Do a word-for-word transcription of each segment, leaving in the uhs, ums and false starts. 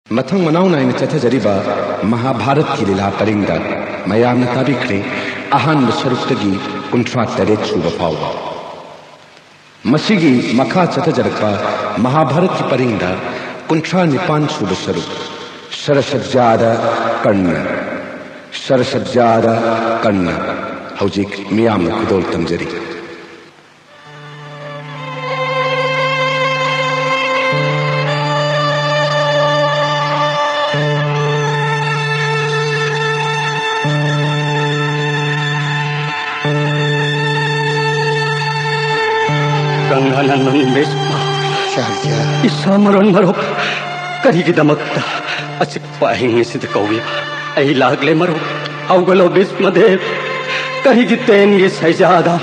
ꯃꯊꯪ ꯃꯅꯥꯎ ꯅꯥꯏꯅ ꯆꯠꯊꯖꯔꯤꯕ ꯃꯍꯥꯚꯥꯔꯠꯀꯤ ꯂꯤꯂꯥ ꯄꯔꯤꯡꯗ ꯃꯌꯥꯝꯅ ꯇꯥꯕꯤꯈ꯭ꯔꯦ, ꯑꯍꯥꯟꯕ ꯁꯔꯨꯛꯇꯒꯤ ꯀꯨꯟꯊ꯭ꯔꯥ ꯇꯔꯦꯠ ꯁꯨꯕ ꯐꯥꯎꯕ꯫ ꯃꯁꯤꯒꯤ ꯃꯈꯥ ꯆꯠꯊꯖꯔꯛꯄ ꯃꯍꯥꯚꯥꯔꯠꯀꯤ ꯄꯔꯤꯡꯗ ꯀꯨꯟꯊ꯭ꯔꯥ ꯅꯤꯄꯥꯟ ꯁꯨꯕ ꯁꯔꯨꯛ, ꯁꯔꯁꯖ꯭ꯌꯥꯗ ꯀꯔꯅ, ꯁꯔꯁꯖ꯭ꯌꯥꯗ ꯀꯔꯅ ꯍꯧꯖꯤꯛ ꯃꯤꯌꯥꯝꯅ ꯈꯨꯗꯣꯜ ꯇꯝꯖꯔꯤ꯫ ꯒꯪꯒꯥꯅꯟꯗꯟ ꯚꯤꯁꯃ꯫ ꯁꯍꯖ꯫ ꯏꯁꯥ ꯃꯔꯣꯟ ꯃꯔꯨꯞ, ꯀꯔꯤꯒꯤꯗꯃꯛꯇ ꯑꯆꯤꯛꯄ ꯑꯍꯤꯡ ꯑꯁꯤꯗ ꯀꯧꯏꯕ? ꯑꯩ ꯂꯥꯛꯂꯦ ꯃꯔꯨꯞ꯫ ꯍꯧꯒꯠꯂꯣ ꯚꯤꯁꯃꯗꯦꯕ꯫ ꯀꯔꯤꯒꯤ ꯇꯦꯟꯒꯤ ꯁꯩꯖꯥꯗ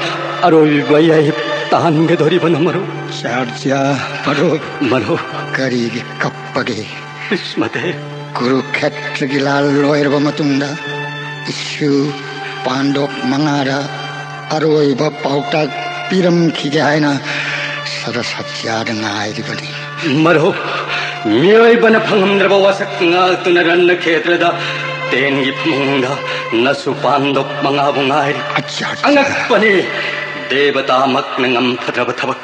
ꯑꯔꯣꯏꯕ ꯌꯥꯏ ꯇꯥꯟꯒꯗꯧꯔꯤꯕꯅꯣ ꯃꯔꯨꯞ? ꯁꯍꯖ ꯃꯔꯨꯞ꯫ ꯃꯔꯨꯞ꯫ ꯀꯔꯤꯒꯤ ꯀꯞꯄꯒꯦ? ꯚꯤꯁꯃꯗꯦꯕ꯫ ꯀꯨꯔꯨꯈꯦꯇ꯭ꯔꯒꯤ ꯂꯥꯜ ꯂꯣꯏꯔꯕ ꯃꯇꯨꯡꯗ ꯏꯁꯨ ꯄꯥꯟꯗꯣꯞ ꯃꯉꯥꯗ ꯑꯔꯣꯏꯕ ꯄꯥꯎꯇꯥꯛ ꯄꯤꯔꯝꯈꯤꯒꯦ ꯍꯥꯏꯅ ꯁꯔꯁꯖ꯭ꯌꯥꯗ ꯉꯥꯏꯔꯤꯕꯅꯤ꯫ ꯃꯔꯨꯞ, ꯃꯤꯑꯣꯏꯕꯅ ꯐꯪꯉꯝꯗ꯭ꯔꯕ ꯋꯥꯁꯛ ꯉꯥꯛꯇꯨꯅ ꯔꯟꯅ ꯈꯦꯇ꯭ꯔꯗ ꯇꯦꯟꯒꯤ ꯐꯃꯨꯡꯗ ꯅꯁꯨ ꯄꯥꯟꯗꯣꯞ ꯃꯉꯥꯕꯨ ꯉꯥꯏꯔꯤ꯫ ꯑꯠꯆꯥ, ꯑꯠꯆꯥ꯫ ꯑꯉꯛꯄꯅꯤ, ꯗꯦꯕꯇꯥꯃꯛꯅ ꯉꯝꯐꯗ꯭ꯔꯕ ꯊꯕꯛ꯫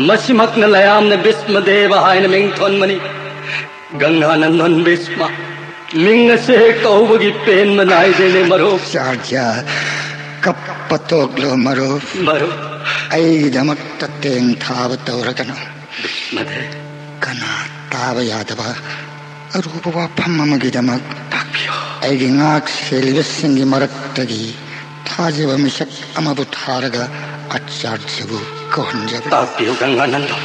ꯃꯁꯤꯃꯛꯅ ꯂꯌꯥꯝꯅ ꯚꯤꯁꯃꯗꯦꯕ ꯍꯥꯏꯅ ꯃꯤꯡ ꯊꯣꯟꯕꯅꯤ꯫ ꯒꯪꯒꯥꯅꯟꯗꯟ ꯚꯤꯁꯃ, ꯃꯤꯡ ꯑꯁꯦ ꯍꯦꯛ ꯀꯧꯕꯒꯤ ꯄꯦꯟꯕ ꯅꯥꯏꯗꯦꯅꯦ ꯃꯔꯨꯞ꯫ ꯁꯍꯖ, ꯀꯞꯄ ꯇꯣꯛꯂꯣ ꯃꯔꯨꯞ꯫ ꯃꯔꯨꯞ꯫ ꯑꯩꯒꯤꯗꯃꯛꯇ ꯇꯦꯟ ꯊꯥꯕ ꯇꯧꯔꯒꯅꯨ꯫ ꯚꯤꯁꯃꯗꯦꯕ꯫ ꯀꯅꯥ ꯇꯥꯕ ꯌꯥꯗꯕ ꯑꯔꯨꯕ ꯋꯥꯐꯝ ꯑꯃꯒꯤꯗꯃꯛ ꯇꯥꯛꯄꯤꯌꯨ꯫ ꯑꯩꯒꯤ ꯉꯥꯛ ꯁꯦꯜꯂꯤꯕꯁꯤꯡꯒꯤ ꯃꯔꯛꯇꯒꯤ ꯊꯥꯖꯕ ꯃꯤꯁꯛ ꯑꯃꯕꯨ ꯊꯥꯔꯒ ꯑꯆꯥꯔꯌꯕꯨ ꯀꯧꯍꯟꯖꯕꯅꯤ꯫ ꯇꯥꯛꯄꯤꯌꯨ ꯒꯪꯒꯥꯅꯟꯗ꯫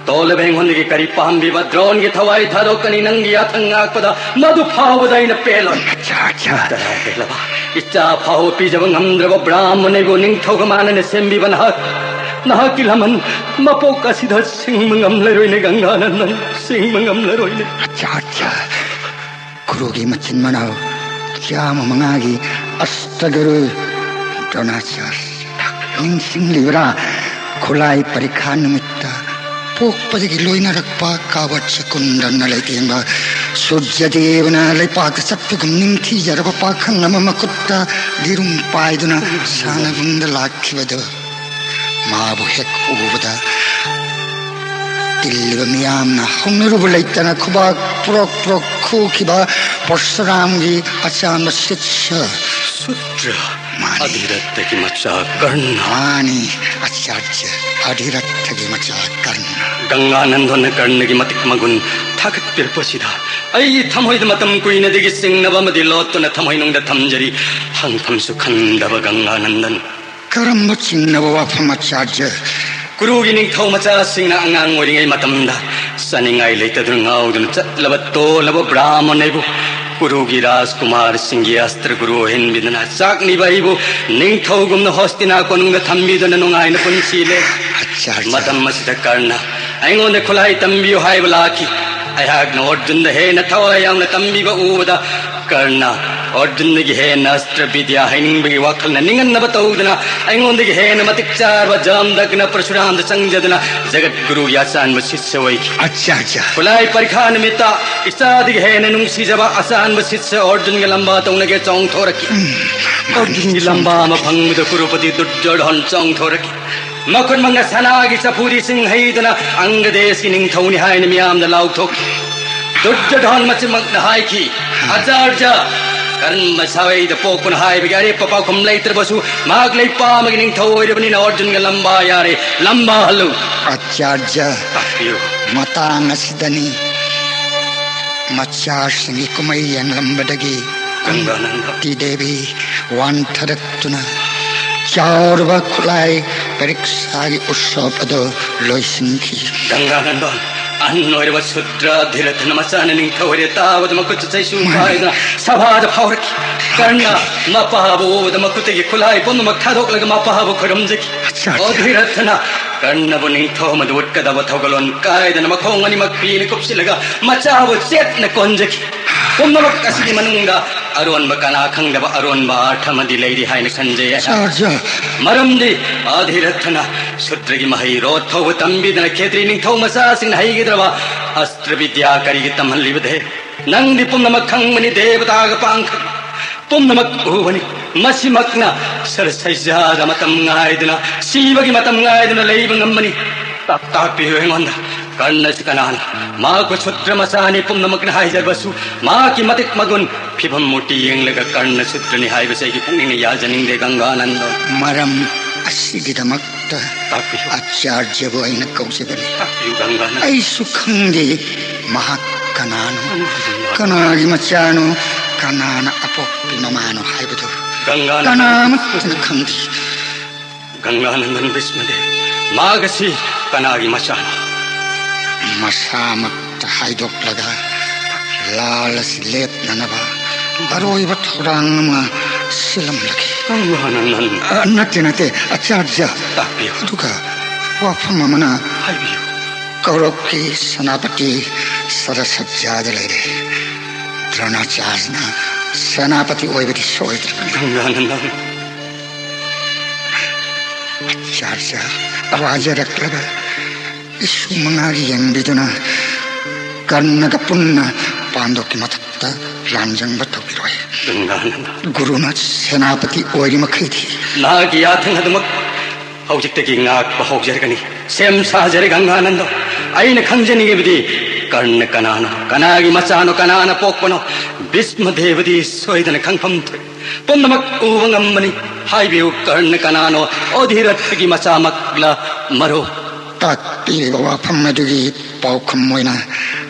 ꯇꯣꯜꯂꯕ ꯑꯩꯉꯣꯟꯗꯒꯤ ꯀꯔꯤ ꯄꯥꯝꯕꯤꯕ? ꯗ꯭ꯔꯣꯟꯒꯤ ꯊꯋꯥꯏ ꯊꯥꯗꯣꯛꯀꯅꯤ, ꯅꯪꯒꯤ ꯌꯥꯊꯪ ꯉꯥꯛꯄꯗ ꯃꯗꯨ ꯐꯥꯎꯕꯗ ꯑꯩꯅ ꯄꯦꯜꯂꯣꯏ꯫ ꯑꯆꯥꯔꯌ꯫ ꯇꯔꯥ ꯍꯦꯜꯂꯕ ꯏꯆꯥ ꯐꯥꯎꯕ ꯄꯤꯖꯕ ꯉꯝꯗ꯭ꯔꯕ ꯕ꯭ꯔꯥꯍꯃꯟ ꯑꯩꯕꯨ ꯅꯤꯡꯊꯧꯒ ꯃꯥꯟꯅꯅ ꯁꯦꯝꯕꯤꯕ ꯅꯍꯥꯛ, ꯅꯍꯥꯛꯀꯤ ꯂꯃꯟ ꯃꯄꯣꯛ ꯑꯁꯤꯗ ꯁꯤꯡꯕ ꯉꯝꯂꯔꯣꯏꯅꯦ ꯒꯪꯒꯥꯅꯟꯗꯟ, ꯁꯤꯡꯕ ꯉꯝꯂꯔꯣꯏꯅꯦ꯫ ꯑꯆꯥꯔꯌ꯫ ꯀꯨꯔꯨꯒꯤ ꯃꯆꯤꯟ ꯃꯅꯥꯎ ꯆꯥꯝꯃ ꯃꯉꯥꯒꯤ ꯑꯁꯇꯒꯨꯔꯨ ꯗ꯭ꯔꯣꯅꯥꯆꯥꯔ ꯅꯤꯡꯁꯤꯡꯂꯤꯕ꯭ꯔꯥ? ꯈꯨꯠꯂꯥꯏ ꯄꯔꯤꯈꯥ ꯅꯨꯃꯤꯠꯇ ꯄꯣꯛꯄꯗꯒꯤ ꯂꯣꯏꯅꯔꯛꯄ ꯀꯥꯕꯠ ꯆꯀꯨꯟꯗꯅ ꯂꯩꯇꯦꯡꯕ ꯁꯨꯔꯖꯗꯦꯕꯅ ꯂꯩꯄꯥꯛꯇ ꯆꯠꯄꯒꯨꯝ ꯅꯤꯡꯊꯤꯖꯔꯕ ꯄꯥꯈꯪ ꯑꯃ ꯃꯈꯨꯠꯇ ꯂꯤꯔꯨꯡ ꯄꯥꯏꯗꯨꯅ ꯁꯥꯟꯅꯕꯨꯡꯗ ꯂꯥꯛꯈꯤꯕꯗꯨ ꯃꯥꯕꯨ ꯍꯦꯛ ꯎꯕꯗ ꯇꯤꯜꯂꯤꯕ ꯃꯤꯌꯥꯝꯅ ꯍꯧꯅꯔꯨꯕ ꯂꯩꯇꯅ ꯈꯨꯕꯥꯛ ꯄ꯭ꯔꯣꯛ ꯄ꯭ꯔꯣꯛ ꯈꯨꯈꯤꯕ ꯄꯔꯁꯨꯔꯥꯝꯒꯤ ꯑꯆꯥꯟꯕ ꯁꯤꯠꯁ ꯁꯨꯗ꯭ꯔ ꯃꯥꯅꯤ꯫ ꯑꯙꯤꯔꯠꯇꯒꯤ ꯃꯆꯥ ꯀꯔꯅ꯫ ꯃꯥꯅꯤ, ꯑꯆꯥꯔꯌ ꯑꯙꯤꯔꯠꯇꯒꯤ ꯃꯆꯥ ꯀꯔꯅ꯫ ꯒꯪꯒꯥꯅꯟꯗꯣꯟꯅ ꯀꯔꯅꯒꯤ ꯃꯇꯤꯛ ꯃꯒꯨꯟ ꯊꯥꯒꯠꯄꯤꯔꯛꯄꯁꯤꯗ ꯑꯩꯒꯤ ꯊꯃꯣꯏꯗ ꯃꯇꯝ ꯀꯨꯏꯅꯗꯒꯤ ꯆꯤꯡꯅꯕ ꯑꯃꯗꯤ ꯂꯣꯠꯇꯨꯅ ꯊꯃꯣꯏꯅꯨꯡꯗ ꯊꯝꯖꯔꯤ꯫ ꯍꯪꯐꯝꯁꯨ ꯈꯪꯗꯕ ꯒꯪꯒꯥꯅꯟꯗꯟ꯫ ꯀꯔꯝꯕ ꯆꯤꯡꯅꯕ ꯋꯥꯐꯝ, ꯑꯆꯥꯔꯌ? ꯀꯨꯔꯨꯒꯤ ꯅꯤꯡꯊꯧ ꯃꯆꯥꯁꯤꯡꯅ ꯑꯉꯥꯡ ꯑꯣꯏꯔꯤꯉꯩ ꯃꯇꯝꯗ ꯆꯥꯅꯤꯡꯉꯥꯏ ꯂꯩꯇꯗꯨꯅ ꯉꯥꯎꯗꯨꯅ ꯆꯠꯂꯕ ꯇꯣꯜꯂꯕ ꯕ꯭ꯔꯥꯍꯃꯟ ꯑꯩꯕꯨ ꯀꯨꯔꯨꯒꯤ ꯔꯥꯖꯀꯨꯃꯥꯔꯁꯤꯡꯒꯤ ꯑꯁꯇ꯭ꯔ ꯒꯨꯔꯨ ꯑꯣꯏꯍꯟꯕꯤꯗꯨꯅ ꯆꯥꯛꯅꯤꯕ ꯑꯩꯕꯨ ꯅꯤꯡꯊꯧꯒꯨꯝꯅ ꯍꯣꯁꯇꯤꯅꯥ ꯀꯣꯅꯨꯡꯗ ꯊꯝꯕꯤꯗꯨꯅ ꯅꯨꯡꯉꯥꯏꯅ ꯄꯨꯟꯁꯤ ꯂꯦꯜꯂꯦ꯫ ꯑꯆꯥꯔꯌ꯫ ꯃꯇꯝ ꯑꯁꯤꯗ ꯀꯔꯅ ꯑꯩꯉꯣꯟꯗ ꯈꯨꯠꯂꯥꯏ ꯇꯝꯕꯤꯌꯨ ꯍꯥꯏꯕ ꯂꯥꯛꯈꯤ꯫ ꯑꯩꯍꯥꯛꯅ ꯑꯔꯖꯨꯟꯗ ꯍꯦꯟꯅ ꯊꯋꯥꯏ ꯌꯥꯎꯅ ꯇꯝꯕꯤꯕ ꯎꯕꯗ ꯀꯔꯅ ꯑꯔꯖꯨꯟꯗꯒꯤ ꯍꯦꯟꯅ ꯑꯁꯇ꯭ꯔ ꯕꯤꯗ꯭ꯌꯥ ꯍꯩꯅꯤꯡꯕꯒꯤ ꯋꯥꯈꯜꯅ ꯅꯤꯡꯍꯟꯅꯕ ꯇꯧꯗꯨꯅ ꯑꯩꯉꯣꯟꯗꯒꯤ ꯍꯦꯟꯅ ꯃꯇꯤꯛ ꯆꯥꯔꯕ ꯖꯥꯝꯗꯛꯅ ꯄꯔꯁꯨꯔꯥꯝꯗ ꯆꯪꯖꯗꯨꯅ ꯖꯒꯠ ꯒꯨꯔꯨꯒꯤ ꯑꯆꯥꯟꯕ ꯁꯤꯁ꯭ꯌ ꯑꯣꯏꯈꯤ꯫ ꯑꯆꯥꯔꯌ꯫ ꯈꯨꯠꯂꯥꯏ ꯄꯔꯤꯈꯥ ꯅꯨꯃꯤꯠꯇ ꯏꯆꯥꯗꯒꯤ ꯍꯦꯟꯅ ꯅꯨꯡꯁꯤꯖꯕ ꯑꯆꯥꯟꯕ ꯁꯤꯁ꯭ꯌ ꯑꯔꯖꯨꯟꯒ ꯂꯝꯕꯥ ꯇꯧꯅꯒꯦ ꯆꯣꯡꯊꯣꯔꯛꯈꯤ꯫ ꯃꯥꯅꯤ, ꯑꯔꯖꯨꯟꯒꯤ ꯂꯝꯕꯥ ꯑꯃ ꯐꯪꯕꯗ ꯀꯨꯔꯨꯄꯇꯤ ꯗꯨꯔꯖꯣꯙꯟ ꯆꯣꯡꯊꯣꯔꯛꯈꯤ꯫ ꯃꯈꯨꯠꯃꯛꯅ ꯁꯅꯥꯒꯤ ꯆꯐꯨꯗꯤ ꯆꯤꯡꯍꯩꯗꯨꯅ ꯑꯪꯒꯗꯦꯁꯀꯤ ꯅꯤꯡꯊꯧꯅꯤ ꯍꯥꯏꯅ ꯃꯤꯌꯥꯝꯗ ꯂꯥꯎꯊꯣꯛꯈꯤ꯫ ꯗꯨꯔꯖꯣꯙꯟ ꯃꯆꯤꯟꯃꯛꯅ ꯍꯥꯏꯈꯤ, "ꯑꯆꯥꯔꯌ, ꯀꯔꯝꯕ ꯁꯥꯋꯩꯗ ꯄꯣꯛꯄꯅꯣ ꯍꯥꯏꯕꯒꯤ ꯑꯔꯦꯞꯄ ꯄꯥꯎꯈꯨꯝ ꯂꯩꯇ꯭ꯔꯕꯁꯨ ꯃꯍꯥꯛ ꯂꯩꯄꯥꯛ ꯑꯃꯒꯤ ꯅꯤꯡꯊꯧ ꯑꯣꯏꯔꯕꯅꯤꯅ ꯑꯔꯖꯨꯟꯒ ꯂꯝꯕꯥ ꯌꯥꯔꯦ, ꯂꯝꯕꯥ ꯍꯜꯂꯨ꯫" ꯑꯆꯥꯔꯌ, ꯇꯥꯛꯄꯤꯌꯨ꯫ ꯃꯇꯥꯡ ꯑꯁꯤꯗꯅꯤ ꯃꯆꯥꯁꯤꯡꯒꯤ ꯀꯨꯝꯍꯩ ꯌꯦꯡꯂꯝꯕꯗꯒꯤ ꯒꯪꯒꯥꯅꯟꯗ꯫ ꯀꯨꯟꯇꯤ ꯗꯦꯕꯤ ꯋꯥꯟꯊꯔꯛꯇꯨꯅ ꯆꯥꯎꯔꯕ ꯈꯨꯠꯂꯥꯏ ꯄꯔꯤꯛꯁꯥꯒꯤ ꯎꯠꯁꯕ ꯑꯗꯨ ꯂꯣꯏꯁꯤꯟꯈꯤ꯫ ꯒꯪꯒꯥꯅꯟꯗꯣꯟ, ꯑꯍꯟ ꯑꯣꯏꯔꯕ ꯁꯨꯗ꯭ꯔ ꯙꯤꯔꯊꯅ ꯃꯆꯥꯅ ꯅꯤꯡꯊꯧ ꯑꯣꯏꯔꯦ ꯇꯥꯕꯗ ꯃꯈꯨꯠꯇ ꯆꯩꯁꯨ ꯃꯥꯅꯤ꯫ ꯄꯥꯏꯗꯨꯅ ꯁꯚꯥꯗ ꯐꯥꯎꯔꯛꯈꯤ꯫ ꯀꯔꯅ ꯃꯄꯥꯕꯨ ꯎꯕꯗ ꯃꯈꯨꯠꯇꯒꯤ ꯈꯨꯠꯂꯥꯏ ꯄꯨꯝꯅꯃꯛ ꯊꯥꯗꯣꯛꯂꯒ ꯃꯄꯥꯕꯨ ꯈꯨꯔꯨꯝꯖꯈꯤ꯫ ꯑꯆꯥ, ꯑꯆꯥ꯫ ꯑꯣ ꯙꯤꯔꯊꯅ, ꯀꯔꯅꯕꯨ ꯅꯤꯡꯊꯧ ꯑꯃꯗ ꯎꯠꯀꯗꯕ ꯊꯧꯒꯜꯂꯣꯟ ꯀꯥꯏꯗꯅ ꯃꯈꯣꯡ ꯑꯅꯤꯃꯛ ꯄꯤꯅ ꯀꯨꯞꯁꯤꯜꯂꯒ ꯃꯆꯥꯕꯨ ꯆꯦꯠꯅ ꯀꯣꯟꯖꯈꯤ꯫ ꯄꯨꯝꯅꯃꯛ ꯑꯁꯤꯒꯤ ꯃꯅꯨꯡꯗ ꯑꯔꯣꯟꯕ ꯀꯅꯥ ꯈꯪꯗꯕ ꯑꯔꯣꯟꯕ ꯑꯥꯔꯊ ꯑꯃꯗꯤ ꯂꯩꯔꯤ ꯍꯥꯏꯅ ꯈꯟꯖꯩ꯫ ꯑꯆꯥꯔꯌ꯫ ꯃꯔꯝꯗꯤ ꯑꯙꯤꯔꯊꯅ ꯁꯨꯗ꯭ꯔꯒꯤ ꯃꯍꯩꯔꯣ ꯊꯧꯕ ꯇꯝꯕꯤꯗꯅ ꯈꯦꯇ꯭ꯔꯤ ꯅꯤꯡꯊꯧ ꯃꯆꯥꯁꯤꯡꯅ ꯍꯩꯒꯗ꯭ꯔꯕ ꯑꯁꯇ꯭ꯔ ꯕꯤꯗ꯭ꯌꯥ ꯀꯔꯤꯒꯤ ꯇꯝꯍꯜꯂꯤꯕꯗꯦ? ꯅꯪꯗꯤ ꯄꯨꯝꯅꯃꯛ ꯈꯪꯕꯅꯤ, ꯗꯦꯕꯇꯥꯒ ꯄꯥꯡꯈꯛ ꯄꯨꯝꯅꯃꯛ ꯎꯕꯅꯤ꯫ ꯃꯁꯤꯃꯛꯅ ꯁꯔꯁꯩꯖꯥꯗ ꯃꯇꯝ ꯉꯥꯏꯗꯨꯅ, ꯁꯤꯕꯒꯤ ꯃꯇꯝ ꯉꯥꯏꯗꯨꯅ ꯂꯩꯕ ꯉꯝꯕꯅꯤ꯫ ꯇꯥꯛ-, ꯇꯥꯛꯄꯤꯌꯨ ꯑꯩꯉꯣꯟꯗ, ꯀꯔꯅꯁꯤ ꯀꯅꯥꯅꯣ? ꯃꯍꯥꯛꯄꯨ ꯁꯨꯗ꯭ꯔ ꯃꯆꯥꯅꯤ, ꯄꯨꯝꯅꯃꯛꯅ ꯍꯥꯏꯖꯔꯕꯁꯨ, ꯃꯍꯥꯛꯀꯤ ꯃꯇꯤꯛ ꯃꯒꯨꯟ ꯐꯤꯕꯝ ꯃꯨꯔꯇꯤ ꯌꯦꯡꯂꯒ ꯀꯔꯅ ꯁꯨꯗ꯭ꯔꯅꯤ ꯍꯥꯏꯕꯁꯦ ꯑꯩꯒꯤ ꯄꯨꯛꯅꯤꯡꯅ ꯌꯥꯖꯅꯤꯡꯗꯦ, ꯒꯪꯒꯥꯅꯟꯗ꯫ ꯃꯔꯝ ꯑꯁꯤꯒꯤꯗꯃꯛꯇ ꯇꯥꯛꯄꯤꯌꯨ꯫ ꯑꯆꯥꯔꯌꯕꯨ ꯑꯩꯅ ꯀꯧꯖꯕꯅꯤ꯫ ꯇꯥꯛꯄꯤꯌꯨ, ꯒꯪꯒꯥꯅꯟꯗ꯫ ꯑꯩꯁꯨ ꯈꯪꯗꯦ ꯃꯍꯥꯛ ꯀꯅꯥꯅꯣ, ꯒꯪꯒꯥꯅꯟꯗ꯫ ꯀꯅꯥꯒꯤ ꯃꯆꯥꯅꯣ, ꯀꯅꯥꯅ ꯑꯄꯣꯛꯄꯤ ꯃꯃꯥꯅꯣ ꯍꯥꯏꯕꯗꯨ ꯒꯪꯒꯥꯅꯟꯗ꯫ ꯀꯅꯥꯃꯠꯇꯅ ꯈꯪꯗꯦ꯫ ꯒꯪꯒꯥꯅꯟꯗꯟ ꯚꯤꯁꯃꯗꯦꯕ, ꯃꯍꯥꯛ ꯑꯁꯤ ꯀꯅꯥꯒꯤ ꯃꯆꯥꯅꯣ? ꯃꯁꯥꯃꯛꯇ ꯍꯥꯏꯗꯣꯛꯂꯒ ꯂꯥꯜ ꯑꯁꯤ ꯂꯦꯞꯅꯅꯕ ꯑꯔꯣꯏꯕ ꯊꯧꯔꯥꯡ ꯑꯃ ꯁꯤꯜꯂꯝꯂꯒꯦ꯫ ꯒꯪꯒꯥꯅꯟꯗꯟ꯫ ꯑ, ꯅꯠꯇꯦ, ꯅꯠꯇꯦ, ꯑꯆꯥꯔꯌ꯫ ꯇꯥꯛꯄꯤꯌꯨ꯫ ꯑꯗꯨꯒ ꯋꯥꯐꯝ ꯑꯃꯅ, ꯍꯥꯏꯕꯤꯌꯨ꯫ ꯀꯧꯔꯛꯀꯤ ꯁꯦꯅꯥꯄꯇꯤ ꯁꯔꯁꯖ꯭ꯌꯥꯗ ꯂꯩꯔꯦ꯫ ꯗ꯭ꯔꯣꯅꯥꯆꯥꯔꯌꯅ ꯁꯦꯅꯥꯄꯇꯤ ꯑꯣꯏꯕꯗꯤ ꯁꯣꯏꯗ꯭ꯔꯕꯅꯤ꯫ ꯒꯪꯒꯥꯅꯟꯗꯟ꯫ ꯑꯆꯥꯔꯌ, ꯋꯥꯖꯔꯛꯂꯕ ꯏꯁꯨ ꯃꯉꯥꯒꯤ ꯌꯦꯡꯕꯤꯗꯨꯅ ꯀꯔꯅꯒ ꯄꯨꯟꯅ ꯄꯥꯟꯗꯣꯞꯀꯤ ꯃꯊꯛꯇ ꯂꯥꯟꯖꯪꯕ ꯇꯧꯕꯤꯔꯣꯏ꯫ ꯒꯪꯒꯥꯅꯟꯗ꯫ ꯒꯨꯔꯨꯅ ꯁꯦꯅꯥꯄꯇꯤ ꯑꯣꯏꯔꯤ ꯃꯈꯩꯗꯤ꯫ ꯅꯍꯥꯛꯀꯤ ꯌꯥꯊꯪ ꯑꯗꯨꯃꯛ ꯍꯧꯖꯤꯛꯇꯒꯤ ꯉꯥꯛꯄ ꯍꯧꯖꯔꯒꯅꯤ꯫ ꯁꯦꯝ ꯁꯥꯖꯔꯦ ꯒꯪꯒꯥꯅꯟꯗ꯫ ꯑꯩꯅ ꯈꯪꯖꯅꯤꯡꯉꯤꯕꯗꯤ ꯀꯔꯅ ꯀꯅꯥꯅꯣ, ꯀꯅꯥꯒꯤ ꯃꯆꯥꯅꯣ, ꯀꯅꯥꯅ ꯄꯣꯛꯄꯅꯣ? ꯚꯤꯁꯃ ꯗꯦꯕꯗꯤ ꯁꯣꯏꯗꯅ ꯈꯪꯐꯝ ꯊꯣꯛꯏ꯫ ꯄꯨꯝꯅꯃꯛ ꯎꯕ ꯉꯝꯕꯅꯤ꯫ ꯍꯥꯏꯕꯤꯌꯨ, ꯀꯔꯅ ꯀꯅꯥꯅꯣ? ꯑꯣꯙꯤꯔꯊꯒꯤ ꯃꯆꯥꯃꯛꯂ ꯃꯔꯣ? ꯇꯥꯛꯄꯤꯔꯤꯕ ꯋꯥꯐꯝ ꯑꯗꯨꯒꯤ ꯄꯥꯎꯈꯨꯝ ꯑꯣꯏꯅ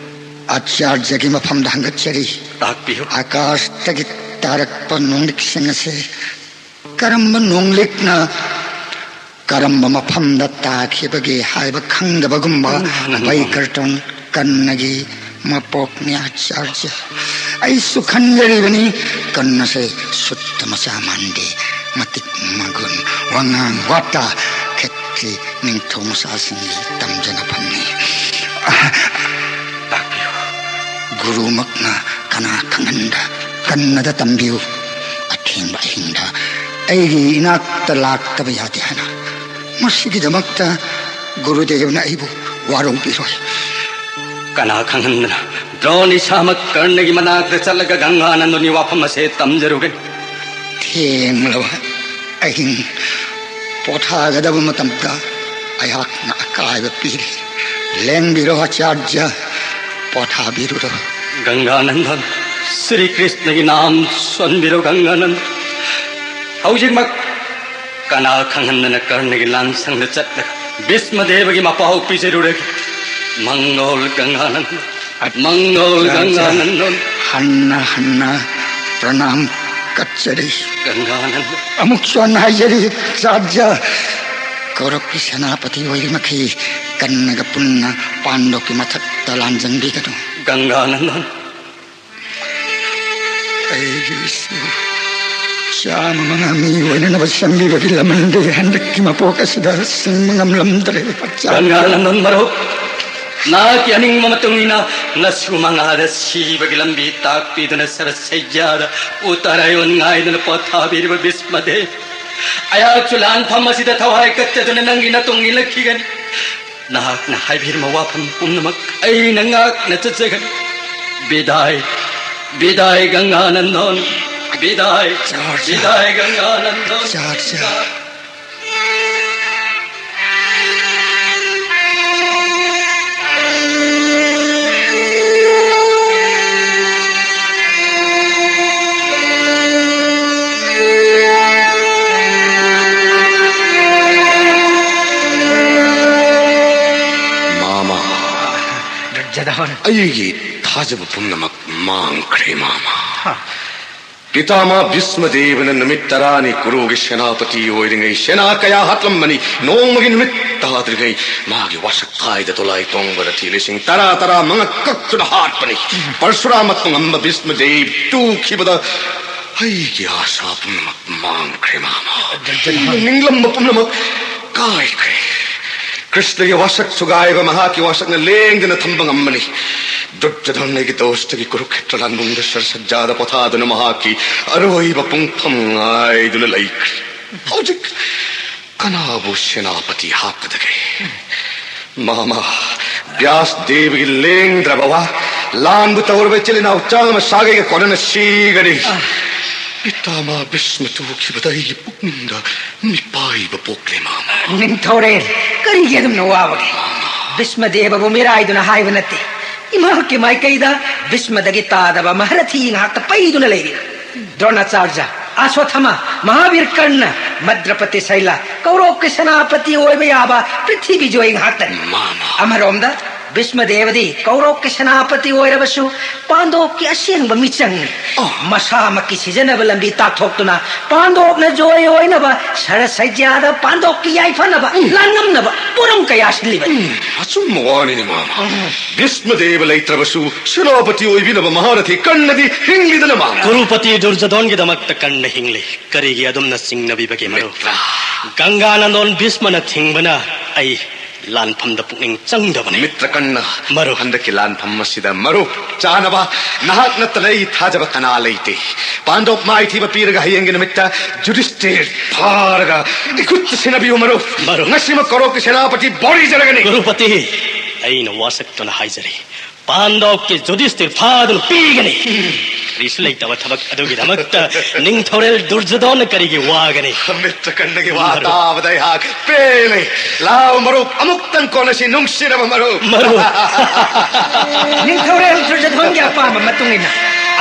ꯑꯆꯥꯔꯌꯒꯤ ꯃꯐꯝꯗ ꯍꯪꯒꯠꯆꯔꯤ꯫ ꯇꯥꯛꯄꯤꯌꯨ꯫ ꯑꯀꯥꯁꯇꯒꯤ ꯇꯥꯔꯛꯄ ꯅꯣꯡꯂꯤꯛꯁꯤꯡ ꯑꯁꯤ ꯀꯔꯝꯕ ꯅꯣꯡꯂꯤꯛꯅ ꯀꯔꯝꯕ ꯃꯐꯝꯗ ꯇꯥꯈꯤꯕꯒꯦ ꯍꯥꯏꯕ ꯈꯪꯗꯕꯒꯨꯝꯕ ꯎꯝ, ꯎꯝ, ꯎꯝ꯫ ꯕꯩꯀꯔꯇꯣꯟ ꯀꯟꯅꯒꯤ ꯃꯄꯣꯛꯅꯤ ꯑꯆꯥꯔꯌ꯫ ꯑꯩꯁꯨ ꯈꯟꯖꯔꯤꯕꯅꯤ, ꯀꯟꯅꯁꯦ ꯁꯨꯠꯇ ꯃꯆꯥ ꯃꯥꯟꯗꯦ, ꯃꯇꯤꯛ ꯃꯒꯨꯟ, ꯋꯥꯉꯥꯡ ꯋꯥꯇꯥ ꯈꯦꯇ꯭ꯔꯤ ꯅꯤꯡꯊꯧ ꯃꯆꯥꯁꯤꯡꯒꯤ ꯇꯝꯖꯅꯐꯝꯅꯤ꯫ ꯇꯥꯛꯄꯤꯌꯨ꯫ ꯒꯨꯔꯨꯃꯛꯅ ꯀꯅꯥ ꯈꯪꯍꯟꯕ ꯀꯟꯅꯗ ꯇꯝꯕꯤꯌꯨ꯫ ꯑꯊꯦꯡꯕ ꯑꯍꯤꯡꯗ ꯑꯩꯒꯤ ꯏꯅꯥꯛꯇ ꯂꯥꯛꯇꯕ ꯌꯥꯗꯦ ꯍꯥꯏꯅ꯫ ꯃꯁꯤꯒꯤꯗꯃꯛꯇ ꯒꯨꯔꯨꯗꯦꯕꯅ ꯑꯩꯕꯨ ꯋꯥꯔꯧꯕꯤꯔꯣꯏ꯫ ꯀꯅꯥ ꯈꯪꯍꯟꯗꯅ ꯗ꯭ꯔꯣꯟ ꯏꯁꯥꯃꯛ ꯀꯔꯅꯒꯤ ꯃꯅꯥꯛꯇ ꯆꯠꯂꯒ ꯒꯪꯒꯥꯅꯟꯗꯣꯟꯒꯤ ꯋꯥꯐꯝ ꯑꯁꯦ ꯇꯝꯖꯔꯨꯒꯅꯤ꯫ ꯊꯦꯡꯂꯕ ꯑꯍꯤꯡ ꯄꯣꯊꯥꯒꯗꯕ ꯃꯇꯝꯗ ꯑꯩꯍꯥꯛꯅ ꯑꯀꯥꯏꯕ ꯄꯤꯔꯤ꯫ ꯂꯦꯡꯕꯤꯔꯣ ꯑꯆꯥꯔꯌ, ꯄꯣꯊꯥꯕꯤꯔꯨꯔꯣ꯫ ꯒꯪꯒꯥꯅꯟꯗꯟ, ꯁ꯭ꯔꯤ ꯀ꯭ꯔꯤꯁꯅꯒꯤ ꯅꯥꯝ ꯁꯣꯟꯕꯤꯔꯣ ꯒꯪꯒꯥꯅꯟꯗ꯫ ꯍꯧꯖꯤꯛꯃꯛ ꯀꯅꯥ ꯈꯪꯍꯟꯗꯅ ꯀꯔꯅꯒꯤ ꯂꯥꯟꯁꯪꯗ ꯆꯠꯂꯒ ꯚꯤꯁꯃꯗꯦꯕꯒꯤ ꯃꯄꯥꯎ ꯄꯤꯖꯔꯨꯔꯒꯦ꯫ ꯃꯪꯒꯣꯜ ꯒꯪꯒꯥꯅꯟꯗ, ꯃꯪꯒꯣꯜ ꯒꯪꯒꯥꯅꯟꯗꯟ꯫ ꯍꯟꯅ ꯍꯟꯅ ꯄ꯭ꯔꯅꯥꯝ ꯀꯠꯆꯔꯤ꯫ ꯒꯪꯒꯥꯅꯟꯗ꯫ ꯑꯃꯨꯛꯁꯨ ꯍꯟꯅ ꯍꯥꯏꯖꯔꯤ, ꯆꯥꯔꯖ, ꯀꯧꯔꯕꯀꯤ ꯁꯦꯅꯥꯄꯇꯤ ꯑꯣꯏꯔꯤꯃꯈꯩ ꯀꯟꯅꯒ ꯄꯨꯟꯅ ꯄꯥꯟꯗꯣꯞꯀꯤ ꯃꯊꯛꯇ ꯂꯥꯟꯖꯪꯕꯤꯒꯅꯨ꯫ ꯒꯪꯒꯥꯅꯟꯗꯟ꯫ ꯑꯩꯒꯤ ꯏꯁꯨ, ꯆꯥꯝꯃ ꯃꯉꯥ ꯃꯤ ꯑꯣꯏꯅꯅꯕ ꯁꯦꯝꯕꯤꯕꯒꯤ ꯂꯃꯟꯗꯤ ꯍꯟꯗꯛꯀꯤ ꯃꯄꯣꯛ ꯑꯁꯤꯗ ꯁꯤꯡꯕ ꯉꯝꯂꯝꯗ꯭ꯔꯦ꯫ ꯒꯪꯒꯥꯅꯟꯗꯟ ꯃꯔꯨꯞ, ꯅꯍꯥꯛꯀꯤ ꯑꯅꯤꯡꯕ ꯃꯇꯨꯡ ꯏꯟꯅ ꯅꯁꯨ ꯃꯉꯥꯗ ꯁꯤꯕꯒꯤ ꯂꯝꯕꯤ ꯇꯥꯛꯄꯤꯗꯨꯅ ꯁꯔꯁꯩꯌꯥꯗ ꯎꯇꯔꯥꯏꯌꯣꯟ ꯉꯥꯏꯗꯨꯅ ꯄꯣꯊꯥꯕꯤꯔꯤꯕ ꯚꯤꯁꯃꯗꯦꯕ, ꯑꯩꯍꯥꯛꯁꯨ ꯂꯥꯟꯐꯝ ꯑꯁꯤꯗ ꯊꯋꯥꯏ ꯀꯠꯆꯗꯨꯅ ꯅꯪꯒꯤ ꯅꯇꯨꯡ ꯏꯜꯂꯛꯈꯤꯒꯅꯤ꯫ ꯅꯍꯥꯛꯅ ꯍꯥꯏꯕꯤꯔꯝꯕ ꯋꯥꯐꯝ ꯄꯨꯝꯅꯃꯛ ꯑꯩꯅ ꯉꯥꯛꯅ ꯆꯠꯆꯒꯅꯤ꯫ ꯕꯤꯗꯥꯏ, ꯕꯤꯗꯥꯏ ꯒꯪꯒꯥꯅꯟꯗꯣꯟ, ꯕꯤꯗꯥꯏ, ꯆꯥꯔꯖ꯫ ꯕꯤꯗꯥꯏ ꯒꯪꯒꯥꯅꯟꯗꯣꯟ꯫ ꯆꯥꯔꯖ꯫ ꯃꯥꯃ, ꯗꯨꯔꯖꯣꯙꯟ꯫ ꯑꯩꯒꯤ ꯊꯥꯖꯕ ꯄꯨꯝꯅꯃꯛ ꯃꯥꯡꯈ꯭ꯔꯦ, ꯃꯥꯃ꯫ ꯍꯥ꯫ ꯄꯤꯇꯥꯃꯥ ꯚꯤꯁꯃꯗꯦꯕꯅ ꯅꯨꯃꯤꯠ ꯇꯔꯥꯅꯤ ꯀꯨꯔꯨꯒꯤ ꯁꯦꯅꯥꯄꯇꯤ ꯑꯣꯏꯔꯤꯉꯩ ꯁꯦꯅꯥ ꯀꯌꯥ ꯍꯥꯠꯂꯝꯕꯅꯤ꯫ ꯅꯣꯡꯃꯒꯤ ꯅꯨꯃꯤꯠ ꯇꯥꯗ꯭ꯔꯤꯉꯩ ꯃꯥꯒꯤ ꯋꯥꯁꯛ ꯀꯥꯏꯗ ꯗꯣꯂꯥꯏ ꯇꯣꯡꯕꯗ ꯊꯤ ꯂꯤꯁꯤꯡ ꯇꯔꯥ ꯇꯔꯥ ꯃꯉꯛ ꯀꯛꯇꯨꯅ ꯍꯥꯠꯄꯅꯤ꯫ ꯄꯔꯁꯨꯔꯥꯃ ꯇꯣꯉꯝꯕ ꯚꯤꯁꯃꯗꯦꯕ ꯇꯨꯈꯤꯕꯗ ꯑꯩꯒꯤ ꯑꯥꯁꯥ ꯄꯨꯝꯅꯃꯛ ꯃꯥꯡꯈ꯭ꯔꯦ, ꯃꯥꯃ꯫ ꯑꯩꯅ ꯅꯤꯡꯂꯝꯕ ꯄꯨꯝꯅꯃꯛ ꯀꯥꯏꯈ꯭ꯔꯦ꯫ ꯀ꯭ꯔꯤꯁꯅꯒꯤ ꯋꯥꯁꯛ ꯊꯨꯒꯥꯏꯕ ꯃꯍꯥꯛꯀꯤ ꯋꯥꯁꯛꯅ ꯂꯦꯡꯗꯅ ꯊꯝꯕ ꯉꯝꯕꯅꯤ꯫ ꯗꯨꯔꯖꯣꯙꯟ ꯑꯩꯒꯤ ꯗꯣꯁꯇꯒꯤ ꯀꯨꯔꯨꯈꯦꯇ꯭ꯔ ꯂꯥꯟꯕꯨꯡꯗ ꯁꯔꯁꯖꯥꯗ ꯄꯣꯊꯥꯗꯨꯅ ꯃꯍꯥꯛꯀꯤ ꯑꯔꯣꯏꯕ ꯄꯨꯡꯐꯝ ꯉꯥꯏꯗꯨꯅ ꯂꯩꯈ꯭ꯔꯦ꯫ ꯍꯧꯖꯤꯛ ꯀꯅꯥꯕꯨ ꯁꯦꯅꯥꯄꯇꯤ ꯍꯥꯞꯀꯗꯒꯦ? ꯃꯥꯃ, ꯕ꯭ꯌꯥꯁ ꯗꯦꯕꯒꯤ ꯂꯦꯡꯗ꯭ꯔꯕ ꯋꯥ, ꯂꯥꯟꯕꯨ ꯇꯧꯔꯕ ꯏꯆꯤꯜ ꯏꯅꯥꯎ ꯆꯥꯝꯃ ꯁꯥꯒꯩꯒ ꯀꯣꯟꯅꯅ ꯁꯤꯒꯅꯤ꯫ ꯄꯤꯇꯥꯃꯥ ꯚꯤꯁꯃ ꯇꯨꯈꯤꯕꯗ ꯑꯩꯒꯤ ꯄꯨꯛꯅꯤꯡꯗ ꯃꯤꯄꯥꯏꯕ ꯄꯣꯛꯂꯦ, ꯃꯥꯃ꯫ ꯅꯤꯡꯊꯧꯔꯦꯜ, ꯀꯔꯤꯒꯤ ꯑꯗꯨꯝꯅ ꯋꯥꯕꯒꯦ? ꯚꯤꯁꯃ ꯗꯦꯕꯕꯨ ꯃꯤꯔꯥꯏꯗꯨꯅ ꯍꯥꯏꯕ ꯅꯠꯇꯦ꯫ ꯏꯃꯥꯛꯀꯤ ꯃꯥꯏꯀꯩꯗ ꯚꯤꯁꯃꯗꯒꯤ ꯇꯥꯗꯕ ꯃꯍꯥꯔꯊꯤ ꯉꯥꯛꯇ ꯄꯩꯗꯨꯅ ꯂꯩꯔꯤ꯫ ꯗ꯭ꯔꯣꯅꯥꯆꯥꯔꯖ, ꯑꯁ꯭ꯋꯠꯊꯥꯃꯥ, ꯃꯍꯥꯕꯤꯔ ꯀꯔꯅ, ꯃꯗ꯭ꯔꯄꯇꯤ ꯁꯩꯂ, ꯀꯧꯔꯣꯛꯀꯤ ꯁꯦꯅꯥꯄꯇꯤ ꯑꯣꯏꯕ ꯌꯥꯕ ꯄ꯭ꯔꯤꯊꯤꯕꯤ ꯖꯣꯏ ꯉꯥꯛꯇꯅꯤ꯫ ꯃꯥꯃ꯫ ꯑꯃꯔꯣꯝꯗ ꯚꯤꯁꯃ ꯗꯦꯕꯗꯤ ꯀꯧꯔꯣꯛꯀꯤ ꯁꯦꯅꯥꯄꯇꯤ ꯑꯣꯏꯔꯕꯁꯨ ꯄꯥꯟꯗꯣꯞꯀꯤ ꯑꯁꯦꯡꯕ ꯃꯤꯆꯪꯅꯤ꯫ ꯑꯣ꯫ ꯃꯁꯥꯃꯛꯀꯤ ꯁꯤꯖꯤꯟꯅꯕ ꯂꯝꯕꯤ ꯇꯥꯛꯊꯣꯛꯇꯨꯅ ꯄꯥꯟꯗꯣꯞꯅ ꯖꯣꯏ ꯑꯣꯏꯅꯕ, ꯁꯔꯁꯩꯖ꯭ꯌꯥꯗ ꯄꯥꯟꯗꯣꯞꯀꯤ ꯌꯥꯏꯐꯅꯕ, ꯎꯝ꯫ ꯂꯥꯟꯉꯝꯅꯕ ꯄꯣꯔꯝ ꯀꯌꯥ ꯁꯤꯜꯂꯤꯕꯅꯤ꯫ ꯎꯝ, ꯑꯆꯨꯝꯕ ꯋꯥꯅꯤꯅꯦ, ꯃꯥꯃ꯫ ꯎꯝ꯫ ꯚꯤꯁꯃ ꯗꯦꯕ ꯂꯩꯇ꯭ꯔꯕꯁꯨ ꯁꯦꯅꯥꯄꯇꯤ ꯑꯣꯏꯕꯤꯅꯕ ꯃꯍꯥꯔꯊꯤ ꯀꯔꯅꯗꯤ ꯍꯤꯡꯂꯤꯗꯅ, ꯃꯥꯃ꯫ ꯀ꯭ꯔꯨꯔꯄꯇꯤ ꯗꯨꯔꯖꯣꯙꯟꯒꯤꯗꯃꯛꯇ ꯀꯔꯅ ꯍꯤꯡꯂꯤ꯫ ꯀꯔꯤꯒꯤ ꯑꯗꯨꯝꯅ ꯆꯤꯡꯅꯕꯤꯕꯒꯦ, ꯃꯔꯨꯞ? ꯃꯤꯇ꯭ꯔ꯫ ꯒꯪꯒꯥ ꯅꯟꯗꯣꯟ ꯚꯤꯁꯃꯅ ꯊꯤꯡꯕꯅ ꯑꯩ ꯂꯥꯟꯐꯝꯗ ꯄꯨꯛꯅꯤꯡ ꯆꯪꯗꯕꯅꯤ꯫ ꯃꯤꯇ꯭ꯔ ꯀꯔꯅ, ꯃꯔꯨꯞ꯫ ꯍꯟꯗꯛꯀꯤ ꯂꯥꯟꯐꯝ ꯑꯁꯤꯗ ꯃꯔꯨꯞ ꯆꯥꯅꯕ ꯅꯍꯥꯛ ꯅꯠꯇꯅ ꯑꯩ ꯊꯥꯖꯕ ꯀꯅꯥ ꯂꯩꯇꯦ꯫ ꯄꯥꯟꯗꯣꯞ ꯃꯥꯏꯊꯤꯕ ꯄꯤꯔꯒ ꯍꯌꯦꯡꯒꯤ ꯅꯨꯃꯤꯠꯇ ꯖꯨꯗꯤꯁꯇꯤꯔ ꯐꯥꯔꯒ ꯏꯈꯨꯠꯇ ꯁꯤꯟꯅꯕꯤꯌꯨ, ꯃꯔꯨꯞ꯫ ꯃꯔꯨꯞ꯫ ꯉꯁꯤꯃꯛ ꯀꯧꯔꯣꯛꯀꯤ ꯁꯦꯅꯥꯄꯇꯤ ꯕꯣꯔꯤꯖꯔꯒꯅꯤ꯫ ꯀ꯭ꯔꯨꯔꯄꯇꯤ, ꯑꯩꯅ ꯋꯥꯁꯛꯇꯨꯅ ꯍꯥꯏꯖꯔꯤ, ꯄꯥꯟꯗꯣꯞꯀꯤ ꯖꯨꯗꯤꯁꯇꯤꯔ ꯐꯥꯗꯨꯅ ꯄꯤꯒꯅꯤ꯫ ꯀꯔꯤꯁꯨ ꯂꯩꯇꯕ ꯊꯕꯛ ꯑꯗꯨꯒꯤꯗꯃꯛꯇ ꯅꯤꯡꯊꯧꯔꯦꯜ ꯗꯨꯔꯖꯣꯙꯟꯅ ꯀꯔꯤꯒꯤ ꯋꯥꯒꯅꯤ? ꯃꯤꯇ꯭ꯔ ꯀꯔꯅꯒꯤ ꯋꯥ ꯃꯔꯨꯞ꯫ ꯇꯥꯕꯗ ꯑꯩꯍꯥꯛ ꯄꯦꯜꯂꯦ꯫ ꯂꯥꯎ ꯃꯔꯨꯞ, ꯑꯃꯨꯛꯇꯪ ꯀꯣꯟꯅꯁꯤ ꯅꯨꯡꯁꯤꯔꯕ ꯃꯔꯨꯞ꯫ ꯃꯔꯨꯞ꯫ ꯅꯤꯡꯊꯧꯔꯦꯜ ꯗꯨꯔꯖꯣꯙꯟꯒꯤ ꯑꯄꯥꯝꯕ ꯃꯇꯨꯡ ꯏꯟꯅ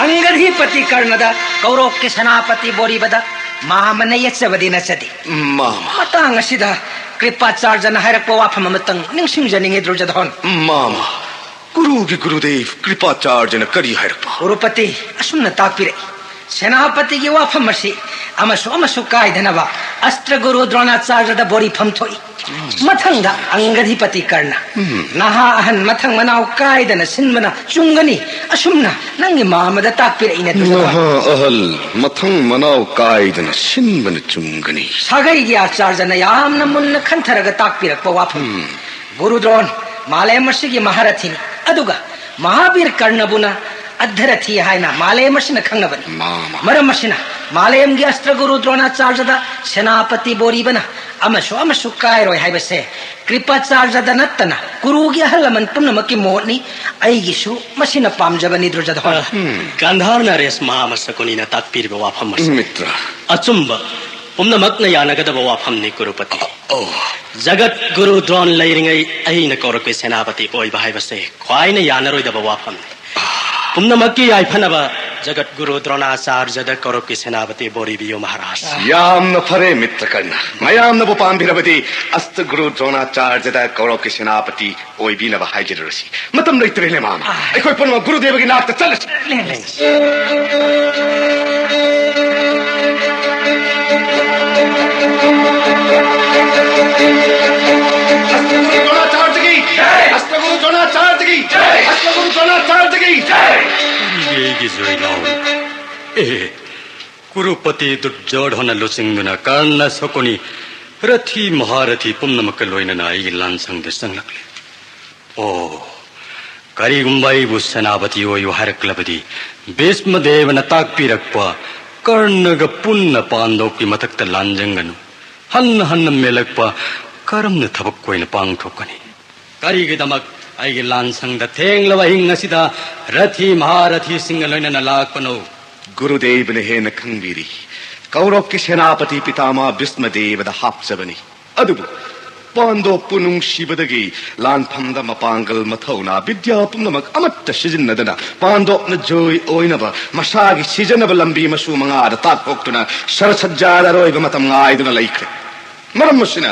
ꯑꯪꯒꯙꯤꯄꯇꯤ ꯀꯔꯅꯗ ꯀꯧꯔꯣꯛꯀꯤ ꯁꯦꯅꯥꯄꯇꯤ ꯕꯣꯔꯤꯕꯗ ꯃꯥꯃꯅ ꯌꯦꯠꯆꯕꯗꯤ ꯅꯠꯆꯗꯦ꯫ ꯃꯥꯃ꯫ ꯃꯇꯥꯡ ꯑꯁꯤꯗ ꯀ꯭ꯔꯤꯄꯥꯆꯥꯔꯖꯅ ꯍꯥꯏꯔꯛꯄ ꯋꯥꯐꯝ ꯑꯃꯇꯪ ꯅꯤꯡꯁꯤꯡꯖꯅꯤꯡꯉꯤ, ꯗꯨꯔꯖꯣꯙꯟ꯫ ꯃꯥꯃ, ꯒꯨꯔꯨꯒꯤ ꯒꯨꯔꯨꯗꯦꯕ ꯀ꯭ꯔꯤꯄꯥꯆꯥꯔꯖꯅ ꯀꯔꯤ ꯍꯥꯏꯔꯛꯄ? ꯀ꯭ꯔꯨꯔꯄꯇꯤ ꯑꯁꯨꯝꯅ ꯇꯥꯛꯄꯤꯔꯛꯏ, ꯁꯦꯅꯥꯄꯇꯤꯒꯤ ꯋꯥꯐꯝ ꯑꯁꯤ ꯑꯃꯁꯨ ꯑꯃꯁꯨ ꯀꯥꯏꯗꯅꯕ ꯑꯁꯇ꯭ꯔꯒꯨꯔꯨ ꯗ꯭ꯔꯣꯅꯥꯆꯥꯔꯌꯗ ꯕꯣꯔꯤꯐꯝ ꯊꯣꯛꯏ꯫ ꯃꯊꯪꯗ ꯑꯪꯒꯙꯤꯄꯇꯤ ꯀꯔꯅ, ꯅꯍꯥ ꯑꯍꯟ ꯃꯊꯪ ꯃꯅꯥꯎ ꯀꯥꯏꯗꯅ ꯁꯤꯟꯕꯅ ꯆꯨꯝꯒꯅꯤ, ꯑꯁꯨꯝꯅ ꯅꯪꯒꯤ ꯃꯥꯃꯗ ꯇꯥꯛꯄꯤꯔꯛꯏꯅꯦ, ꯗꯨꯖꯣꯙꯣ꯫ ꯅꯍꯥ ꯑꯍꯜ ꯃꯊꯪ ꯃꯅꯥꯎ ꯀꯥꯏꯗꯅ ꯁꯤꯟꯕꯅ ꯆꯨꯝꯒꯅꯤ꯫ ꯁꯥꯒꯩꯒꯤ ꯑꯥꯆꯥꯔꯌꯅ ꯌꯥꯝꯅ ꯃꯨꯟꯅ ꯈꯟꯊꯔꯒ ꯇꯥꯛꯄꯤꯔꯛꯄ ꯋꯥꯐꯝ꯫ ꯒꯨꯔꯨ ꯗ꯭ꯔꯣꯟ ꯃꯥꯂꯦꯝ ꯑꯁꯤꯒꯤ ꯃꯍꯥꯔꯊꯤꯅꯤ, ꯑꯗꯨꯒ ꯃꯍꯥꯕꯤꯔ ꯀꯔꯅꯕꯨꯅ ꯑꯗ꯭ꯙꯔꯊꯤ ꯍꯥꯏꯅ ꯃꯥꯂꯦꯝ ꯑꯁꯤꯅ ꯈꯪꯅꯕꯅꯤ꯫ ꯃꯔꯝ ꯑꯁꯤꯅ ꯃꯥꯂꯦꯝꯒꯤ ꯑꯁꯇ꯭ꯔꯒꯨꯔꯨ ꯗ꯭ꯔꯣꯅꯥꯆꯥꯔꯌꯗ ꯁꯦꯅꯥꯄꯇꯤ ꯕꯣꯔꯤꯕꯅ ꯑꯃꯁꯨ ꯑꯃꯁꯨ ꯀꯥꯏꯔꯣꯏ ꯍꯥꯏꯕꯁꯦ ꯀ꯭ꯔꯤꯄꯥꯆꯥꯔꯌꯗ ꯅꯠꯇꯅ ꯀꯨꯔꯨꯒꯤ ꯑꯍꯜ ꯂꯃꯟ ꯄꯨꯝꯅꯃꯛꯀꯤ ꯃꯣꯠꯅꯤ꯫ ꯑꯩꯒꯤꯁꯨ ꯃꯁꯤꯅ ꯄꯥꯝꯖꯕꯅꯤ, ꯗꯨꯔꯖꯣꯙꯣꯟ꯫ ꯒꯥꯟꯙꯥꯔ ꯅꯔꯦꯁ ꯃꯍꯥꯃꯁꯀꯨꯅꯤꯅ ꯇꯥꯛꯄꯤꯔꯤꯕ ꯋꯥꯐꯝ ꯑꯁꯤ ꯃꯤꯇ꯭ꯔ꯫ ꯑꯆꯨꯝꯕ, ꯄꯨꯝꯅꯃꯛꯅ ꯌꯥꯅꯒꯗꯕ ꯋꯥꯐꯝꯅꯤ, ꯀꯨꯔꯨꯄꯇꯤ꯫ ꯑꯣ꯫ ꯖꯒꯠ ꯒꯨꯔꯨ ꯗ꯭ꯔꯣꯟ ꯂꯩꯔꯤꯉꯩ ꯑꯩꯅ ꯀꯧꯔꯛꯄꯤ ꯁꯦꯅꯥꯄꯇꯤ ꯑꯣꯏꯕ ꯍꯥꯏꯕꯁꯦ ꯈ꯭ꯋꯥꯏꯅ ꯌꯥꯅꯔꯣꯏꯗꯕ ꯋꯥꯐꯝꯅꯤ꯫ ꯄꯨꯝꯅꯃꯛꯀꯤ ꯌꯥꯏꯐꯅꯕ ꯖꯒꯠ ꯒꯨꯔꯨ ꯗ꯭ꯔꯣꯅꯥꯆꯥꯔꯌꯗ ꯀꯧꯔꯛꯄꯤ ꯁꯦꯅꯥꯄꯇꯤ ꯕꯣꯔꯤꯕꯤꯌꯨ, ꯃꯍꯥꯔꯥꯖ꯫ ꯌꯥꯝꯅ ꯐꯔꯦ, ꯃꯤꯇ꯭ꯔ ꯀꯔꯅ꯫ ꯃꯌꯥꯝꯅꯕꯨ ꯄꯥꯝꯕꯤꯔꯕꯗꯤ ꯑꯁꯇ꯭ꯔꯒꯨꯔꯨ ꯗ꯭ꯔꯣꯅꯥꯆꯥꯔꯌꯗ ꯀꯧꯔꯛꯄꯤ ꯁꯦꯅꯥꯄꯇꯤ ꯑꯣꯏꯕꯤꯅꯕ ꯍꯥꯏꯖꯔꯨꯔꯁꯤ꯫ ꯃꯇꯝ ꯂꯩꯇ꯭ꯔꯦꯅꯦ, ꯃꯥꯃ꯫ ꯑꯩꯈꯣꯏ ꯄꯨꯝꯅꯃꯛ ꯒꯨꯔꯨꯗꯦꯕꯒꯤ ꯅꯥꯛꯇ ꯆꯠꯂꯁꯤ꯫ ꯑꯁꯇ꯭ꯔꯒꯨꯔꯨ ꯗ꯭ꯔꯣꯅꯥꯆꯥꯔꯌꯒꯤ ꯖꯩ! ꯑꯁꯇ꯭ꯔꯒꯨꯔꯨ ꯗ꯭ꯔꯣꯅꯥꯆꯥꯔꯌꯒꯤ ꯖꯩ! ꯑꯁꯇ꯭ꯔꯒꯨꯔꯨ ꯗ꯭ꯔꯣꯅꯥꯆꯥꯔꯌꯒꯤ ꯖꯩ! ꯀꯔꯤꯒꯤ ꯑꯩꯒꯤ ꯖꯣꯏ ꯂꯥꯎꯔꯤ? ꯑꯦ, ꯀꯨꯔꯨꯄꯇꯤ ꯗꯨꯔꯖꯣꯙꯅ ꯂꯨꯆꯤꯡꯗꯨꯅ ꯀꯔꯅ, ꯁꯀꯨꯅꯤ, ꯔꯊꯤ ꯃꯍꯥꯔꯊꯤ ꯄꯨꯝꯅꯃꯛꯀ ꯂꯣꯏꯅꯅ ꯑꯩꯒꯤ ꯂꯥꯟꯁꯪꯗ ꯆꯪꯂꯛꯂꯦ꯫ ꯑꯣ, ꯀꯔꯤꯒꯨꯝꯕ ꯑꯩꯕꯨ ꯁꯦꯅꯥꯄꯇꯤ ꯑꯣꯏꯌꯨ ꯍꯥꯏꯔꯛꯂꯕꯗꯤ, ꯚꯤꯁꯃ ꯗꯦꯕꯅ ꯇꯥꯛꯄꯤꯔꯛꯄ ꯀꯔꯅꯒ ꯄꯨꯟꯅ ꯄꯥꯟꯗꯣꯞꯀꯤ ꯃꯊꯛꯇ ꯂꯥꯟꯖꯪꯒꯅꯨ꯫ ꯍꯟꯅ ꯍꯟꯅ ꯃꯦꯜꯂꯛꯄ ꯀꯔꯝꯅ ꯊꯕꯛ ꯑꯣꯏꯅ ꯄꯥꯡꯊꯣꯛꯀꯅꯤ? ꯀꯔꯤꯒꯤꯗꯃꯛ ꯑꯩꯒꯤ ꯂꯥꯟꯁꯪꯗ ꯊꯦꯡꯂꯕ ꯑꯍꯤꯡ ꯑꯁꯤꯗ ꯔꯊꯤ ꯃꯍꯥꯔꯊꯤꯁꯤꯡꯒ ꯂꯣꯏꯅꯅ ꯂꯥꯛꯄꯅꯣ? ꯒꯨꯔꯨꯗꯦꯕꯅ ꯍꯦꯟꯅ ꯈꯪꯕꯤꯔꯤ꯫ ꯀꯧꯔꯕꯀꯤ ꯁꯦꯅꯥꯄꯇꯤ ꯄꯤꯇꯥꯃꯍ ꯚꯤꯁꯃ ꯗꯦꯕꯗ ꯍꯥꯞꯆꯕꯅꯤ꯫ ꯑꯗꯨꯕꯨ ꯄꯥꯟꯗꯣꯞꯄꯨ ꯅꯨꯡꯁꯤꯕꯗꯒꯤ ꯂꯥꯟꯐꯝꯗ ꯃꯄꯥꯡꯒꯜ, ꯃꯊꯧꯅꯥ, ꯕꯤꯗ꯭ꯌꯥ ꯄꯨꯝꯅꯃꯛ ꯑꯃꯠꯇ ꯁꯤꯖꯤꯟꯅꯗꯅ ꯄꯥꯟꯗꯣꯞꯅ ꯖꯣꯏ ꯑꯣꯏꯅꯕ ꯃꯁꯥꯒꯤ ꯁꯤꯖꯟꯅꯕ ꯂꯝꯕꯤ ꯃꯆꯨ ꯃꯉꯥꯗ ꯇꯥꯛꯊꯣꯛꯇꯨꯅ ꯁꯔꯁꯖ꯭ꯌꯥꯗ ꯑꯔꯣꯏꯕ ꯃꯇꯝ ꯉꯥꯏꯗꯨꯅ ꯂꯩꯈ꯭ꯔꯦ꯫ ꯃꯔꯝ ꯑꯁꯤꯅ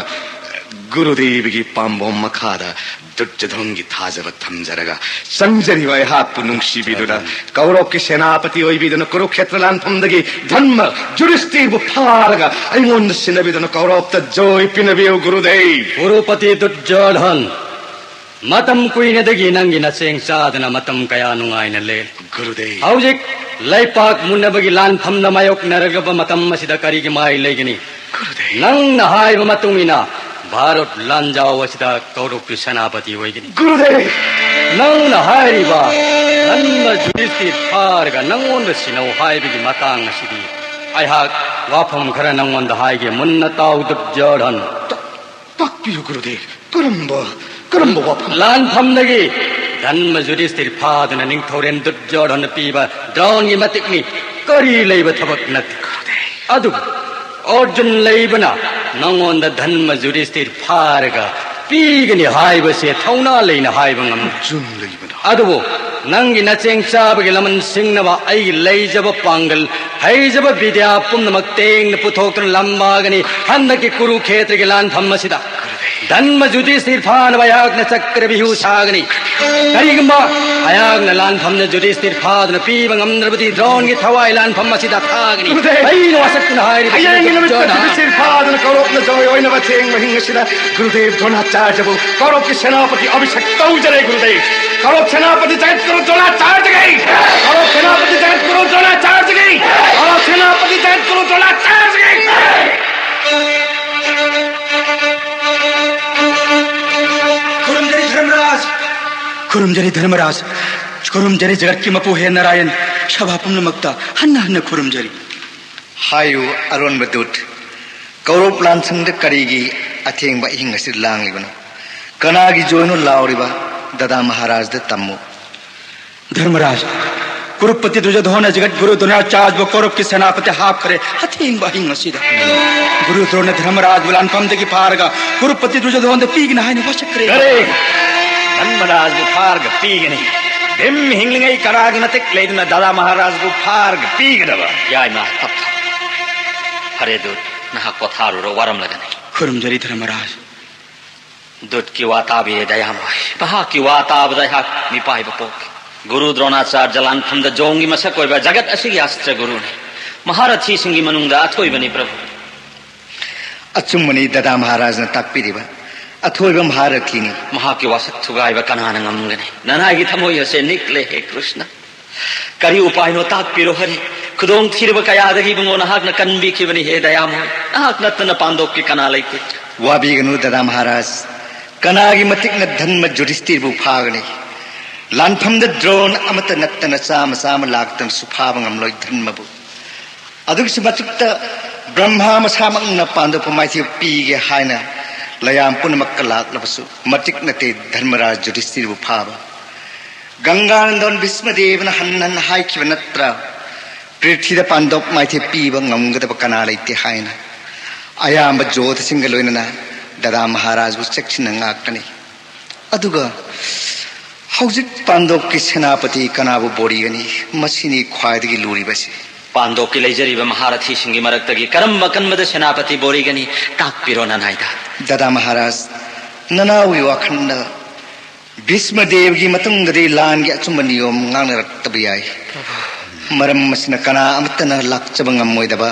ꯒꯨꯔꯨꯗꯦꯕꯒꯤ ꯄꯥꯝꯕꯣꯝ ꯃꯈꯥꯗ ꯗꯨꯔꯖꯣꯙꯟꯒꯤ ꯊꯥꯖꯕ ꯊꯝꯖꯔꯒ, ꯆꯪꯖꯔꯤꯕ ꯑꯩꯍꯥꯛꯄꯨ ꯅꯨꯡꯁꯤꯕꯤꯗꯨꯅ, ꯀꯧꯔꯧꯀꯤ ꯁꯦꯅꯥꯄꯇꯤ ꯑꯣꯏꯕꯤꯗꯨꯅ ꯀꯨꯔꯨꯈꯦꯇ꯭ꯔ ꯂꯥꯟꯐꯝꯗꯒꯤ ꯙꯔꯃ ꯖꯨꯔꯤꯁꯇꯤꯕꯨ ꯐꯥꯔꯒ ꯑꯩꯉꯣꯟꯗ ꯁꯤꯟꯅꯕꯤꯗꯨꯅ ꯀꯧꯔꯧꯇ ꯖꯣꯏ ꯄꯤꯅꯕꯤꯌꯨ, ꯒꯨꯔꯨꯗꯦꯕ꯫ ꯀꯨꯔꯨꯄꯇꯤ ꯗꯨꯔꯖꯣꯙꯟ, ꯃꯇꯝ ꯀꯨꯏꯅꯗꯒꯤ ꯅꯪꯒꯤ ꯅꯆꯦꯡ ꯆꯥꯗꯅ ꯃꯇꯝ ꯀꯌꯥ ꯅꯨꯡꯉꯥꯏꯅ ꯂꯦꯜꯂꯤ꯫ ꯒꯨꯔꯨꯗꯦꯕ꯫ ꯍꯧꯖꯤꯛ ꯂꯩꯄꯥꯛ ꯃꯨꯟꯅꯕꯒꯤ ꯂꯥꯟꯐꯝꯗ ꯃꯥꯌꯣꯛꯅꯔꯛꯂꯕ ꯃꯇꯝ ꯑꯁꯤꯗ ꯀꯔꯤꯒꯤ ꯃꯥꯏ ꯂꯩꯒꯅꯤ? ꯒꯨꯔꯨꯗꯦꯕ꯫ ꯅꯪꯅ ꯍꯥꯏꯕ ꯃꯇꯨꯡ ꯏꯟꯅ ꯚꯥꯔꯠ ꯂꯥꯟꯖꯥꯎ ꯑꯁꯤꯗ ꯀꯧꯔꯧꯀꯤ ꯁꯦꯅꯥꯄꯇꯤ ꯑꯣꯏꯒꯅꯤ꯫ ꯒꯨꯔꯨꯗꯦꯕ! ꯅꯪꯅ ꯍꯥꯏꯔꯤꯕ ꯙꯟꯃ ꯖꯨꯙꯤꯁꯇꯤꯔ ꯐꯥꯔꯒ ꯅꯪꯉꯣꯟꯗ ꯁꯤꯟꯅꯧ ꯍꯥꯏꯕꯒꯤ ꯃꯇꯥꯡ ꯑꯁꯤꯗꯤ ꯑꯩꯍꯥꯛ ꯋꯥꯐꯝ ꯈꯔ ꯅꯪꯉꯣꯟꯗ ꯍꯥꯏꯒꯦ, ꯃꯨꯟꯅ ꯇꯥꯎ ꯗꯨꯔꯖꯣꯙꯟ꯫ ꯇꯥꯛꯄꯤꯌꯨ ꯒꯨꯔꯨꯗꯦꯕ, ꯀꯔꯝꯕ, ꯀꯔꯝꯕ ꯋꯥꯐꯝ? ꯂꯥꯟꯐꯝꯗꯒꯤ ꯙꯟꯃ ꯖꯨꯙꯤꯁꯇꯤꯔ ꯐꯥꯗꯨꯅ ꯅꯤꯡꯊꯧꯔꯦꯟ ꯗꯨꯔꯖꯣꯙꯅ ꯄꯤꯕ ꯗ꯭ꯔꯣꯟꯒꯤ ꯃꯇꯤꯛꯅꯤ꯫ ꯀꯔꯤ ꯂꯩꯕ ꯊꯕꯛ ꯅꯠꯇꯦ꯫ ꯑꯗꯨꯕꯨ ꯑꯔꯖꯨꯟ ꯂꯩꯕꯅ ꯅꯉꯣꯟꯗ ꯙꯟꯃ ꯖꯨꯙꯤꯁꯇꯤꯔ ꯐꯥꯔꯒ ꯄꯤꯒꯅꯤ ꯍꯥꯏꯕꯁꯦ ꯊꯧꯅꯥ ꯂꯩꯅ ꯍꯥꯏꯕ ꯉꯝꯃꯤ꯫ ꯑꯔꯖꯨꯟ ꯂꯩꯕꯅ? ꯑꯗꯨꯕꯨ ꯅꯪꯒꯤ ꯅꯆꯦꯡ ꯆꯥꯕꯒꯤ ꯂꯃꯟ ꯁꯤꯡꯅꯕ ꯑꯩꯒꯤ ꯂꯩꯖꯕ ꯄꯥꯡꯒꯜ, ꯍꯩꯖꯕ ꯕꯤꯗ꯭ꯌꯥ ꯄꯨꯝꯅꯃꯛ ꯇꯦꯡꯅ ꯄꯨꯊꯣꯛꯇꯨꯅ ꯂꯝꯕꯥꯒꯅꯤ꯫ ꯍꯟꯗꯛꯀꯤ ꯀꯨꯔꯨꯈꯦꯇ꯭ꯔꯒꯤ ꯂꯥꯟꯐꯝ ꯑꯁꯤꯗ ꯙꯟꯃ ꯖꯨꯙꯤꯁꯇꯤꯔ ꯐꯥꯅꯕ ꯑꯩꯍꯥꯛꯅ ꯆꯀ꯭ꯔꯕꯤꯍꯨ ꯁꯥꯒꯅꯤ꯫ ꯀꯔꯤꯒꯨꯝꯕ ꯑꯩꯍꯥꯛꯅ ꯂꯥꯟꯐꯝꯗ ꯖꯨꯙꯤꯁꯇꯤꯔ ꯐꯥꯗꯨꯅ ꯄꯤꯕ ꯉꯝꯗ꯭ꯔꯕꯗꯤ ꯗ꯭ꯔꯣꯟꯒꯤ ꯊꯋꯥꯏ ꯂꯥꯟꯐꯝ ꯑꯁꯤꯗ ꯊꯥꯒꯅꯤ꯫ ꯒꯨꯔꯨꯗꯦꯕ! ꯑꯩꯅ ꯋꯥꯁꯛꯇꯨꯅ ꯍꯥꯏꯔꯤꯕ ꯍꯌꯦꯡꯒꯤ ꯅꯨꯃꯤꯠꯇ ꯗꯨꯔꯖꯣꯙꯅ ꯖꯨꯙꯤꯁꯇꯤꯔ ꯐꯥꯗꯨꯅ ꯀꯧꯔꯧꯅ ꯖꯣꯏ ꯑꯣꯏꯅꯕ ꯊꯦꯡꯕ ꯍꯤꯡ ꯑꯁꯤꯗ ꯒꯨꯔꯨꯗꯦꯕ ꯗ꯭ꯔꯣꯅꯥꯆꯥꯔꯌꯕꯨ ꯀꯧꯔꯧꯀꯤ ꯁꯦꯅꯥꯄꯇꯤ ꯑꯚꯤꯁꯦꯛ ꯇꯧꯖꯔꯦ ꯒꯨꯔꯨꯗꯦꯕ꯫ ꯀꯧꯔꯧ ꯁꯦꯅꯥꯄꯇꯤ ꯖꯒꯠ ꯒꯨꯔꯨ ꯗ꯭ꯔꯣꯅꯥꯆꯥꯔꯌꯒꯤ! ꯀꯧꯔꯧ ꯁꯦꯅꯥꯄꯇꯤ ꯖꯒꯠ ꯒꯨꯔꯨ ꯗ꯭ꯔꯣꯅꯥꯆꯥꯔꯌꯒꯤ! ꯀꯧꯔꯧ ꯁꯦꯅꯥꯄꯇꯤ ꯖꯒꯠ ꯒꯨꯔꯨ ꯗ꯭ꯔꯣꯅꯥꯆꯥꯔꯌꯒꯤ! ꯈꯨꯔꯨꯝꯖꯔꯤ ꯙꯔꯃꯔꯥꯖ! ꯈꯨꯔꯨꯝꯖꯔꯤ ꯙꯔꯃꯔꯥꯖ! ꯈꯨꯔꯨꯝꯖꯔꯤ ꯖꯒꯠꯀꯤ ꯃꯄꯨ ꯍꯦ ꯅꯥꯔꯥꯌꯟ! ꯁꯚꯥ ꯄꯨꯝꯅꯃꯛꯇ ꯍꯟꯅ ꯍꯟꯅ ꯈꯨꯔꯨꯝꯖꯔꯤ꯫ ꯍꯥꯏꯌꯨ ꯑꯔꯣꯟꯕ ꯗꯨꯠ, ꯀꯧꯔꯧ ꯂꯥꯟꯁꯪꯗ ꯀꯔꯤꯒꯤ ꯑꯊꯦꯡꯕ ꯑꯍꯤꯡ ꯑꯁꯤ ꯂꯥꯡꯂꯤꯕꯅꯣ? ꯀꯅꯥꯒꯤ ꯖꯣꯏꯅꯣ ꯂꯥꯎꯔꯤꯕ? ꯗꯗꯥ ꯃꯍꯥꯔꯥꯖꯗ ꯇꯝꯃꯨ꯫ ꯙꯔꯃꯔꯥꯖ, ꯀꯨꯔꯨꯄꯇꯤ ꯗꯨꯔꯖꯣꯙꯣꯅ ꯖꯒꯠ ꯒꯨꯔꯨ ꯗ꯭ꯔꯣꯅꯥꯆꯥꯔꯌꯕꯨ ꯀꯧꯔꯧꯀꯤ ꯁꯦꯅꯥꯄꯇꯤ ꯍꯥꯞꯈ꯭ꯔꯦ ꯑꯊꯦꯡꯕ ꯑꯍꯤꯡ ꯑꯁꯤꯗ꯫ ꯒꯨꯔꯨ ꯗ꯭ꯔꯣꯅ ꯙꯔꯃꯔꯥꯖꯕꯨ ꯂꯥꯟꯐꯝꯗꯒꯤ ꯐꯥꯔꯒ ꯀꯨꯔꯨꯄꯇꯤ ꯗꯨꯔꯖꯣꯙꯣꯟꯗ ꯄꯤꯒꯅꯤ ꯍꯥꯏꯅ ꯋꯥꯁꯛꯈ꯭ꯔꯦ꯫ ꯀꯔꯤ? ꯙꯔꯃꯔꯥꯖꯕꯨ ꯐꯥꯔꯒ ꯄꯤꯒꯅꯤ? ꯚꯤꯝ ꯍꯤꯡꯂꯤꯉꯩ ꯀꯅꯥꯒꯤ ꯃꯇꯤꯛ ꯂꯩꯗꯨꯅ ꯗꯗꯥ ꯃꯍꯥꯔꯥꯖꯕꯨ ꯐꯥꯔꯒ ꯄꯤꯒꯗꯕ? ꯌꯥꯏꯃ, ꯇꯞ ꯇꯞ꯫ ꯐꯔꯦ ꯗꯨꯠ, ꯅꯍꯥꯛ ꯄꯣꯊꯥꯔꯨꯔꯣ, ꯋꯥꯔꯝꯂꯒꯅꯤ꯫ ꯈꯨꯔꯨꯝꯖꯔꯤ ꯙꯔꯃꯔꯥꯖ꯫ ꯗꯨꯠꯀꯤ ꯋꯥ ꯇꯥꯕꯤꯔꯦ ꯗꯌꯥꯃꯣꯏ꯫ ꯃꯍꯥꯛꯀꯤ ꯋꯥ ꯇꯥꯕꯗ ꯑꯩꯍꯥꯛ ꯃꯤꯄꯥꯏꯕ ꯄꯣꯛꯈꯤ꯫ ꯒꯨꯔꯨ ꯗ꯭ꯔꯣꯅꯥꯆꯥꯔꯖ ꯂꯥꯟꯐꯝꯗ ꯖꯣꯡꯒꯤ ꯃꯁꯛ ꯑꯣꯏꯕ ꯖꯒꯠ ꯑꯁꯤꯒꯤ ꯑꯁꯇ꯭ꯔ ꯒꯨꯔꯨꯅꯤ꯫ ꯃꯍꯥꯔꯊꯤꯁꯤꯡꯒꯤ ꯃꯅꯨꯡꯗ ꯑꯊꯣꯏꯕꯅꯤ ꯄ꯭ꯔꯚꯨ꯫ ꯑꯆꯨꯝꯕꯅꯤ ꯗꯗꯥ ꯃꯍꯥꯔꯥꯖꯅ ꯇꯥꯛꯄꯤꯔꯤꯕ꯫ ꯑꯊꯣꯏꯕ ꯃꯍꯥꯔꯊꯤꯅꯤ꯫ ꯃꯍꯥꯛꯀꯤ ꯋꯥꯁꯛ ꯊꯨꯒꯥꯏꯕ ꯀꯅꯥꯅ ꯉꯝꯒꯅꯤ? ꯅꯅꯥꯏꯒꯤ ꯊꯃꯣꯏ ꯑꯁꯦ ꯅꯤꯛꯂꯦ ꯍꯦ ꯀ꯭ꯔꯤꯁꯅ꯫ ꯀꯔꯤ ꯎꯄꯥꯏꯅꯣ ꯇꯥꯛꯄꯤꯔꯣ ꯍꯔꯤ꯫ ꯈꯨꯗꯣꯡ ꯊꯤꯔꯕ ꯀꯌꯥꯗꯒꯤ ꯏꯕꯨꯡꯉꯣ ꯅꯍꯥꯛꯅ ꯀꯟꯕꯤꯈꯤꯕꯅꯤ ꯍꯦ ꯗꯌꯥꯃꯣꯏ꯫ ꯅꯍꯥꯛ ꯅꯠꯇꯅ ꯄꯥꯟꯗꯣꯞꯀꯤ ꯀꯅꯥ ꯂꯩꯇꯦ꯫ ꯋꯥꯕꯤꯒꯅꯨ ꯗꯗꯥ ꯃꯍꯥꯔꯥꯖ꯫ ꯀꯅꯥꯒꯤ ꯃꯇꯤꯛꯅ ꯙꯟꯃ ꯖꯨꯙꯤꯁꯇꯤꯔꯕꯨ ꯐꯥꯒꯅꯤ? ꯂꯥꯟꯐꯝꯗ ꯗ꯭ꯔꯣꯟ ꯑꯃꯠꯇ ꯅꯠꯇꯅ ꯆꯥꯝꯃ ꯆꯥꯝꯃ ꯂꯥꯛꯇꯅꯁꯨ ꯐꯥꯕ ꯉꯝꯂꯣꯏ ꯙꯟꯃꯕꯨ꯫ ꯑꯗꯨꯒꯤꯁꯨ ꯃꯊꯛꯇ ꯕ꯭ꯔꯍ꯭ꯃꯥ ꯃꯁꯥꯃꯛꯅ ꯄꯥꯟꯗꯣꯞꯄꯨ ꯃꯥꯏꯊꯤꯕ ꯄꯤꯒꯦ ꯍꯥꯏꯅ ꯂꯌꯥꯝ ꯄꯨꯝꯅꯃꯛꯀ ꯂꯥꯛꯂꯕꯁꯨ ꯃꯇꯤꯛ ꯅꯠꯇꯦ ꯙꯔꯃꯔꯥꯖ ꯌꯨꯙꯤꯁꯊꯤꯔꯕꯨ ꯐꯥꯕ꯫ ꯒꯪꯒꯥꯅꯟꯗꯣꯟ ꯚꯤꯁꯃꯗꯦꯕꯅ ꯍꯟꯅ ꯍꯟꯅ ꯍꯥꯏꯈꯤꯕ ꯅꯠꯇ꯭ꯔꯥ, ꯄ꯭ꯔꯤꯊꯤꯗ ꯄꯥꯟꯗꯣꯞ ꯃꯥꯏꯊꯤꯕ ꯄꯤꯕ ꯉꯝꯒꯗꯕ ꯀꯅꯥ ꯂꯩꯇꯦ ꯍꯥꯏꯅ꯫ ꯑꯌꯥꯝꯕ ꯖꯣꯙꯁꯤꯡꯒ ꯂꯣꯏꯅꯅ ꯗꯗꯥ ꯃꯍꯥꯔꯥꯖꯕꯨ ꯆꯦꯛꯁꯤꯟꯅ ꯉꯥꯛꯀꯅꯤ꯫ ꯑꯗꯨꯒ ꯍꯧꯖꯤꯛ ꯄꯥꯟꯗꯣꯞꯀꯤ ꯁꯦꯅꯥꯄꯇꯤ ꯀꯅꯥꯕꯨ ꯕꯣꯔꯤꯒꯅꯤ? ꯃꯁꯤꯅꯤ ꯈ꯭ꯋꯥꯏꯗꯒꯤ ꯂꯨꯔꯤꯕꯁꯤ꯫ ꯄꯥꯟꯗꯣꯞꯀꯤ ꯂꯩꯖꯔꯤꯕ ꯃꯍꯥꯔꯊꯤꯁꯤꯡꯒꯤ ꯃꯔꯛꯇꯒꯤ ꯀꯔꯝꯕ ꯑꯀꯟꯕꯗ ꯁꯦꯅꯥꯄꯇꯤ ꯕꯣꯔꯤꯒꯅꯤ? ꯇꯥꯛꯄꯤꯔꯣ ꯅꯅꯥꯏꯗ꯫ ꯗꯗꯥ ꯃꯍꯥꯔꯥꯖ, ꯅꯅꯥꯎꯒꯤ ꯋꯥꯈꯜꯗ ꯚꯤꯁꯃꯗꯦꯕꯒꯤ ꯃꯇꯨꯡꯗꯗꯤ ꯂꯥꯟꯒꯤ ꯑꯆꯨꯝꯕ ꯅꯤꯌꯣꯝ ꯉꯥꯡꯅꯔꯛꯇꯕ ꯌꯥꯏ꯫ ꯃꯔꯝ ꯑꯁꯤꯅ ꯀꯅꯥ ꯑꯃꯠꯇꯅ ꯂꯥꯛꯆꯕ ꯉꯝꯃꯣꯏꯗꯕ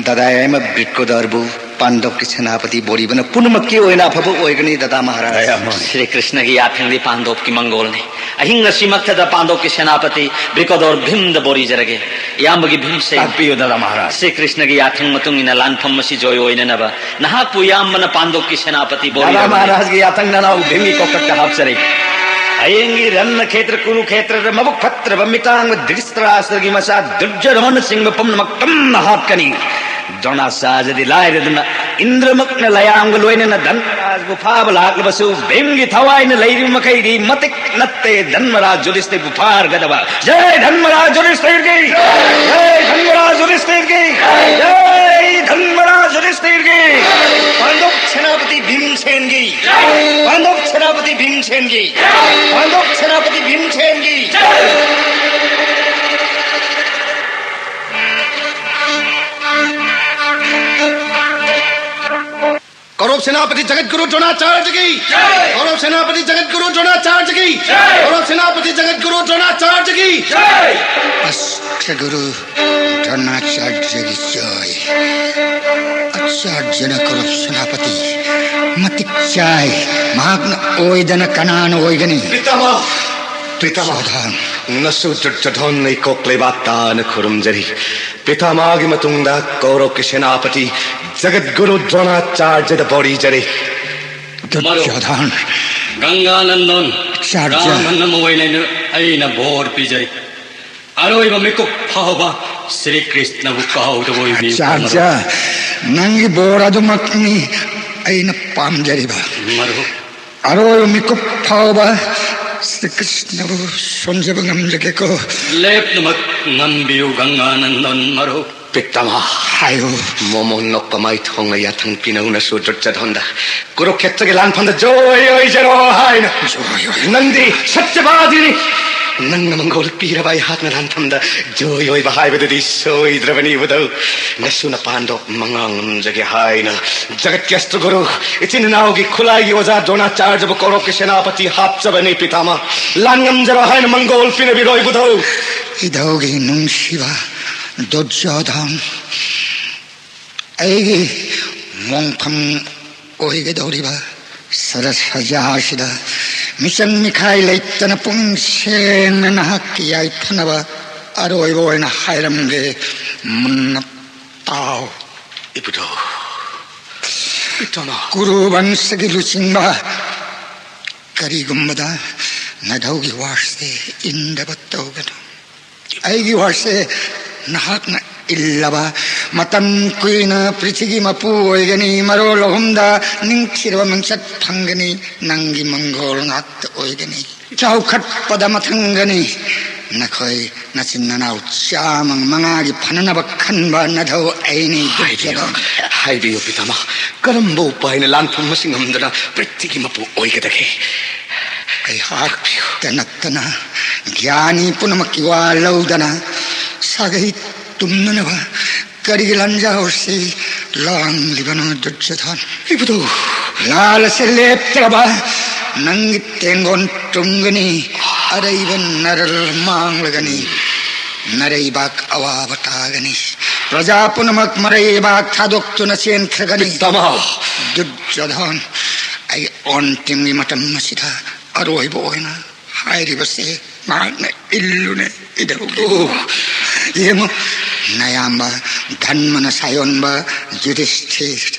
ꯗꯗꯥ ꯌꯥꯏꯃ ꯕ꯭ꯔꯤꯀꯣꯗꯔꯕꯨ ꯄꯥꯟꯗꯣꯞꯀꯤ ꯁꯦꯅꯥꯄꯇꯤ ꯕꯣꯔꯤꯕꯅ ꯄꯨꯝꯅꯃꯛꯀꯤ ꯑꯣꯏꯅ ꯑꯐꯕ ꯑꯣꯏꯒꯅꯤ ꯗꯗꯥ ꯃꯍꯥꯔꯥꯖ꯫ ꯗꯌꯥꯃꯣꯏ꯫ ꯁ꯭ꯔꯤ ꯀ꯭ꯔꯤꯁꯅꯒꯤ ꯌꯥꯊꯪꯗꯤ ꯄꯥꯟꯗꯣꯞꯀꯤ ꯃꯪꯒꯣꯜꯅꯤ꯫ ꯑꯍꯤꯡ ꯑꯁꯤꯃꯛꯇꯗ ꯄꯥꯟꯗꯣꯞꯀꯤ ꯁꯦꯅꯥꯄꯇꯤ ꯕ꯭ꯔꯤꯀꯣꯗꯣꯔ ꯚꯤꯝꯗ ꯕꯣꯔꯤꯖꯔꯒꯦ꯫ ꯏꯌꯥꯝꯕꯒꯤ ꯚꯤꯝꯁꯦꯟ꯫ ꯇꯥꯛꯄꯤꯌꯨ ꯗꯗꯥ ꯃꯍꯥꯔꯥꯖ꯫ ꯁ꯭ꯔꯤ ꯀ꯭ꯔꯤꯁꯅꯒꯤ ꯌꯥꯊꯪ ꯃꯇꯨꯡ ꯏꯟꯅ ꯂꯥꯟꯐꯝ ꯑꯁꯤ ꯖꯣꯏ ꯑꯣꯏꯅꯅꯕ ꯅꯍꯥꯛꯄꯨ ꯏꯌꯥꯝꯕꯅ ꯄꯥꯟꯗꯣꯞꯀꯤ ꯁꯦꯅꯥꯄꯇꯤ ꯗꯗꯥ ꯕꯣꯔꯤꯔꯕꯅꯤ꯫ ꯃꯍꯥꯔꯥꯖꯒꯤ ꯌꯥꯊꯪ ꯅꯅꯥꯎ ꯚꯤꯝꯒꯤ ꯀꯣꯛꯊꯛꯇ ꯍꯥꯞꯆꯔꯤ꯫ ꯍꯌꯦꯡꯒꯤ ꯔꯟꯅ ꯈꯦꯇ꯭ꯔ ꯀꯨꯔꯨ ꯈꯦꯇ꯭ꯔꯗ ꯃꯕꯨꯛ ꯐꯠꯇ꯭ꯔꯕ ꯃꯤꯇꯥꯡꯕ ꯙ꯭ꯔꯤꯁꯇ꯭ꯔꯥꯁꯇ꯭ꯔꯒꯤ ꯃꯆꯥ ꯗꯨꯔꯖꯣꯙꯅꯆꯤꯡꯕ ꯄꯨꯝꯅꯃꯛ ꯇꯝꯅ ꯍꯥꯠꯀꯅꯤ꯫ ꯗ꯭ꯔꯣꯅꯥꯆꯥꯔꯖꯗꯤ ꯂꯥꯏꯔꯗꯨꯅ ꯏꯟꯗ꯭ꯔꯃꯛꯅ ꯂꯌꯥꯝꯒ ꯂꯣꯏꯅꯅ ꯙꯟꯔꯥꯖꯕꯨ ꯐꯥꯕ ꯂꯥꯛꯂꯕꯁꯨ ꯚꯤꯝꯒꯤ ꯊꯋꯥꯏꯅ ꯂꯩꯔꯤꯕ ꯃꯈꯩꯗꯤ ꯃꯇꯤꯛ ꯅꯠꯇꯦ ꯙꯟꯃꯔꯥꯖ ꯌꯨꯙꯤꯁꯊꯤꯔꯕꯨ ꯐꯥꯔꯒꯗꯕ꯫ ꯖꯩ ꯙꯟꯃꯔꯥꯖ ꯌꯨꯙꯤꯁꯊꯤꯔꯒꯤ! ꯖꯩ ꯙꯟꯃꯔꯥꯖ ꯌꯨꯙꯤꯁꯊꯤꯔꯒꯤ! ꯖꯩ ꯙꯟꯃꯔꯥꯖ ꯌꯨꯙꯤꯁꯊꯤꯔꯒꯤ! ꯄꯥꯟꯗꯣꯞ ꯁꯦꯅꯥꯄꯇꯤ ꯚꯤꯝꯁꯦꯟꯒꯤ! ꯄꯥꯟꯗꯣꯞ ꯁꯦꯅꯥꯄꯇꯤ ꯚꯤꯝꯁꯦꯟꯒꯤ! ꯄꯥꯟꯗꯣꯞ ꯁꯦꯅꯥꯄꯇꯤ ꯚꯤꯝꯁꯦꯟꯒꯤ! ꯀꯧꯔꯧ ꯁꯦꯅꯥꯄꯇꯤ ꯖꯒꯠꯒꯨꯔꯨ ꯗ꯭ꯔꯣꯅꯥꯆꯥꯔ꯭ꯌꯒꯤ ꯒꯧꯔꯕ ꯁꯦꯅꯥꯄꯇꯤ ꯖꯒꯠꯒꯨꯔꯨ ꯗ꯭ꯔꯣꯅꯥꯆꯥꯔ꯭ꯌꯒꯤ ꯒꯧꯔꯕ ꯁꯦꯅꯥꯄꯇꯤ ꯖꯒꯠꯒꯨꯔꯨ ꯗ꯭ꯔꯣꯅꯥꯆꯥꯔ꯭ꯌꯒꯤ ꯑꯁ꯭ꯇꯒꯨꯔꯨ ꯗ꯭ꯔꯣꯅꯥꯆꯥꯔ꯭ꯌꯒꯤ ꯖꯣꯏ꯫ ꯑꯆꯥꯔ꯭ꯌꯅ ꯒꯧꯔꯕ ꯁꯦꯅꯥꯄꯇꯤ ꯃꯇꯤꯛ ꯆꯥꯏ꯫ ꯃꯍꯥꯛꯅ ꯑꯣꯏꯗꯅ ꯀꯅꯥꯅ ꯑꯣꯏꯒꯅꯤ? ꯄꯤꯇꯥꯃꯍ! ꯄꯤꯇꯥꯃꯍ! ꯁꯥꯙꯥꯔꯟ꯫ ꯅꯁꯨ ꯗꯨꯔꯖꯣꯙꯟ ꯏꯀꯣꯛ ꯂꯩꯕꯥꯛ ꯇꯥꯅ ꯈꯨꯔꯨꯝꯖꯔꯤ꯫ ꯄꯤꯇꯥꯃꯍꯒꯤ ꯃꯇꯨꯡꯗ ꯀꯧꯔꯕꯀꯤ ꯁꯦꯅꯥꯄꯇꯤ ꯖꯒꯠꯒꯨꯔꯨ ꯗ꯭ꯔꯣꯅꯥꯆꯥꯔ꯭ꯌꯗ ꯕꯣꯔꯤꯖꯔꯤ꯫ ꯃꯔꯨꯞ ꯗꯨꯔꯖꯣꯙꯟ꯫ ꯒꯪꯒꯥꯅꯟꯗꯟ, ꯑꯆꯥꯔ꯭ꯌ꯫ ꯔꯥꯃꯟ ꯑꯃ ꯑꯣꯏꯅ ꯑꯩꯅ ꯕꯣꯔ ꯄꯤꯖꯔꯤ꯫ ꯑꯔꯣꯏꯕ ꯃꯤꯀꯨꯞ ꯐꯥꯎꯕ ꯁ꯭ꯔꯤ ꯀ꯭ꯔꯤꯁꯅꯕꯨ ꯀꯥꯎꯗꯕ ꯑꯣꯏꯕꯤꯌꯨ, ꯑꯆꯥꯔ꯭ꯌ, ꯃꯔꯨꯞ꯫ ꯅꯪꯒꯤ ꯕꯣꯔ ꯑꯗꯨꯃꯛꯅꯤ ꯑꯩꯅ ꯄꯥꯝꯖꯔꯤꯕ꯫ ꯃꯔꯨꯞ꯫ ꯑꯔꯣꯏꯕ ꯃꯤꯀꯨꯞ ꯐꯥꯎꯕ ꯁ꯭ꯔꯤ ꯀ꯭ꯔꯤꯁꯅꯕꯨ ꯁꯣꯟꯖꯕ ꯉꯝꯖꯒꯦꯀꯣ꯫ ꯂꯦꯞꯅꯃꯛ ꯉꯝꯕꯤꯌꯨ, ꯒꯪꯒꯥꯅꯟꯗꯟ ꯃꯔꯨꯞ꯫ ꯄꯤꯇꯥꯃꯍ꯫ ꯍꯥꯏꯌꯨ꯫ ꯃꯣꯃꯣꯟ ꯅꯣꯛꯄ ꯃꯥꯏꯊꯣꯡꯅ ꯌꯥꯊꯪ ꯄꯤꯅꯧꯅꯁꯨ ꯗꯨꯔꯖꯣꯙꯟꯗ ꯀꯨꯔꯨꯛꯈꯦꯇ꯭ꯔꯒꯤ ꯂꯥꯟꯐꯝꯗ ꯖꯣꯏ ꯑꯣꯏꯖꯔꯣ ꯍꯥꯏꯅ꯫ ꯖꯣꯏ ꯑꯣꯏ꯫ ꯅꯪꯗꯤ ꯁꯠꯌꯕꯥꯗꯤꯅꯤ꯫ ꯅꯪꯅ ꯃꯪꯒꯣꯜ ꯄꯤꯔꯕ ꯑꯩꯍꯥꯛꯅ ꯂꯥꯟꯐꯝꯗ ꯖꯣꯏ ꯑꯣꯏꯕ ꯍꯥꯏꯕꯗꯨꯗꯤ ꯁꯣꯏꯗ꯭ꯔꯕꯅꯤ ꯏꯕꯨꯙꯧ꯫ ꯅꯁꯨ ꯅꯄꯥꯟꯗꯣ ꯃꯉꯥ ꯉꯝꯖꯒꯦ ꯍꯥꯏꯅ ꯖꯒꯠꯀꯤ ꯑꯁ꯭ꯇꯒꯨꯔꯨ, ꯏꯆꯤꯟ ꯏꯅꯥꯎꯒꯤ ꯈꯨꯠꯂꯥꯏꯒꯤ ꯑꯣꯖꯥ ꯗ꯭ꯔꯣꯅꯥꯆꯥꯔ꯭ꯌꯕꯨ ꯀꯧꯔꯕꯀꯤ ꯁꯦꯅꯥꯄꯇꯤ ꯍꯥꯞꯆꯕꯅꯤ ꯄꯤꯇꯥꯃꯍ꯫ ꯂꯥꯟ ꯉꯝꯖꯔꯣ ꯍꯥꯏꯅ ꯃꯪꯒꯣꯜ ꯄꯤꯅꯕꯤꯔꯣ ꯏꯕꯨꯙꯧ꯫ ꯏꯙꯧꯒꯤ ꯅꯨꯡꯁꯤꯕ ꯗꯨꯔꯖꯣꯙꯟ, ꯑꯩꯒꯤ ꯃꯣꯡꯐꯝ ꯑꯣꯏꯒꯗꯧꯔꯤꯕ ꯁꯔꯁ ꯁꯖꯥ ꯑꯁꯤꯗ ꯃꯤꯆꯪ ꯃꯤꯈꯥꯏ ꯂꯩꯇꯅ ꯄꯨꯛꯅꯤꯡ ꯁꯦꯡꯅ ꯅꯍꯥꯛꯀꯤ ꯌꯥꯏꯐꯅꯕ ꯑꯔꯣꯏꯕ ꯑꯣꯏꯅ ꯍꯥꯏꯔꯝꯒꯦ꯫ ꯃꯨꯟꯅ ꯇꯥꯎ꯫ ꯏꯕꯨꯙꯧ꯫ ꯄꯤꯇꯥꯃꯍ꯫ ꯀꯨꯔꯨ ꯕꯪꯁꯒꯤ ꯂꯨꯆꯤꯡꯕ ꯀꯔꯤꯒꯨꯝꯕꯗ ꯅꯙꯧꯒꯤ ꯋꯥꯁꯦ ꯏꯟꯗꯕ ꯇꯧꯒꯅꯨ꯫ ꯑꯩꯒꯤ ꯋꯥꯁꯦ ꯅꯍꯥꯛꯅ ꯏꯜꯂꯕ ꯃꯇꯝ ꯀꯨꯏꯅ ꯄ꯭ꯔꯤꯊꯤꯒꯤ ꯃꯄꯨ ꯑꯣꯏꯒꯅꯤ, ꯃꯔꯣꯜ ꯑꯍꯨꯝꯗ ꯅꯤꯡꯊꯤꯔꯕ ꯃꯤꯡꯆꯠ ꯐꯪꯒꯅꯤ, ꯅꯪꯒꯤ ꯃꯪꯒꯣꯜ ꯉꯥꯛꯇ ꯑꯣꯏꯒꯅꯤ꯫ ꯆꯥꯎꯈꯠꯄꯗ ꯃꯊꯪꯒꯅꯤ꯫ ꯅꯈꯣꯏ ꯅꯆꯤꯟ ꯅꯅꯥꯎ ꯆꯥꯝꯃ ꯃꯉꯥꯒꯤ ꯐꯅꯅꯕ ꯈꯟꯕ ꯅꯙꯧ ꯑꯩꯅꯤ꯫ ꯍꯥꯏꯕꯤꯌꯨ, ꯗꯨꯔꯖꯣꯙꯟ꯫ ꯍꯥꯏꯕꯤꯌꯨ ꯄꯤꯇꯥꯃꯍ, ꯀꯔꯝꯕ ꯎꯄꯥꯏꯅ ꯂꯥꯟꯐꯝ ꯑꯁꯤ ꯉꯝꯗꯨꯅ ꯄ꯭ꯔꯤꯊꯤꯒꯤ ꯃꯄꯨ ꯑꯣꯏꯒꯗꯒꯦ? ꯑꯩꯍꯥꯛꯇ ꯅꯠꯇꯅ ꯒ꯭ꯌꯥꯅꯤ ꯄꯨꯝꯅꯃꯛꯀꯤ ꯋꯥ ꯂꯧꯗꯅ ꯁꯥꯒꯩ ꯇꯨꯝꯅꯅꯕ ꯀꯔꯤꯒꯤ ꯂꯥꯟꯖꯥꯎꯁꯤ ꯂꯥꯡꯂꯤꯕꯅꯣ ꯗꯨꯔꯖꯣꯙꯟ? ꯏꯕꯨꯙꯧ꯫ ꯂꯥꯜ ꯑꯁꯤ ꯂꯦꯞꯇ꯭ꯔꯕ ꯅꯪꯒꯤ ꯇꯦꯡꯒꯣꯟ ꯇꯨꯝꯒꯅꯤ, ꯑꯔꯩꯕ ꯅꯔꯜ ꯃꯥꯡꯂꯒꯅꯤ, ꯅꯔꯩꯕꯥꯛ ꯑꯋꯥꯕ ꯇꯥꯒꯅꯤ, ꯄ꯭ꯔꯖꯥ ꯄꯨꯝꯅꯃꯛ ꯃꯔꯩꯕꯥꯛ ꯊꯥꯗꯣꯛꯇꯨꯅ ꯆꯦꯟꯈ꯭ꯔꯒꯅꯤ꯫ ꯄꯤꯇꯥꯃꯍ꯫ ꯗꯨꯔꯖꯣꯙꯟ, ꯑꯩ ꯑꯣꯟꯇꯤꯝꯒꯤ ꯃꯇꯝ ꯑꯁꯤꯗ ꯑꯔꯣꯏꯕ ꯑꯣꯏꯅ ꯍꯥꯏꯔꯤꯕꯁꯦ ꯃꯍꯥꯛꯅ ꯏꯜꯂꯨꯅꯦ, ꯏꯙꯧꯒꯤ꯫ ꯑꯣ꯫ ꯌꯦꯡꯉꯨ, ꯅꯌꯥꯝꯕ ꯙꯟꯃꯅ ꯁꯥꯌꯣꯟꯕ ꯌꯨꯙꯤꯁꯊꯤꯔ,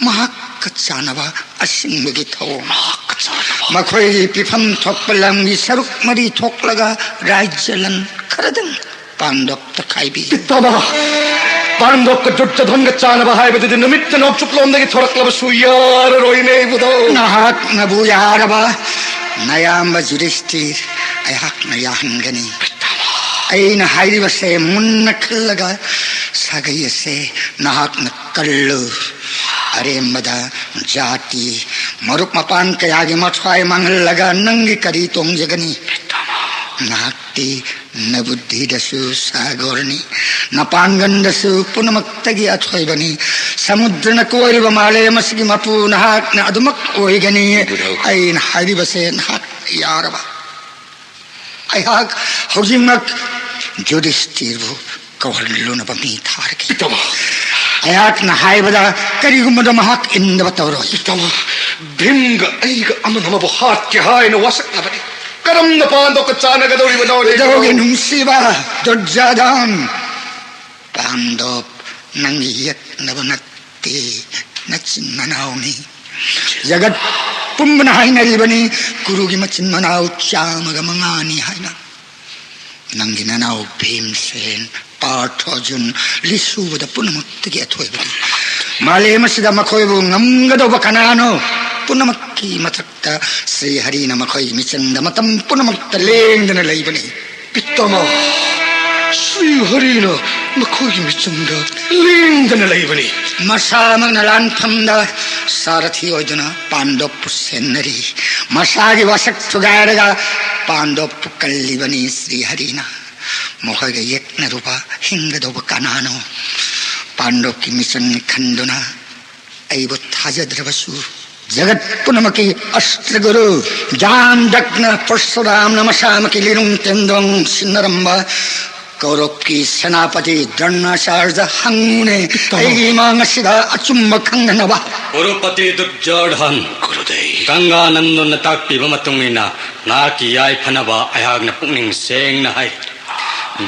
ꯃꯍꯥꯛꯀ ꯆꯥꯟꯅꯕ ꯑꯁꯤꯡꯕꯒꯤ ꯊꯧꯑꯣꯡ꯫ ꯃꯍꯥꯛꯀ ꯆꯥꯟꯅꯕ꯫ ꯃꯈꯣꯏꯒꯤ ꯄꯤꯐꯝ ꯊꯣꯛꯄ ꯂꯝꯒꯤ ꯁꯔꯨꯛ ꯃꯔꯤ ꯊꯣꯛꯂꯒ ꯔꯥꯖ꯭ꯌ ꯂꯟ ꯈꯔꯗꯪ ꯄꯥꯟꯗꯣꯞꯇ ꯈꯥꯏꯕꯤ꯫ ꯄꯤꯇꯥꯃꯍ, ꯄꯥꯟꯗꯣꯞꯀ ꯗꯨꯔꯖꯣꯙꯟꯒ ꯆꯥꯟꯅꯕ ꯍꯥꯏꯕꯗꯨꯗꯤ ꯅꯨꯃꯤꯠꯇ ꯅꯣꯡꯆꯨꯞꯂꯣꯝꯗꯒꯤ ꯊꯣꯔꯛꯂꯕꯁꯨ ꯌꯥꯔꯔꯣꯏꯅꯦ, ꯏꯕꯨꯙꯧ꯫ ꯅꯍꯥꯛꯅꯕꯨ ꯌꯥꯔꯕ, ꯅꯌꯥꯝꯕ ꯌꯨꯙꯤꯁꯊꯤꯔ, ꯑꯩꯍꯥꯛꯅ ꯌꯥꯍꯟꯒꯅꯤ꯫ ꯄꯤꯇꯥꯃꯍ꯫ ꯑꯩꯅ ꯍꯥꯏꯔꯤꯕꯁꯦ ꯃꯨꯟꯅ ꯈꯜꯂꯒ ꯁꯥꯒꯩ ꯑꯁꯦ ꯅꯍꯥꯛꯅ ꯀꯜꯂꯨ꯫ ꯑꯔꯦꯝꯕꯗ ꯖꯥꯇꯤ, ꯃꯔꯨꯞ ꯃꯄꯥꯡ ꯀꯌꯥꯒꯤ ꯃꯊ꯭ꯋꯥꯏ ꯃꯥꯡꯍꯜꯂꯒ ꯅꯪꯒꯤ ꯀꯔꯤ ꯇꯣꯡꯖꯒꯅꯤ? ꯄꯤꯇꯥꯃꯍ꯫ ꯅꯍꯥꯛꯇꯤ ꯅꯕꯨꯗꯤꯗꯁꯨ ꯁꯥꯒꯣꯔꯅꯤ, ꯅꯄꯥꯡꯒꯟꯗꯁꯨ ꯄꯨꯝꯅꯃꯛꯇꯒꯤ ꯑꯊꯣꯏꯕꯅꯤ꯫ ꯁꯃꯨꯗ꯭ꯔꯅ ꯀꯣꯏꯔꯤꯕ ꯃꯥꯂꯦꯝ ꯑꯁꯤꯒꯤ ꯃꯄꯨ ꯅꯍꯥꯛꯅ ꯑꯗꯨꯃꯛ ꯑꯣꯏꯒꯅꯤ꯫ ꯏꯕꯨꯙꯧ꯫ ꯑꯩꯅ ꯍꯥꯏꯔꯤꯕꯁꯦ ꯅꯍꯥꯛ ꯌꯥꯔꯕ? ꯑꯩꯍꯥꯛ ꯍꯧꯖꯤꯛꯃꯛ ꯌꯨꯙꯤꯁꯊꯤꯔꯕꯨ ꯀꯧꯍꯜꯂꯨꯅꯕ ꯃꯤ ꯊꯥꯔꯒꯦ꯫ ꯄꯤꯇꯥꯃꯍ꯫ ꯑꯩꯍꯥꯛꯅ ꯍꯥꯏꯕꯗ ꯀꯔꯤꯒꯨꯝꯕꯗ ꯃꯍꯥꯛ ꯏꯟꯗꯕ ꯇꯧꯔꯣꯏ꯫ ꯄꯤꯇꯥꯃꯍ, ꯚꯤꯝꯒ ꯑꯩꯒ ꯑꯃꯅ ꯑꯃꯕꯨ ꯍꯥꯠꯀꯦ ꯍꯥꯏꯅ ꯋꯥꯁꯛꯅꯕꯅꯤ꯫ ꯀꯔꯝꯅ ꯄꯥꯟꯗꯣꯞꯀ ꯆꯥꯟꯅꯒꯗꯧꯔꯤꯕꯅꯣ? ꯏꯙꯧꯒꯤ ꯅꯨꯡꯁꯤꯕ ꯗꯨꯔꯖꯣꯙꯟ, ꯄꯥꯟꯗꯣꯞ ꯅꯪꯒꯤ ꯌꯦꯛꯅꯕ ꯅꯠꯇꯦ, ꯅꯆꯤꯟ ꯃꯅꯥꯎꯅꯤ꯫ ꯖꯒꯠ ꯄꯨꯝꯕꯅ ꯍꯥꯏꯅꯔꯤꯕꯅꯤ, ꯀꯨꯔꯨꯒꯤ ꯃꯆꯤꯟ ꯃꯅꯥꯎ ꯆꯥꯝꯃꯒ ꯃꯉꯥꯅꯤ ꯍꯥꯏꯅ꯫ ꯅꯪꯒꯤ ꯅꯅꯥꯎ ꯚꯤꯝꯁꯦꯟ, ꯄꯥꯔꯊ ꯑꯔꯖꯨꯟ, ꯂꯤꯁꯨꯕꯗ ꯄꯨꯝꯅꯃꯛꯇꯒꯤ ꯑꯊꯣꯏꯕꯅꯤ꯫ ꯃꯥꯂꯦꯝ ꯑꯁꯤꯗ ꯃꯈꯣꯏꯕꯨ ꯉꯝꯒꯗꯧꯕ ꯀꯅꯥꯅꯣ? ꯄꯨꯝꯅꯃꯛꯀꯤ ꯃꯊꯛꯇ ꯁ꯭ꯔꯤ ꯍꯔꯤꯅ ꯃꯈꯣꯏꯒꯤ ꯃꯤꯆꯪꯗ ꯃꯇꯝ ꯄꯨꯝꯅꯃꯛꯇ ꯂꯦꯡꯗꯅ ꯂꯩꯕꯅꯤ꯫ ꯄꯤꯇꯥꯃꯍ, ꯁ꯭ꯔꯤ ꯍꯔꯤꯅ ꯃꯈꯣꯏꯒꯤ ꯃꯤꯆꯪꯗ ꯂꯦꯡꯗꯅ ꯂꯩꯕꯅꯤ꯫ ꯃꯁꯥꯃꯛꯅ ꯂꯥꯟꯐꯝꯗ ꯁꯥꯔꯊꯤ ꯑꯣꯏꯗꯨꯅ ꯄꯥꯟꯗꯣꯞꯄꯨ ꯁꯦꯟꯅꯔꯤ꯫ ꯃꯁꯥꯒꯤ ꯋꯥꯁꯛ ꯊꯨꯒꯥꯏꯔꯒ ꯄꯥꯟꯗꯣꯞꯄꯨ ꯀꯜꯂꯤꯕꯅꯤ ꯁ꯭ꯔꯤ ꯍꯔꯤꯅ꯫ ꯃꯈꯣꯏꯒ ꯌꯦꯛꯅꯔꯨꯕ ꯍꯤꯡꯒꯗꯧꯕ ꯀꯅꯥꯅꯣ? ꯄꯥꯟꯗꯣꯞꯀꯤ ꯃꯤꯆꯪꯅꯤ ꯈꯟꯗꯨꯅ ꯑꯩꯕꯨ ꯊꯥꯖꯗ꯭ꯔꯕꯁꯨ, ꯖꯒꯠ ꯄꯨꯝꯅꯃꯛꯀꯤ ꯑꯁꯇ꯭ꯔꯒꯨꯔꯨ ꯖꯥꯝꯗꯛꯅ ꯄꯔꯁꯨꯔꯥꯝꯅ ꯃꯁꯥꯃꯛꯀꯤ ꯂꯤꯔꯨꯡ ꯇꯦꯟꯗꯣꯡ ꯁꯤꯟꯅꯔꯝꯕ ꯀꯧꯔꯕꯀꯤ ꯁꯦꯅꯥꯄꯇꯤ ꯗ꯭ꯔꯣꯅꯥꯆꯥꯔꯌꯗ ꯍꯪꯉꯨꯅꯦ, ꯄꯤꯇꯥꯃꯍ꯫ ꯑꯩꯒꯤ ꯏꯃꯥꯡ ꯑꯁꯤꯗ ꯑꯆꯨꯝꯕ ꯈꯪꯅꯅꯕ꯫ ꯀꯨꯔꯨꯄꯇꯤ ꯗꯨꯔꯖꯣꯙꯟ, ꯒꯨꯔꯨꯗꯦꯕ꯫ ꯒꯪꯒꯥ ꯅꯟꯗꯣꯟꯅ ꯇꯥꯛꯄꯤꯕ ꯃꯇꯨꯡ ꯏꯟꯅ ꯅꯍꯥꯛꯀꯤ ꯌꯥꯏꯐꯅꯕ ꯑꯩꯍꯥꯛꯅ ꯄꯨꯛꯅꯤꯡ ꯁꯦꯡꯅ ꯍꯥꯏ꯫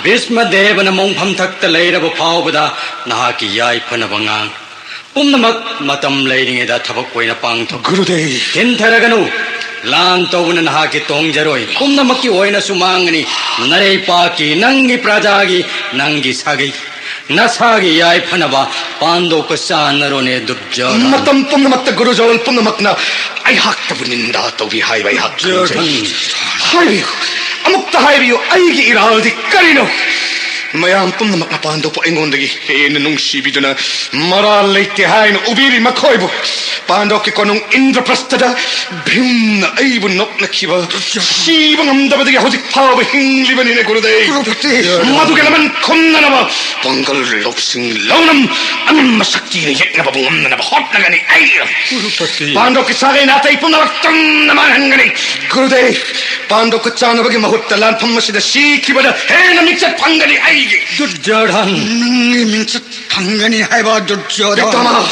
ꯚꯤꯁꯃ ꯗꯦꯕꯅ ꯃꯣꯡꯐꯝ ꯊꯛꯇ ꯂꯩꯔꯕ ꯐꯥꯎꯕꯗ ꯅꯍꯥꯛꯀꯤ ꯌꯥꯏꯐꯅꯕ ꯉꯥꯡ꯫ ꯄꯨꯝꯅꯃꯛ ꯃꯇꯝ ꯂꯩꯔꯤꯉꯩꯗ ꯊꯕꯛ ꯑꯣꯏꯅ ꯄꯥꯡꯊꯣꯛ꯫ ꯒꯨꯔꯨꯗꯦꯕ꯫ ꯊꯤꯟꯊꯔꯒꯅꯨ꯫ ꯂꯥꯟ ꯇꯧꯕꯅ ꯅꯍꯥꯛꯀꯤ ꯇꯣꯡꯖꯔꯣꯏ꯫ ꯄꯨꯝꯅꯃꯛꯀꯤ ꯑꯣꯏꯅꯁꯨ ꯃꯥꯡꯒꯅꯤ꯫ ꯅꯔꯩꯄꯥꯛꯀꯤ, ꯅꯪꯒꯤ ꯄ꯭ꯔꯖꯥꯒꯤ, ꯅꯪꯒꯤ ꯁꯥꯒꯩ, ꯅꯁꯥꯒꯤ ꯌꯥꯏꯐꯅꯕ ꯄꯥꯟꯗꯣꯞꯀ ꯆꯥꯟꯅꯔꯣꯅꯦ, ꯗꯨꯔꯖꯣꯙꯟ꯫ ꯃꯇꯝ ꯄꯨꯝꯅꯃꯛꯇ ꯒꯨꯔꯨꯖꯧ ꯄꯨꯝꯅꯃꯛꯅ ꯑꯩꯍꯥꯛꯇꯕꯨ ꯅꯤꯟꯗꯥ ꯇꯧꯕꯤ ꯍꯥꯏꯕ ꯑꯩꯍꯥꯛ ꯈꯪꯖꯩ꯫ ꯗꯨꯔꯖꯣꯙꯟ꯫ ꯍꯥꯏꯕꯤꯌꯨ, ꯑꯃꯨꯛꯇ ꯍꯥꯏꯕꯤꯌꯨ, ꯑꯩꯒꯤ ꯏꯔꯥꯜꯗꯤ ꯀꯔꯤꯅꯣ? ꯃꯌꯥꯝ ꯄꯨꯝꯅꯃꯛꯅ ꯄꯥꯟꯗꯣꯞꯄꯨ ꯑꯩꯉꯣꯟꯗꯒꯤ ꯍꯦꯟꯅ ꯅꯨꯡꯁꯤꯕꯤꯗꯨꯅ ꯃꯔꯥꯜ ꯂꯩꯇꯦ ꯍꯥꯏꯅ ꯎꯕꯤꯔꯤ ꯃꯈꯣꯏꯕꯨ꯫ ꯄꯥꯟꯗꯣꯞꯀꯤ ꯀꯣꯅꯨꯡ ꯏꯟꯗ꯭ꯔꯄ꯭ꯔꯁꯊꯗ ꯚꯤꯝꯅ ꯑꯩꯕꯨ ꯅꯣꯛꯅꯈꯤꯕ, ꯁꯤꯕ ꯉꯝꯗꯕꯗꯒꯤ ꯍꯧꯖꯤꯛ ꯐꯥꯎꯕ ꯍꯤꯡꯂꯤꯕꯅꯤꯅꯦ, ꯒꯨꯔꯨꯗꯦꯕ꯫ ꯒꯨꯔꯨꯄꯇꯤ꯫ ꯃꯗꯨꯒꯤ ꯂꯃꯟ ꯈꯨꯝꯅꯅꯕ ꯄꯥꯡꯒꯜ ꯂꯧꯁꯤꯡ ꯂꯧꯅꯝ ꯑꯉꯝꯕ ꯁꯛꯇꯤꯅ ꯌꯦꯛꯅꯕꯕꯨ ꯉꯝꯅꯅꯕ ꯍꯣꯠꯅꯒꯅꯤ ꯑꯩ꯫ ꯒꯨꯔꯨꯄꯇꯤ꯫ ꯄꯥꯟꯗꯣꯞꯀꯤ ꯁꯥꯒꯩ ꯅꯥꯇꯩ ꯄꯨꯝꯅꯃꯛ ꯇꯝꯅ ꯃꯥꯡꯍꯟꯒꯅꯤ꯫ ꯒꯨꯔꯨꯗꯦꯕ, ꯄꯥꯟꯗꯣꯞꯀ ꯆꯥꯟꯅꯕꯒꯤ ꯃꯍꯨꯠꯇ ꯂꯥꯟꯐꯝ ꯑꯁꯤꯗ ꯁꯤꯈꯤꯕꯗ ꯍꯦꯟꯅ ꯃꯤꯡꯆꯠ ꯐꯪꯒꯅꯤ ꯑꯩꯒꯤ꯫ ꯗꯨꯔꯖꯣꯙꯟ꯫ ꯅꯪꯒꯤ ꯃꯤꯡꯆꯠ ꯐꯪꯒꯅꯤ ꯍꯥꯏꯕ, ꯗꯨꯔꯖꯣꯙꯟ꯫ ꯄꯤꯇꯥꯃꯍ,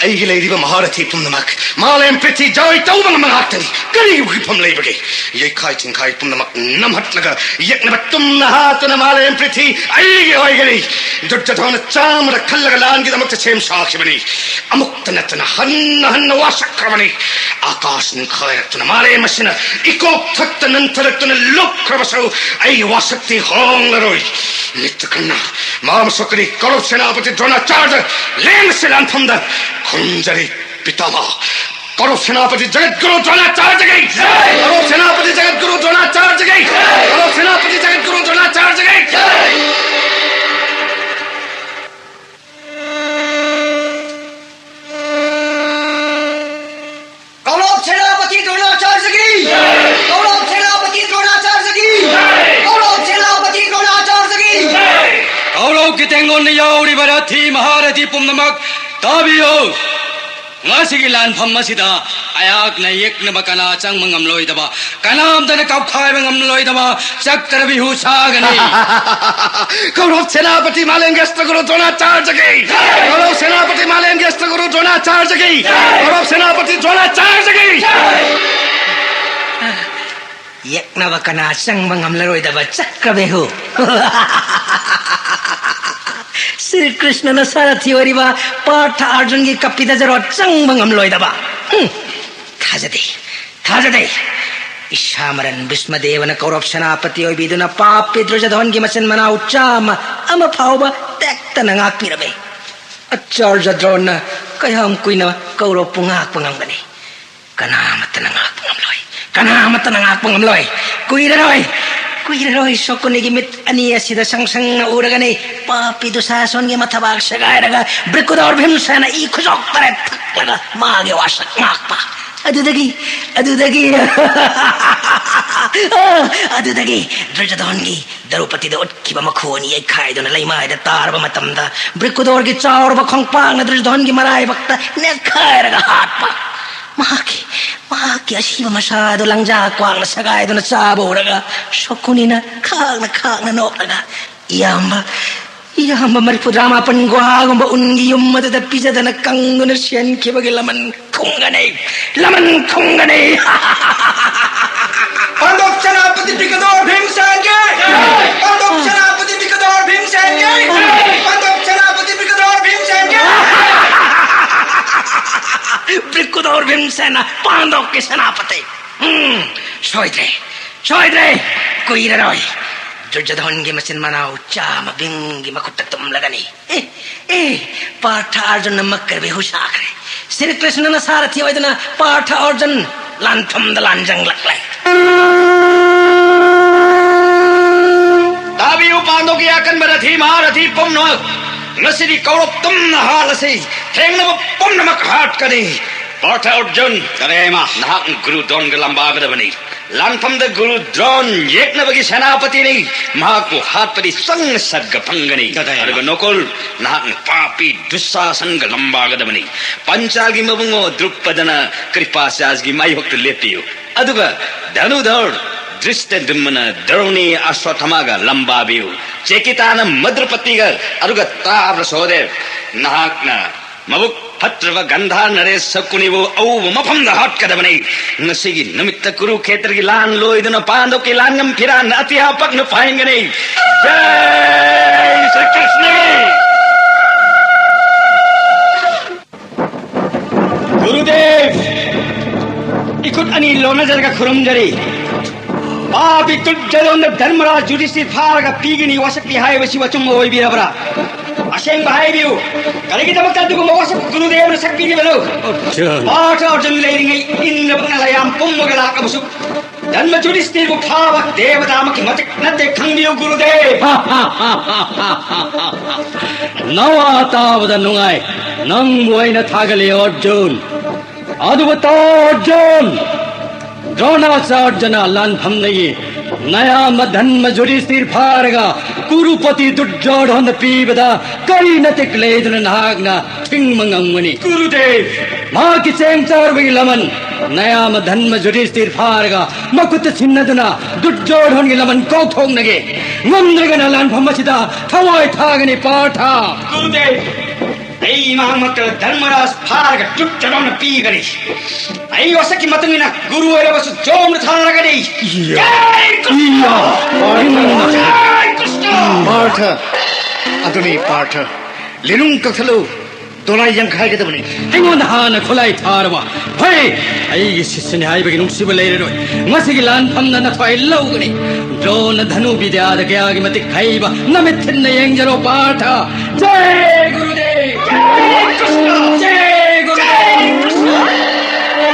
ꯑꯩꯒꯤ ꯂꯩꯔꯤꯕ ꯃꯍꯥꯔꯊꯤ ꯄꯨꯝꯅꯃꯛ ꯃꯥꯂꯦꯝ ꯄ꯭ꯔꯤꯊꯤ ꯖꯣꯏ ꯇꯧꯕ ꯉꯝꯕ ꯉꯥꯛꯇꯅꯤ꯫ ꯀꯔꯤꯒꯤ ꯍꯧꯈꯤꯐꯝ ꯂꯩꯕꯒꯦ? ꯌꯩꯈꯥꯏ ꯊꯤꯡꯈꯥꯏ ꯄꯨꯝꯅꯃꯛ ꯅꯝꯍꯠꯂꯒ ꯌꯦꯛꯅꯕ ꯇꯨꯝꯅ ꯍꯥꯠꯇꯨꯅ ꯃꯥꯂꯦꯝ ꯄ꯭ꯔꯤꯊꯤ ꯑꯩꯒꯤ ꯑꯣꯏꯒꯅꯤ꯫ ꯗꯨꯔꯖꯣꯙꯅ ꯆꯥꯝꯃꯔꯛ ꯈꯜꯂꯒ ꯂꯥꯟꯒꯤꯗꯃꯛꯇ ꯁꯦꯝ ꯁꯥꯈꯤꯕꯅꯤ꯫ ꯑꯃꯨꯛꯇ ꯅꯠꯇꯅ ꯍꯟꯅ ꯍꯟꯅ ꯋꯥꯁꯛꯈ꯭ꯔꯕꯅꯤ꯫ ꯑꯥꯀꯥꯁ ꯅꯤꯡꯈꯥꯏꯔꯛꯇꯨꯅ ꯃꯥꯂꯦꯝ ꯑꯁꯤꯅ ꯏꯀꯣꯛ ꯊꯛꯇ ꯅꯟꯊꯔꯛꯇꯨꯅ ꯂꯨꯞꯈ꯭ꯔꯕꯁꯨ ꯑꯩꯒꯤ ꯋꯥꯁꯛꯇꯤ ꯍꯣꯡꯂꯔꯣꯏ꯫ ꯃꯤꯠꯇ ꯀꯟꯅ ꯃꯥ ꯃꯁꯛꯀꯅꯤ ꯀꯧꯔꯕ ꯁꯦꯅꯥꯄꯇꯤ ꯗ꯭ꯔꯣꯅꯥꯆꯥꯔꯌꯗ ꯂꯦꯡꯉꯁꯤ ꯂꯥꯟꯐꯝꯗ ꯈꯨꯔꯨꯝꯖꯔꯤ ꯄꯤꯇꯥꯃꯍ꯫ ꯀꯧꯔꯕ ꯁꯦꯅꯥꯄꯇꯤ ꯖꯒꯠꯒꯨꯔꯨ ꯗ꯭ꯔꯣꯅꯥꯆꯥꯔꯌꯒꯤ! ꯀꯧꯔꯕ ꯁꯦꯅꯥꯄꯇꯤ ꯖꯒꯠꯒꯨꯔꯨ ꯗ꯭ꯔꯣꯅꯥꯆꯥꯔꯌꯒꯤ! ꯀꯧꯔꯕ ꯁꯦꯅꯥꯄꯇꯤ ꯖꯒꯠꯒꯨꯔꯨ ꯗ꯭ꯔꯣꯅꯥꯆꯥꯔꯌꯒꯤ! ꯀꯧꯔꯕ ꯁꯦꯅꯥꯄꯇꯤ ꯗ꯭ꯔꯣꯅꯥꯆꯥꯔꯌꯒꯤ! ꯀꯧꯔꯕ ꯁꯦꯅꯥꯄꯇꯤ ꯗ꯭ꯔꯣꯅꯥꯆꯥꯔꯌꯒꯤ! ꯀꯧꯔꯕ ꯁꯦꯅꯥꯄꯇꯤ ꯗ꯭ꯔꯣꯅꯥꯆꯥꯔꯌꯒꯤ! ꯀꯧꯔꯕ ꯀꯤꯇꯦꯡ ꯌꯥꯎꯔꯤꯕ ꯔꯊꯤ ꯃꯍꯥꯔꯊꯤ ꯄꯨꯝꯅꯃꯛ ꯇꯥꯕꯤꯌꯨ꯫ ꯉꯁꯤꯒꯤ ꯂꯥꯟꯐꯝ ꯑꯁꯤꯗ ꯑꯩꯍꯥꯛꯅ ꯌꯦꯛꯅꯕ ꯀꯅꯥ ꯆꯪꯕ ꯉꯝꯂꯣꯏꯗꯕ, ꯀꯅꯥꯝꯇꯅ ꯀꯥꯞꯈꯥꯏꯕ ꯉꯝꯂꯣꯏꯗꯕ ꯆꯀ꯭ꯔꯕꯤꯍꯨ ꯁꯥꯒꯅꯤ꯫ ꯀꯧꯔꯕ ꯁꯦꯅꯥꯄꯇꯤ ꯃꯥꯂꯦꯝꯒꯤ ꯑꯁꯇꯒꯨꯔꯨ ꯗ꯭ꯔꯣꯅꯥꯆꯥꯔꯖꯒꯤ, ꯀꯧꯔꯕ ꯁꯦꯅꯥꯄꯇꯤ ꯃꯥꯂꯦꯝꯒꯤ ꯑꯁꯇꯒꯨꯔꯨ ꯗ꯭ꯔꯣꯅꯥꯆꯥꯔꯖꯒꯤ, ꯀꯧꯔꯕ ꯁꯦꯅꯥꯄꯇꯤ ꯗ꯭ꯔꯣꯅꯥꯆꯥꯔꯖꯒꯤ꯫ ꯌꯦꯛꯅꯕ ꯀꯅꯥ ꯆꯪꯕ ꯉꯝꯂꯔꯣꯏꯗꯕ ꯆꯀ꯭ꯔꯕꯦꯍꯨ꯫ ꯁ꯭ꯔꯤ ꯀ꯭ꯔꯤꯁꯅꯅ ꯁꯥꯔꯊꯤ ꯑꯣꯏꯔꯤꯕ ꯄꯥꯔꯊ ꯑꯔꯖꯨꯟꯒꯤ ꯀꯄꯤꯗ ꯖꯔꯣ ꯆꯪꯕ ꯉꯝꯂꯣꯏꯗꯕ꯫ ꯎꯝ, ꯊꯥꯖꯗꯦ, ꯊꯥꯖꯗꯦ꯫ ꯏꯁꯥ ꯃꯔꯟ ꯚꯤꯁꯃꯗꯦꯕꯅ ꯀꯧꯔꯕ ꯁꯦꯅꯥꯄꯇꯤ ꯑꯣꯏꯕꯤꯗꯨꯅ ꯄꯥꯞꯄꯤ ꯗ꯭ꯔꯖꯗꯣꯟꯒꯤ ꯃꯆꯤꯟ ꯃꯅꯥꯎ ꯆꯥꯝꯃ ꯑꯃ ꯐꯥꯎꯕ ꯇꯦꯛꯇꯅ ꯉꯥꯛꯄꯤꯔꯝꯃꯤ꯫ ꯑꯆꯥꯔꯖ ꯗ꯭ꯔꯣꯟꯅ ꯀꯌꯥꯝ ꯀꯨꯏꯅ ꯀꯧꯔꯕꯄꯨ ꯉꯥꯛꯄ ꯉꯝꯒꯅꯤ? ꯀꯅꯥꯃꯠꯇꯅ ꯉꯥꯛꯄ ꯉꯝꯂꯣꯏ꯫ ꯀꯅꯥꯃꯠꯇꯅ ꯉꯥꯛꯄ ꯉꯝꯂꯣꯏ꯫ ꯀꯨꯏꯔꯔꯣꯏ, ꯀꯨꯏꯔꯔꯣꯏ ꯁꯣꯀꯨꯅꯤꯒꯤ ꯃꯤꯠ ꯑꯅꯤ ꯑꯁꯤꯗ ꯁꯪ ꯁꯪꯅ ꯎꯔꯒꯅꯤ ꯄꯥꯄꯤ ꯗꯨꯁꯥꯁꯣꯟꯒꯤ ꯃꯊꯕꯥꯛ ꯁꯦꯒꯥꯏꯔꯒ ꯕ꯭ꯔꯤꯀꯨꯗꯣꯔ ꯚꯤꯝꯁꯦꯅ ꯏ ꯈꯨꯖꯣꯛ ꯇꯔꯦꯠ ꯊꯛꯂꯒ ꯃꯥꯒꯤ ꯋꯥꯁꯛ ꯉꯥꯛꯄ꯫ ꯑꯗꯨꯗꯒꯤ, ꯑꯗꯨꯗꯒꯤ, ꯑꯗꯨꯗꯒꯤ ꯗ꯭ꯔꯖꯗꯣꯟꯒꯤ ꯗ꯭ꯔꯧꯄꯗꯤꯗ ꯎꯠꯈꯤꯕ ꯃꯈꯨ ꯑꯅꯤ ꯌꯩꯈꯥꯏꯗꯨꯅ ꯂꯩꯃꯥꯏꯗ ꯇꯥꯔꯕ ꯃꯇꯝꯗ, ꯕ꯭ꯔꯤꯀꯨꯗꯣꯔꯒꯤ ꯆꯥꯎꯔꯕ ꯈꯣꯡꯄꯥꯛꯅ ꯗ꯭ꯔꯖꯗꯣꯟꯒꯤ ꯃꯔꯥꯏꯕꯛꯇ ꯅꯦꯠꯈꯥꯏꯔꯒ ꯍꯥꯠꯄ꯫ ꯃꯍꯥꯛꯀꯤ, ꯃꯍꯥꯛꯀꯤ ꯑꯁꯤꯕ ꯃꯁꯥꯗꯨ ꯂꯪꯖꯥ ꯀ꯭ꯋꯥꯛꯅ ꯁꯒꯥꯏꯗꯨꯅ ꯆꯥꯕ ꯎꯔꯒ, ꯁꯣꯀꯨꯅꯤꯅ ꯈꯥꯡꯅ ꯈꯥꯡꯅ ꯅꯣꯛꯂꯒ, "ꯏꯌꯥꯝꯕ, ꯏꯌꯥꯝꯕ ꯃꯔꯤꯐꯨꯇꯔꯥ ꯃꯥꯄꯟ ꯒꯨꯍꯥꯒꯨꯝꯕ ꯎꯟꯒꯤ ꯌꯨꯝ ꯑꯗꯨꯗ ꯄꯤꯖꯗꯅ ꯀꯪꯗꯨꯅ ꯁꯦꯟꯈꯤꯕꯒꯤ ꯂꯃꯟ ꯈꯨꯝꯒꯅꯤ, ꯂꯃꯟ ꯈꯨꯝꯒꯅꯤ!" ꯄꯥꯟꯗꯣꯞ ꯁꯦꯅꯥꯄꯇꯤ ꯕ꯭ꯔꯤꯀꯗꯣꯔ ꯚꯤꯝꯁꯦꯟꯒꯤ! ꯄꯥꯟꯗꯣꯞ ꯁꯦꯅꯥꯄꯇꯤ ꯕ꯭ꯔꯤꯀꯗꯣꯔ ꯚꯤꯝꯁꯦꯟꯒꯤ! ꯄꯥꯟꯗꯣꯞ ꯁꯦꯅꯥꯄꯇꯤ ꯕ꯭ꯔꯤꯀꯗꯣꯔ ꯚꯤꯝꯁꯦꯟꯒꯤ! ꯕ꯭ꯔꯤꯀꯗꯣꯔ ꯚꯤꯝꯁꯦꯟꯅ ꯄꯥꯟꯗꯣꯞꯀꯤ ꯁꯦꯅꯥꯄꯇꯤ! ꯎꯝ, ꯁꯣꯏꯗ꯭ꯔꯦ, ꯁꯣꯏꯗ꯭ꯔꯦ! ꯀꯨꯏꯔꯔꯣꯏ꯫ ꯗꯨꯔꯖꯣꯙꯟꯒꯤ ꯃꯆꯤꯟ ꯃꯅꯥꯎ ꯆꯥꯝꯃ ꯚꯤꯝꯒꯤ ꯃꯈꯨꯠꯇ ꯇꯨꯝꯂꯒꯅꯤ꯫ ꯑꯦ, ꯑꯦ, ꯄꯥꯔꯊ ꯑꯔꯖꯨꯟꯅ ꯃꯀ꯭ꯔꯕꯤꯍꯨ ꯁꯥꯈ꯭ꯔꯦ꯫ ꯁ꯭ꯔꯤ ꯀ꯭ꯔꯤꯁꯅꯅ ꯁꯥꯔꯊꯤ ꯑꯣꯏꯗꯨꯅ ꯄꯥꯔꯊ ꯑꯔꯖꯨꯟ ꯂꯥꯟꯐꯝꯗ ꯂꯥꯟꯖꯪꯂꯛꯂꯦ꯫ ꯇꯥꯕꯤꯌꯨ, ꯄꯥꯟꯗꯨꯒꯤ ꯑꯀꯟꯕ ꯔꯊꯤ ꯃꯍꯥꯔꯊꯤ ꯄꯨꯝꯅꯃꯛ, ꯉꯁꯤꯗꯤ ꯀꯧꯔꯞ ꯇꯨꯝꯅ ꯍꯥꯠꯂꯁꯤ, ꯊꯦꯡꯅꯕ ꯄꯨꯝꯅꯃꯛ ꯍꯥꯠꯀꯅꯤ꯫ ꯄꯥꯔꯊ ꯑꯔꯖꯨꯟ, ꯀꯔꯦꯃ, ꯅꯍꯥꯛꯅ ꯒꯨꯔꯨ ꯗ꯭ꯔꯣꯟꯒ ꯂꯝꯕꯥꯒꯗꯕꯅꯤ꯫ ꯂꯥꯟꯐꯝꯗ ꯒꯨꯔꯨ ꯗ꯭ꯔꯣꯟ ꯌꯦꯛꯅꯕꯒꯤ ꯁꯦꯅꯥꯄꯇꯤꯅꯤ꯫ ꯃꯍꯥꯛꯄꯨ ꯍꯥꯠꯄꯗꯤ ꯆꯪꯅ ꯁꯠꯒ ꯐꯪꯒꯅꯤ꯫ ꯀꯗꯥꯏꯗ? ꯑꯗꯨꯒ ꯅꯣꯀꯣꯜ, ꯅꯍꯥꯛꯅ ꯄꯥꯄꯤ ꯗꯨꯁꯥꯁꯟꯒ ꯂꯝꯕꯥꯒꯗꯕꯅꯤ꯫ ꯄꯟꯆꯥꯜꯒꯤ ꯃꯕꯨꯡꯉꯣ ꯗ꯭ꯔꯨꯄꯗꯅ ꯀ꯭ꯔꯤꯄꯥꯆꯥꯔꯖꯒꯤ ꯃꯥꯌꯣꯛꯇ ꯂꯦꯞꯄꯤꯌꯨ꯫ ꯑꯗꯨꯒ ꯙꯅꯨꯙꯔ ꯗ꯭ꯔꯤꯁꯇꯗ꯭ꯌꯨꯝꯅ ꯗ꯭ꯔꯧꯅꯤ ꯑꯁ꯭ꯋꯠꯊꯥꯃꯥꯒ ꯂꯝꯕꯥꯕꯤꯌꯨ꯫ ꯆꯦꯀꯤꯇꯥꯅ ꯃꯗ꯭ꯔꯄꯇꯤꯒ, ꯑꯗꯨꯒ ꯇꯥꯕ꯭ꯔ ꯁꯣꯗꯦ, ꯅꯍꯥꯛꯅ ꯃꯕꯨꯛ ꯐꯠꯇ꯭ꯔꯕ ꯒꯟꯙꯥꯔ ꯅꯔꯦꯁ ꯁꯀꯨꯅꯤꯕꯨ ꯑꯎꯕ ꯃꯐꯝꯗ ꯍꯥꯠꯀꯗꯕꯅꯤ꯫ ꯉꯁꯤꯒꯤ ꯅꯨꯃꯤꯠꯇ ꯀꯨꯔꯨꯈꯦꯇ꯭ꯔꯒꯤ ꯂꯥꯟ ꯂꯣꯏꯗꯨꯅ ꯄꯥꯟꯗꯣꯞꯀꯤ ꯂꯥꯟꯉꯝ ꯐꯤꯔꯥꯟ ꯑꯇꯤꯌꯥ ꯄꯛꯅ ꯄꯥꯏꯍꯟꯒꯅꯤ꯫ ꯖꯥꯏ ꯁ꯭ꯔꯤ ꯀ꯭ꯔꯤꯁꯅꯒꯤ! ꯒꯨꯔꯨꯗꯦꯕ, ꯏꯈꯨꯠ ꯑꯅꯤ ꯂꯣꯟꯅꯖꯔꯒ ꯈꯨꯔꯨꯝꯖꯔꯤ꯫ ꯄꯥꯄꯤ ꯗꯨꯔꯖꯣꯙꯟꯗ ꯙꯔꯃꯔꯥꯖ ꯌꯨꯙꯤꯁꯊꯤꯔ ꯐꯥꯔꯒ ꯄꯤꯒꯅꯤ ꯋꯥꯁꯛꯄꯤ ꯍꯥꯏꯕꯁꯤ ꯑꯆꯨꯝꯕ ꯑꯣꯏꯕꯤꯔꯕ꯭ꯔꯥ? ꯑꯁꯦꯡꯕ ꯍꯥꯏꯕꯤꯌꯨ, ꯀꯔꯤꯒꯤꯗꯃꯛꯇ ꯑꯗꯨꯒꯨꯝꯕ ꯋꯥꯁꯛ ꯒꯨꯔꯨꯗꯦꯕꯅ ꯁꯛꯄꯤꯔꯤꯕꯅꯣ? ꯑꯔꯖꯨꯟ꯫ ꯄꯥꯔꯊ ꯑꯔꯖꯨꯟ ꯂꯩꯔꯤꯉꯩ ꯏꯟꯗ꯭ꯔ ꯃꯉꯥ ꯌꯥꯝ ꯄꯨꯝꯃꯒ ꯂꯥꯛꯂꯕꯁꯨ, ꯙꯔꯃ ꯌꯨꯙꯤꯁꯊꯤꯔꯕꯨ ꯐꯥꯕ ꯗꯦꯕꯇꯥꯃꯛꯀꯤ ꯃꯇꯤꯛ ꯅꯠꯇꯦ, ꯈꯪꯕꯤꯌꯨ ꯒꯨꯔꯨꯗꯦꯕ꯫ ꯅꯋꯥ ꯇꯥꯕꯗ ꯅꯨꯡꯉꯥꯏ, ꯅꯪꯕꯨ ꯑꯩꯅ ꯊꯥꯒꯠꯂꯤ ꯑꯔꯖꯨꯟ꯫ ꯑꯗꯨꯕꯨ ꯇꯥꯎ ꯑꯔꯖꯨꯟ, ꯗ꯭ꯔꯣꯅꯥꯆꯥꯔꯖꯅ ꯂꯥꯟꯐꯝꯗꯒꯤ ꯅꯌꯥꯝꯕ ꯙꯔꯃ ꯌꯨꯙꯤꯁꯊꯤꯔ ꯐꯥꯔꯒ ꯀꯨꯔꯨꯄꯇꯤ ꯗꯨꯔꯖꯣꯙꯟꯗ ꯄꯤꯕꯗ ꯀꯔꯤ ꯅꯇꯤꯛ ꯂꯩꯗꯨꯅ ꯅꯍꯥꯛꯅ ꯊꯤꯡꯕ ꯉꯝꯒꯅꯤ? ꯒꯨꯔꯨꯗꯦꯕ! ꯃꯍꯥꯛꯀꯤ ꯆꯦꯡ ꯆꯥꯔꯨꯕꯒꯤ ꯂꯃꯟ ꯅꯌꯥꯝꯕ ꯙꯔꯃ ꯌꯨꯙꯤꯁꯊꯤꯔ ꯐꯥꯔꯒ ꯃꯈꯨꯠꯇ ꯁꯤꯟꯅꯗꯨꯅ ꯗꯨꯔꯖꯣꯙꯟꯒꯤ ꯂꯃꯟ ꯀꯥꯎꯊꯣꯛꯅꯒꯦ꯫ ꯉꯝꯗ꯭ꯔꯒꯅ ꯂꯥꯟꯐꯝ ꯑꯁꯤꯗ ꯊꯋꯥꯏ ꯊꯥꯒꯅꯤ ꯄꯥꯔꯊ꯫ ꯒꯨꯔꯨꯗꯦꯕ! ꯑꯩ ꯏꯃꯥꯃꯛꯇ ꯙꯔꯃꯔꯥꯖ ꯐꯥꯔꯒ ꯗꯨꯔꯖꯣꯙꯟꯗ ꯄꯤꯒꯅꯤ꯫ ꯑꯩ ꯋꯥꯁꯛꯀꯤ ꯃꯇꯨꯡ ꯏꯟꯅ ꯒꯨꯔꯨ ꯑꯣꯏꯔꯕꯁꯨ ꯖꯣꯝꯗ ꯊꯥꯔꯒꯅꯤ꯫ ꯏꯌꯥ! ꯖꯥꯏ ꯀ꯭ꯔꯤꯁꯅ! ꯏꯌꯥ! ꯖꯥꯏ ꯀ꯭ꯔꯤꯁꯅ! ꯄꯥꯔꯊ! ꯑꯗꯨꯅꯤ ꯄꯥꯔꯊ! ꯂꯤꯅꯨꯡ ꯀꯛꯊꯠꯂꯨ꯫ ꯗꯣꯂꯥꯏ ꯌꯥꯡꯈꯥꯏꯒꯗꯕꯅꯤ꯫ ꯑꯩꯉꯣꯟꯗ ꯍꯥꯟꯅ ꯈꯨꯠꯂꯥꯏ ꯊꯥꯔꯕ? ꯐꯩ! ꯑꯩꯒꯤ ꯁꯤꯁ꯭ꯌꯅꯤ ꯍꯥꯏꯕꯒꯤ ꯅꯨꯡꯁꯤꯕ ꯂꯩꯔꯔꯣꯏ꯫ ꯉꯁꯤꯒꯤ ꯂꯥꯟꯐꯝꯗ ꯅꯊ꯭ꯋꯥꯏ ꯂꯧꯒꯅꯤ꯫ ꯗ꯭ꯔꯣꯅ ꯙꯅꯨ ꯕꯤꯗ꯭ꯌꯥꯗ ꯀꯌꯥꯒꯤ ꯃꯇꯤꯛ ꯍꯩꯕ ꯅꯃꯤꯠ ꯊꯤꯟꯅ ꯌꯦꯡꯖꯔꯣ ꯄꯥꯔꯊ꯫ ꯖꯥꯏ ꯒꯨꯔꯨꯗꯦꯕ! ꯖꯥꯏ ꯀ꯭ꯔꯤꯁꯅ! ꯖꯥꯏ ꯒꯨꯔꯨꯗꯦꯕ! ꯖꯥꯏ ꯀ꯭ꯔꯤꯁꯅ!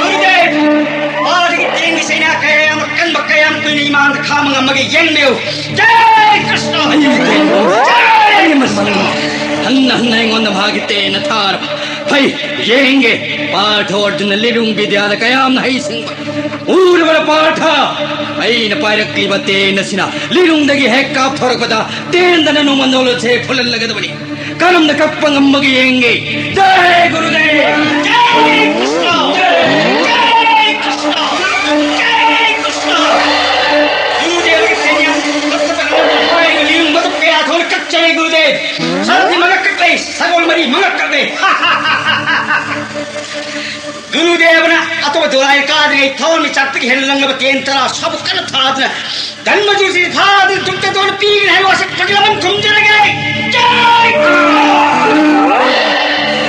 ꯒꯨꯔꯨꯗꯦꯕ! ꯃꯥꯗꯒꯤ ꯇꯦꯡꯒꯤ ꯆꯩꯅꯥ ꯀꯌꯥ ꯌꯥꯝ ꯑꯀꯟꯕ ꯀꯌꯥꯝ ꯀꯨꯏꯅ ꯏꯃꯥꯡꯗ ꯈꯥꯝꯕ ꯉꯝꯃꯒꯦ ꯌꯦꯡꯕꯤꯌꯨ꯫ ꯖꯥꯏ ꯀ꯭ꯔꯤꯁꯅ! ꯖꯥꯏ ꯀ꯭ꯔꯤꯁꯅ! ꯍꯟꯅ ꯍꯟꯅ ꯑꯩꯉꯣꯟꯗ ꯃꯍꯥꯛꯀꯤ ꯇꯦꯟꯅ ꯊꯥꯔꯕ? ꯌꯦꯡꯒꯦ, ꯄꯥꯔꯊ ꯑꯔꯖꯨꯟꯅ ꯂꯤꯔꯨꯡ ꯕꯤꯗ꯭ꯌꯥꯗ ꯀꯌꯥꯝꯅ ꯍꯩꯁꯤꯡꯕ꯫ ꯎꯔꯕ꯭ꯔꯥ ꯄꯥꯔꯊ? ꯑꯩꯅ ꯄꯥꯏꯔꯛꯂꯤꯕ ꯇꯦꯟ ꯑꯁꯤꯅ ꯂꯤꯔꯨꯡꯗꯒꯤ ꯍꯦꯛ ꯀꯥꯞꯊꯣꯔꯛꯄꯗ ꯇꯦꯟꯗꯅ ꯅꯣꯡꯃ ꯅꯣꯂꯨꯠꯁꯦ ꯐꯨꯜꯍꯜꯂꯒꯗꯕꯅꯤ꯫ ꯀꯔꯝꯅ ꯀꯞꯄ ꯉꯝꯕꯒꯦ ꯌꯦꯡꯒꯦ꯫ ꯖꯥꯏ ꯒꯨꯔꯨꯗꯦꯕ! ꯖꯥꯏ ꯀ꯭ꯔꯤꯁꯅ! ꯖꯥꯏ ꯀ꯭ꯔꯤꯁꯅ! ꯖꯥꯏ ꯀ꯭ꯔꯤꯁꯅ! ꯒꯨꯔꯨꯗꯦꯕꯒꯤ ꯁꯦꯟꯌꯦꯛ ꯀꯛꯄ ꯆꯠꯂꯕ ꯃꯥꯏꯒꯤ ꯂꯤꯔꯨꯡ ꯃꯇꯨꯞ ꯀꯌꯥ ꯊꯣꯛꯅ ꯀꯛꯆꯔꯦ ꯒꯨꯔꯨꯗꯦꯕ꯫ ꯁꯥꯔꯊꯤ ꯃꯉꯛ ꯀꯛꯂꯦ, ꯁꯒꯣꯜ ꯃꯔꯤ ꯃꯉꯛ ꯀꯛꯂꯦ꯫ ꯒꯨꯔꯨꯗꯦꯕꯅ ꯑꯇꯣꯞꯄ ꯗꯣꯂꯥꯏ ꯀꯥꯗ꯭ꯔꯤꯉꯩ ꯊꯋꯥꯟꯃꯤꯆꯥꯛꯇꯒꯤ ꯍꯦꯟꯅ ꯂꯪꯂꯕ ꯇꯦꯟ ꯇꯔꯥ ꯁꯥꯕꯨꯛ ꯀꯟꯅ ꯊꯥꯗꯨꯅ ꯙꯔꯃꯖꯨꯁꯤ ꯐꯥꯗꯨꯅ ꯗꯨꯛꯇꯗꯣꯟ ꯄꯤꯒꯅꯤ ꯍꯥꯏꯕ ꯋꯥꯁꯛ ꯐꯖꯅ ꯈꯨꯝꯖꯔꯒꯦ꯫ ꯖꯥꯏ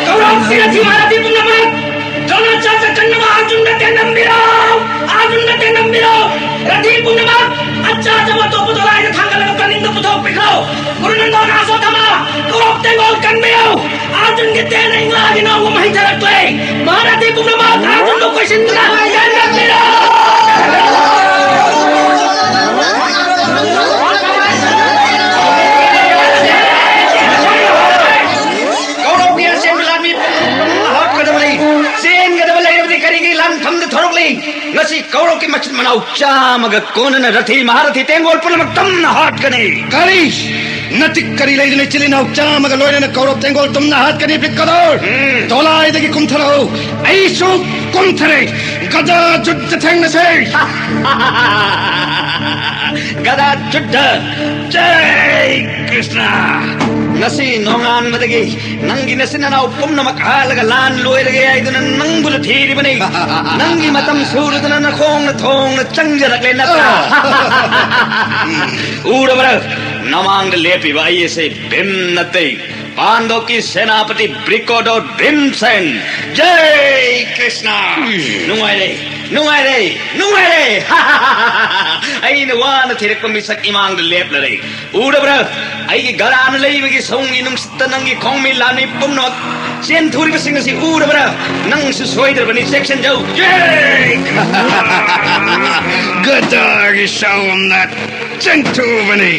ꯀꯧꯔꯧ ꯁꯤꯔꯊꯤ ꯃꯥꯔꯊꯤ ꯄꯨꯝꯅꯃꯛ ꯗ꯭ꯔꯣꯅꯥꯆꯥꯔꯌ ꯀꯟꯅꯕ ꯑꯔꯖꯨꯟꯗ ꯇꯦꯟ ꯅꯝꯕꯤꯔꯣ꯫ ꯑꯔꯖꯨꯟꯗ ꯇꯦꯟ ꯅꯝꯕꯤꯔꯣ꯫ ꯔꯊꯤ ꯄꯨꯝꯅꯃꯛ ꯑꯆꯥ ꯑꯆꯥꯕ ꯑꯇꯣꯞꯄ ꯗꯣꯂꯥꯏꯗ ꯊꯥꯡꯒꯠꯂꯒ ꯄ꯭ꯂꯥꯅꯤꯡꯗ ꯄꯨꯊꯣꯛꯄꯤꯈ꯭ꯔꯣ꯫ ꯒꯨꯔꯨꯅꯟꯗꯣꯟ ꯑꯁꯣꯊꯃ ꯀꯧꯔꯧ ꯇꯦꯡꯒꯣꯜ ꯀꯟꯕꯤꯌꯨ꯫ ꯑꯔꯖꯨꯟꯒꯤ ꯇꯦꯟ ꯑꯩꯉꯥꯒꯤ ꯅꯥꯎꯒꯨꯝ ꯍꯩꯊꯔꯛꯂꯦ꯫ ꯃꯍꯥꯔꯊꯤ ꯄꯨꯝꯅꯃꯛ ꯑꯔꯖꯨꯟꯕꯨ ꯀꯣꯏꯁꯤꯟꯗꯨꯅ ꯌꯥꯟꯊꯠꯄꯤꯔꯣ꯫ ꯀꯧꯔꯧꯒꯤ ꯑꯆꯦꯟꯕ ꯂꯥꯟꯃꯤ ꯄꯨꯝꯅꯃꯛ ꯍꯥꯠꯀꯗꯕꯅꯤ꯫ ꯆꯦꯟꯒꯗꯕ ꯂꯩꯔꯕꯗꯤ ꯀꯔꯤꯒꯤ ꯂꯥꯟꯐꯝꯗ ꯊꯣꯔꯛꯂꯤ? ꯉꯁꯤ ꯀꯧꯔꯧꯒꯤ ꯃꯆꯤꯟ ꯃꯅꯥꯎ ꯆꯥꯝꯃꯒ ꯀꯣꯟꯅꯅ ꯔꯊꯤ ꯃꯍꯥꯔꯊꯤ ꯇꯦꯡꯒꯣꯜ ꯄꯨꯝꯅꯃꯛ ꯇꯝꯅ ꯍꯥꯠꯀꯅꯤ꯫ ꯀꯔꯤ? ꯅꯇꯤꯛ ꯀꯔꯤ ꯂꯩꯗꯅ ꯏꯆꯤꯜ ꯏꯅꯥꯎ ꯆꯥꯝꯃꯒ ꯂꯣꯏꯅꯅ ꯀꯧꯔꯧ ꯇꯦꯡꯒꯣꯜ ꯇꯝꯅ ꯍꯥꯠꯀꯅꯤ, ꯕ꯭ꯔꯤꯀꯣꯗꯣꯔ? ꯎꯝ꯫ ꯗꯣꯂꯥꯏꯗꯒꯤ ꯀꯨꯝꯊꯔꯛꯎ꯫ ꯑꯩꯁꯨ ꯀꯨꯝꯊꯔꯦ꯫ ꯒꯗꯥ ꯖꯨꯗ ꯊꯦꯡꯅꯁꯦ꯫ ꯒꯗꯥ ꯖꯨꯗ꯫ ꯖꯥꯏ ꯀ꯭ꯔꯤꯁꯅ꯫ ꯉꯁꯤ ꯅꯣꯡꯉꯥꯟꯕꯗꯒꯤ ꯅꯪꯒꯤ ꯅꯆꯤꯟ ꯅꯅꯥꯎ ꯄꯨꯝꯅꯃꯛ ꯍꯥꯠꯂꯒ ꯂꯥꯟ ꯂꯣꯏꯔꯒꯦ ꯍꯥꯏꯗꯨꯅ ꯅꯪꯕꯨ ꯊꯤꯔꯤꯕꯅꯤ꯫ ꯅꯪꯒꯤ ꯃꯇꯝ ꯁꯨꯔꯗꯅ ꯅꯈꯣꯡꯅ ꯊꯣꯡꯅ ꯆꯪꯖꯔꯛꯂꯦ ꯅꯠꯇ꯭ꯔꯥ? ꯎꯔꯕ꯭ꯔꯥ? ꯅꯃꯥꯡꯗ ꯂꯦꯞꯄꯤꯕ ꯑꯩ ꯑꯁꯦ ꯚꯤꯝ ꯅꯠꯇꯦ꯫ ꯄꯥꯟꯗꯣꯞꯀꯤ ꯁꯦꯅꯥꯄꯇꯤ ꯕ꯭ꯔꯤꯀꯣꯗꯣ ꯚꯤꯝꯁꯦꯟ꯫ ꯖꯥꯏ ꯀ꯭ꯔꯤꯁꯅ꯫ ꯅꯨꯡꯉꯥꯏꯔꯦ, ꯅꯨꯡꯉꯥꯏꯔꯦ, ꯅꯨꯡꯉꯥꯏꯔꯦ꯫ ꯑꯩꯅ ꯋꯥꯅ ꯊꯤꯔꯛꯄ ꯃꯤꯁꯛ ꯏꯃꯥꯡꯗ ꯂꯦꯞꯂꯔꯦ꯫ ꯎꯔꯕ꯭ꯔꯥ? ꯑꯩꯒꯤ ꯒꯔꯥꯅ ꯂꯩꯕꯒꯤ ꯁꯑꯣꯡꯒꯤ ꯅꯨꯡꯁꯤꯠꯇ ꯅꯪꯒꯤ ꯈꯣꯡꯃꯤ ꯂꯥꯟꯃꯤ ꯄꯨꯝꯅꯃꯛ ꯆꯦꯟꯊꯣꯔꯤꯕꯁꯤꯡ ꯑꯁꯤ ꯎꯔꯕ꯭ꯔꯥ? ꯅꯪꯁꯨ ꯁꯣꯏꯗ꯭ꯔꯕꯅꯤ, ꯆꯦꯛꯁꯤꯟꯖꯧ꯫ ꯖꯥꯏ ꯀ꯭ꯔꯤꯁꯅ꯫ ꯒꯗꯥꯒꯤ ꯁꯥꯎꯅ ꯆꯦꯟꯊꯣꯛꯑꯕꯅꯤ꯫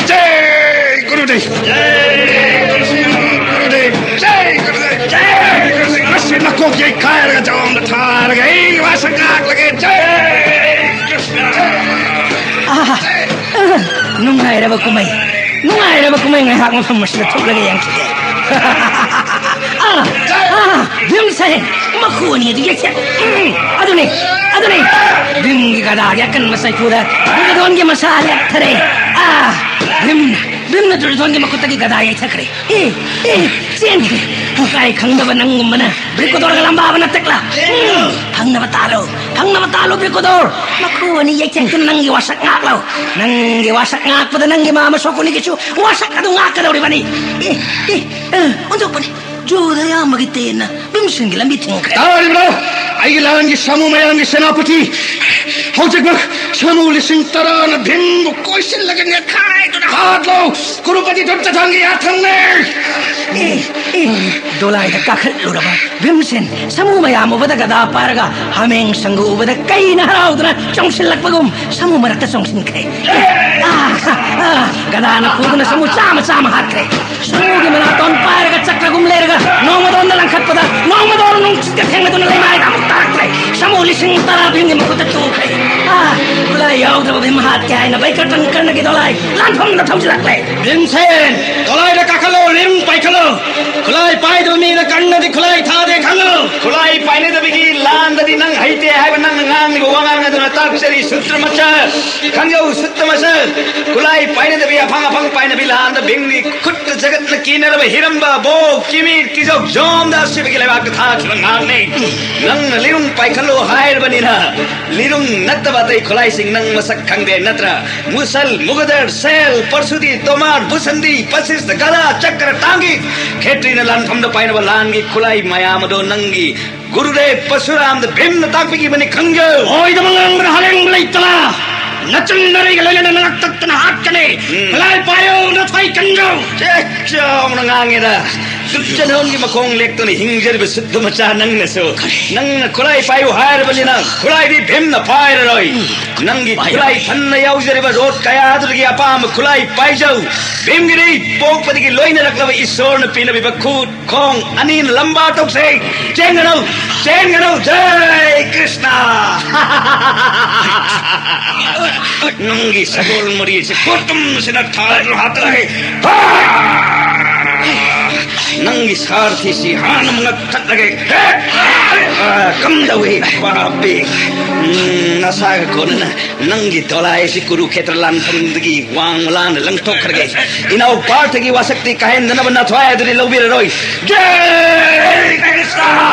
ꯖꯥꯏ ꯒꯨꯔꯨꯗꯦꯕ! ꯖꯥꯏ ꯒꯨꯔꯨꯗꯦꯕ! ꯖꯥꯏ ꯒꯨꯔꯨꯗꯦꯕ! ꯖꯥꯏ! ꯀꯣꯛ ꯌꯩꯈꯥꯏꯔꯒ ꯖꯋꯥꯝꯗ ꯊꯥꯔꯒ ꯑꯩ ꯋꯥꯁꯛ ꯉꯥꯛꯂꯒꯦ꯫ ꯖꯩ ꯀ꯭ꯔꯤꯁꯅ꯫ ꯑꯥ, ꯑꯥ, ꯅꯨꯡꯉꯥꯏꯔꯕ ꯀꯨꯝꯍꯩ, ꯅꯨꯡꯉꯥꯏꯔꯕ ꯀꯨꯝꯍꯩ ꯉꯥꯏꯍꯥꯛ ꯃꯐꯝ ꯑꯁꯤꯗ ꯊꯣꯛꯂꯒ ꯌꯦꯡꯈꯤꯒꯦ꯫ ꯑꯥ, ꯑꯥ, ꯚꯤꯝꯁꯦꯟ, ꯃꯈꯨ ꯑꯅꯤ ꯑꯗꯨ ꯌꯩꯊꯦꯛ-, ꯎꯝ, ꯑꯗꯨꯅꯤ, ꯑꯗꯨꯅꯤ꯫ ꯚꯤꯝꯒꯤ ꯒꯗꯥꯒꯤ ꯑꯀꯟꯕ ꯁꯥꯏꯐꯨꯗ ꯗꯨꯔꯌꯣꯙꯣꯟꯒꯤ ꯃꯁꯥ ꯂꯦꯛꯊꯔꯦ꯫ ꯑꯥ, ꯚꯤꯝ, ꯚꯤꯝꯅ ꯗꯨꯔꯌꯣꯙꯣꯟꯒꯤ ꯃꯈꯨꯠꯇꯒꯤ ꯒꯗꯥ ꯌꯩꯊꯈ꯭ꯔꯦ꯫ ꯑꯦ, ꯑꯦ, ꯆꯦꯟꯈ꯭ꯔꯦ꯫ ꯏꯀꯥꯏ ꯈꯪꯗꯕ ꯅꯪꯒꯨꯝꯕꯅ ꯕ꯭ꯔꯤꯀꯣꯗꯣꯔꯒ ꯂꯝꯕꯥꯕ ꯅꯠꯇꯦꯛꯂꯥ? ꯎꯝ, ꯐꯪꯅꯕ ꯇꯥꯜꯂꯣ, ꯐꯪꯅꯕ ꯇꯥꯜꯂꯣ, ꯕ꯭ꯔꯤꯀꯣꯗꯣꯔ꯫ ꯃꯈꯨ ꯑꯅꯤ ꯌꯩꯊꯦꯛꯇꯨꯅ ꯅꯪꯒꯤ ꯋꯥꯁꯛ ꯉꯥꯛꯂꯣ꯫ ꯅꯪꯒꯤ ꯋꯥꯁꯛ ꯉꯥꯛꯄꯗ ꯅꯪꯒꯤ ꯃꯥꯃ ꯁꯣꯀꯨꯅꯤꯒꯤꯁꯨ ꯋꯥꯁꯛ ꯑꯗꯨ ꯉꯥꯛꯀꯗꯧꯔꯤꯕꯅꯤ꯫ ꯑꯦ, ꯑꯦ, ꯑꯦ, ꯑꯣꯟꯊꯣꯛꯄꯅꯤ꯫ ꯖꯣꯙ ꯑꯌꯥꯝꯕꯒꯤ ꯇꯦꯟꯅ ꯚꯤꯝꯁꯦꯟꯒꯤ ꯂꯝꯕꯤ ꯊꯤꯡꯈ꯭ꯔꯦ꯫ ꯇꯥꯔꯤꯕ꯭ꯔꯣ? ꯑꯩꯒꯤ ꯂꯥꯟꯒꯤ ꯁꯥꯃꯨ ꯃꯌꯥꯝꯒꯤ ꯁꯦꯅꯥꯄꯇꯤ꯫ ꯍꯧꯖꯤꯛꯃꯛ ꯁꯥꯃꯨ ꯂꯤꯁꯤꯡ ꯇꯔꯥꯅ ꯚꯤꯝꯕꯨ ꯀꯣꯏꯁꯤꯜꯂꯒ ꯅꯦꯠꯈꯥꯏꯗꯨꯅ ꯍꯥꯠꯂꯣ꯫ ꯀꯨꯔꯨꯄꯇꯤ ꯗꯨꯠꯇ ꯊꯥꯡꯒꯤ ꯌꯥꯊꯪꯅꯦ꯫ ꯑꯦ, ꯑꯦ, ꯗꯣꯂꯥꯏꯗ ꯀꯥꯈꯠꯂꯨꯔꯕ ꯚꯤꯝꯁꯦꯟ ꯁꯥꯃꯨ ꯃꯌꯥꯝ ꯎꯕꯗ ꯒꯗꯥ ꯄꯥꯏꯔꯒ ꯍꯥꯃꯦꯡ ꯁꯪꯒꯨ ꯎꯕꯗ ꯀꯩꯅ ꯍꯔꯥꯎꯗꯨꯅ ꯆꯣꯡꯁꯤꯜꯂꯛꯄꯒꯨꯝ ꯁꯥꯃꯨ ꯃꯔꯛꯇ ꯆꯣꯡꯁꯤꯟꯈ꯭ꯔꯦ꯫ ꯑꯥ, ꯑꯥ, ꯒꯗꯥꯅ ꯐꯨꯗꯨꯅ ꯁꯥꯃꯨ ꯆꯥꯝꯃ ꯆꯥꯝꯃ ꯍꯥꯠꯈ꯭ꯔꯦ꯫ ꯁꯥꯃꯨꯒꯤ ꯃꯅꯥꯇꯣꯟ ꯄꯥꯏꯔꯒ ꯆꯠꯈ꯭ꯔꯒꯨꯝ ꯂꯩꯔꯒ ꯅꯣꯡꯃꯗꯣꯟꯗ ꯂꯪꯈꯠꯄꯗ ꯅꯣꯡꯃꯗꯣꯟ ꯅꯨꯡꯁꯤꯠꯀ ꯊꯦꯡꯅꯗꯨꯅ ꯂꯩꯃꯥꯏꯗ ꯑꯃꯨꯛ ꯇꯥꯔꯛꯇ꯭ꯔꯦ꯫ ꯁꯥꯃꯨ ꯂꯤꯁꯤꯡ ꯇꯔꯥ ꯚꯤꯝꯒꯤ ꯃꯈꯨꯠꯇ ꯇꯨꯈ꯭ꯔꯦ꯫ ꯑꯥ, ꯈꯨꯠꯂꯥꯏ ꯌꯥꯎꯗ꯭ꯔꯕ ꯚꯤꯝ ꯍꯥꯠꯀꯦ ꯍꯥꯏꯅ ꯕꯩꯀꯔꯇꯟ ꯀꯔꯅꯒꯤ ꯗꯣꯂꯥꯏ ꯂꯥꯟꯐꯝꯗ ꯊꯧꯖꯤꯜꯂꯛꯂꯦ꯫ ꯚꯤꯝꯁꯦꯟ, ꯗꯣꯂꯥꯏꯗ ꯀꯥꯈꯠꯂꯣ, ꯔꯤꯝ ꯄꯥꯏꯈꯠꯂꯣ꯫ ꯈꯨꯠꯂꯥꯏ ꯄꯥꯏꯗꯕ ꯃꯤꯅ ꯀꯔꯅꯗꯤ ꯈꯨꯠꯂꯥꯏ ꯊꯥꯗꯦ ꯈꯪꯉꯨ꯫ ꯈꯨꯠꯂꯥꯏ ꯄꯥꯏꯅꯗꯕꯒꯤ ꯂꯥꯟꯗꯗꯤ ꯅꯪ ꯍꯩꯇꯦ ꯍꯥꯏꯕ ꯅꯪꯅ ꯉꯥꯡꯂꯤꯕ ꯋꯥꯉꯥꯡ ꯑꯗꯨꯅ ꯇꯥꯛꯆꯔꯤ ꯁꯨꯇ꯭ꯔꯃꯆ꯫ ꯈꯪꯖꯧ ꯁꯨꯇ꯭ꯔꯃꯆ꯫ ꯈꯨꯠꯂꯥꯏ ꯄꯥꯏꯅꯗꯕꯤ ꯑꯐꯪ ꯑꯐꯪ ꯄꯥꯏꯅꯕꯤ ꯂꯥꯟꯗ ꯚꯤꯝꯒꯤ ꯈꯨꯠꯇ ꯖꯒꯠꯅ ꯀꯤꯅꯔꯕ ꯍꯤꯔꯝꯕ ꯕꯣ ꯀꯤꯃꯤ ꯇꯤꯖꯧ ꯖꯣꯝꯗ ꯑꯁꯤꯕꯒꯤ ꯂꯩꯕꯥꯛꯇ ꯊꯥꯈꯤꯕ ꯉꯥꯛꯅꯤ꯫ ꯅꯪꯅ ꯂꯤꯔꯨꯡ ꯄꯥꯏꯈꯠꯂꯣ ꯍꯥꯏꯔꯕꯅꯤꯅ ꯂꯤꯔꯨꯡ ꯅꯠꯇꯕ ꯑꯇꯩ ꯈꯨꯠꯂꯥꯏꯁꯤꯡ ꯅꯪ ꯃꯁꯛ ꯈꯪꯗꯦ ꯅꯠꯇ꯭ꯔꯥ? ꯃꯨꯁꯜ, ꯃꯨꯒꯗꯔ, ꯁꯦꯜ, ꯄꯔꯁꯨꯗꯤ, ꯇꯣꯃꯥꯔ, ꯕꯨꯁꯟꯗꯤ, ꯄꯁꯤꯁ, ꯒꯗꯥ, ꯆꯀ꯭ꯔ, ꯇꯥꯡꯒꯤ, ꯈꯦꯇ꯭ꯔꯤꯅ ꯂꯥꯟꯐꯝꯗ ꯄꯥꯏꯅꯕ ꯂꯥꯟꯒꯤ ꯈꯨꯠꯂꯥꯏ ꯃꯌꯥꯝ ꯑꯗꯣ ꯅꯪꯒꯤ ꯒꯨꯔꯨꯗꯦꯕ ꯄꯔꯁꯨꯔꯥꯝꯗ ꯚꯤꯝꯅ ꯇꯥꯛꯄꯤꯈꯤꯕꯅꯤ ꯈꯪꯖꯧ꯫ ꯑꯣꯏꯗꯕ ꯉꯥꯡꯕꯗ ꯍꯂꯦꯡꯕ ꯂꯩꯇꯅ ꯅꯆꯤꯟ ꯅꯔꯩꯒ ꯂꯣꯏꯅꯅ ꯅꯉꯛ ꯇꯠꯇꯅ ꯍꯥꯠꯀꯅꯤ꯫ ꯎꯝ꯫ ꯈꯨꯠꯂꯥꯏ ꯄꯥꯏꯌꯨ, ꯅꯠꯇ꯭ꯔꯒ ꯐꯩ ꯀꯟꯗ꯭ꯔꯣ? ꯆꯦ, ꯆꯥꯎꯅ ꯉꯥꯡꯉꯦꯗ꯫ ꯗꯨꯔꯖꯣꯙꯟꯒꯤ ꯃꯈꯣꯡ ꯂꯦꯛꯇꯨꯅ ꯍꯤꯡꯖꯔꯤꯕ ꯁꯨꯗ꯭ꯙ ꯃꯆꯥ ꯅꯪꯅꯁꯨ꯫ ꯅꯪꯅ ꯈꯨꯠꯂꯥꯏ ꯄꯥꯏꯌꯨ ꯍꯥꯏꯔꯕꯅꯤꯅ ꯈꯨꯠꯂꯥꯏꯗꯤ ꯚꯤꯝꯅ ꯄꯥꯏꯔꯔꯣꯏ꯫ ꯅꯪꯒꯤ ꯈꯨꯠꯂꯥꯏ ꯊꯟꯅ ꯌꯥꯎꯖꯔꯤꯕ ꯔꯣꯠ ꯀꯌꯥꯗꯨꯗꯒꯤ ꯑꯄꯥꯝꯕ ꯈꯨꯠꯂꯥꯏ ꯄꯥꯏꯖꯧ꯫ ꯚꯤꯝꯒꯤꯗꯤ ꯄꯣꯛꯄꯗꯒꯤ ꯂꯣꯏꯅꯔꯛꯂꯕ ꯏꯁꯣꯔꯅ ꯄꯤꯅꯕꯤꯕ ꯈꯨꯠ ꯈꯣꯡ ꯑꯅꯤꯅ ꯂꯝꯕꯥ ꯇꯧꯁꯦ꯫ ꯆꯦꯟꯒꯅꯨ, ꯆꯦꯟꯒꯅꯨ꯫ ꯖꯩ ꯀ꯭ꯔꯤꯁꯅ꯫ ꯅꯪꯒꯤ ꯁꯒꯣꯜ ꯃꯔꯤꯁꯦ ꯈꯨꯇꯨꯝꯁꯤꯅ ꯊꯥꯔ ꯍꯥꯠꯇꯣꯛꯑꯦ꯫ ꯍꯥ! ꯅꯪꯒꯤ ꯁꯥꯔꯊꯤꯁꯤ ꯍꯥꯟꯅ ꯉꯛꯊꯠꯂꯒꯦ꯫ ꯍꯦ! ꯑ, ꯀꯝꯗꯧꯏ, ꯄꯥꯄꯤ? ꯎꯝ, ꯅꯁꯥꯒ ꯀꯣꯟꯅꯅ ꯅꯪꯒꯤ ꯗꯣꯂꯥꯏ ꯑꯁꯤ ꯀꯨꯔꯨꯈꯦꯇ꯭ꯔ ꯂꯥꯟꯐꯝꯗꯒꯤ ꯋꯥꯡꯃ ꯂꯥꯟꯅ ꯂꯪꯊꯣꯛꯈ꯭ꯔꯒꯦ꯫ ꯏꯅꯥꯎ ꯄꯥꯔꯊꯒꯤ ꯋꯥꯁꯛꯇꯤ ꯀꯥꯍꯦꯟꯗꯅꯕ ꯅꯊ꯭ꯋꯥꯏ ꯑꯗꯨꯗꯤ ꯂꯧꯕꯤꯔꯔꯣꯏ꯫ ꯖꯩ ꯀ꯭ꯔꯤꯁꯅ!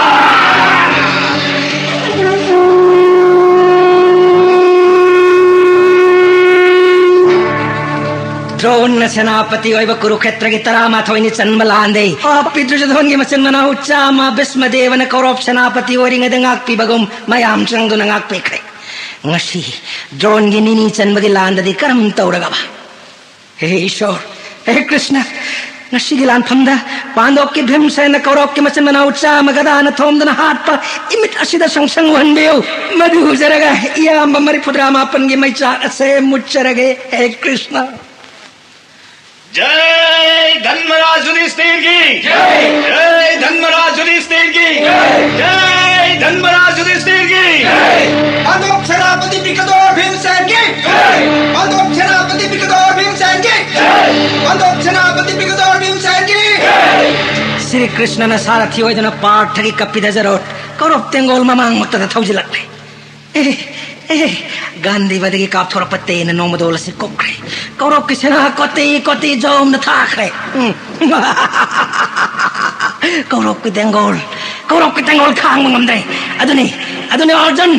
ꯗ꯭ꯔꯣꯟꯅ ꯁꯦꯅꯥꯄꯇꯤ ꯑꯣꯏꯕ ꯀꯨꯔꯨꯈꯦꯇ꯭ꯔꯒꯤ ꯇꯔꯥꯃꯥꯊꯣꯏꯅꯤ ꯆꯟꯕ ꯂꯥꯟꯗꯩ ꯄꯤꯗ꯭ꯔꯖꯙꯣꯟꯒꯤ ꯃꯆꯤꯟ ꯃꯅꯥꯎ ꯆꯥꯝꯃ ꯚꯤꯁꯃꯗꯦꯕꯅ ꯀꯧꯔꯣꯞ ꯁꯦꯅꯥꯄꯇꯤ ꯑꯣꯏꯔꯤꯉꯩꯗ ꯉꯥꯛꯄꯤꯕꯒꯨꯝ ꯃꯌꯥꯝ ꯆꯪꯗꯨꯅ ꯉꯥꯛꯄꯤꯈ꯭ꯔꯦ꯫ ꯉꯁꯤ ꯗ꯭ꯔꯣꯟꯒꯤ ꯅꯤꯅꯤ ꯆꯟꯕꯒꯤ ꯂꯥꯟꯗꯗꯤ ꯀꯔꯝ ꯇꯧꯔꯒꯕ? ꯍꯦ ꯏꯁꯣꯔ, ꯍꯦ ꯀ꯭ꯔꯤꯁꯅ, ꯉꯁꯤꯒꯤ ꯂꯥꯟꯐꯝꯗ ꯄꯥꯟꯗꯣꯞꯀꯤ ꯚꯤꯝꯁꯦꯟꯅ ꯀꯧꯔꯣꯞꯀꯤ ꯃꯆꯤꯟ ꯃꯅꯥꯎ ꯆꯥꯝꯃ ꯒꯗꯥꯅ ꯊꯣꯝꯗꯨꯅ ꯍꯥꯠꯄ ꯏꯃꯤꯠ ꯑꯁꯤꯗ ꯁꯪꯁꯪ ꯎꯍꯟꯕꯤꯌꯨ꯫ ꯃꯗꯨ ꯎꯖꯔꯒ ꯏꯌꯥꯝꯕ ꯃꯔꯤꯐꯨꯇꯔꯥ ꯃꯥꯄꯟꯒꯤ ꯃꯩꯆꯥꯛ ꯑꯁꯦ ꯃꯨꯠꯆꯔꯒꯦ꯫ ꯍꯦ ꯀ꯭ꯔꯤꯁꯅ꯫ ꯖꯩ ꯙꯟꯃꯔꯥꯖ ꯌꯨꯙꯤꯁꯊꯤꯔꯒꯤ! ꯖꯩ! ꯖꯩ ꯙꯟꯃꯔꯥꯖ ꯌꯨꯙꯤꯁꯊꯤꯔꯒꯤ! ꯖꯩ! ꯖꯩ ꯙꯟꯃꯔꯥꯖ ꯌꯨꯙꯤꯁꯊꯤꯔꯒꯤ! ꯖꯩ! ꯄꯥꯟꯗꯣꯞ ꯁꯦꯅꯥꯄꯇꯤ ꯕꯤꯀꯗꯣꯔ ꯚꯤꯝꯁꯦꯟꯒꯤ! ꯖꯩ! ꯄꯥꯟꯗꯣꯞ ꯁꯦꯅꯥꯄꯇꯤ ꯕꯤꯀꯗꯣꯔ ꯚꯤꯝꯁꯦꯟꯒꯤ! ꯖꯩ! ꯄꯥꯟꯗꯣꯞ ꯁꯦꯅꯥꯄꯇꯤ ꯕꯤꯀꯗꯣꯔ ꯚꯤꯝꯁꯦꯟꯒꯤ! ꯖꯩ! ꯁ꯭ꯔꯤ ꯀ꯭ꯔꯤꯁꯅꯅ ꯁꯥꯔꯊꯤ ꯑꯣꯏꯗꯨꯅ ꯄꯥꯔꯊꯒꯤ ꯀꯞꯄꯤꯗ ꯖꯔꯣꯠ ꯀꯧꯔꯣꯞ ꯇꯦꯡꯒꯣꯜ ꯃꯃꯥꯡꯃꯛꯇꯗ ꯊꯧꯖꯤꯜꯂꯛꯂꯦ꯫ ꯑꯦ, ꯑꯦ, ꯒꯥꯟꯙꯤꯕꯗꯒꯤ ꯀꯥꯞꯊꯣꯔꯛꯄ ꯇꯦꯟꯅ ꯅꯣꯡꯃꯗꯣꯜ ꯑꯁꯤ ꯀꯨꯞꯈ꯭ꯔꯦ꯫ ꯀꯧꯔꯣꯞꯀꯤ ꯁꯦꯅꯥ ꯀꯣꯇꯤ ꯀꯣꯇꯤ ꯖꯣꯝꯗ ꯊꯥꯈ꯭ꯔꯦ꯫ ꯎꯝ꯫ ꯀꯧꯔꯣꯞꯀꯤ ꯇꯦꯡꯒꯣꯜ, ꯀꯧꯔꯣꯞꯀꯤ ꯇꯦꯡꯒꯣꯜ ꯈꯥꯡꯕ ꯉꯝꯗ꯭ꯔꯦ꯫ ꯑꯗꯨꯅꯤ, ꯑꯗꯨꯅꯤ ꯑꯔꯖꯨꯟ,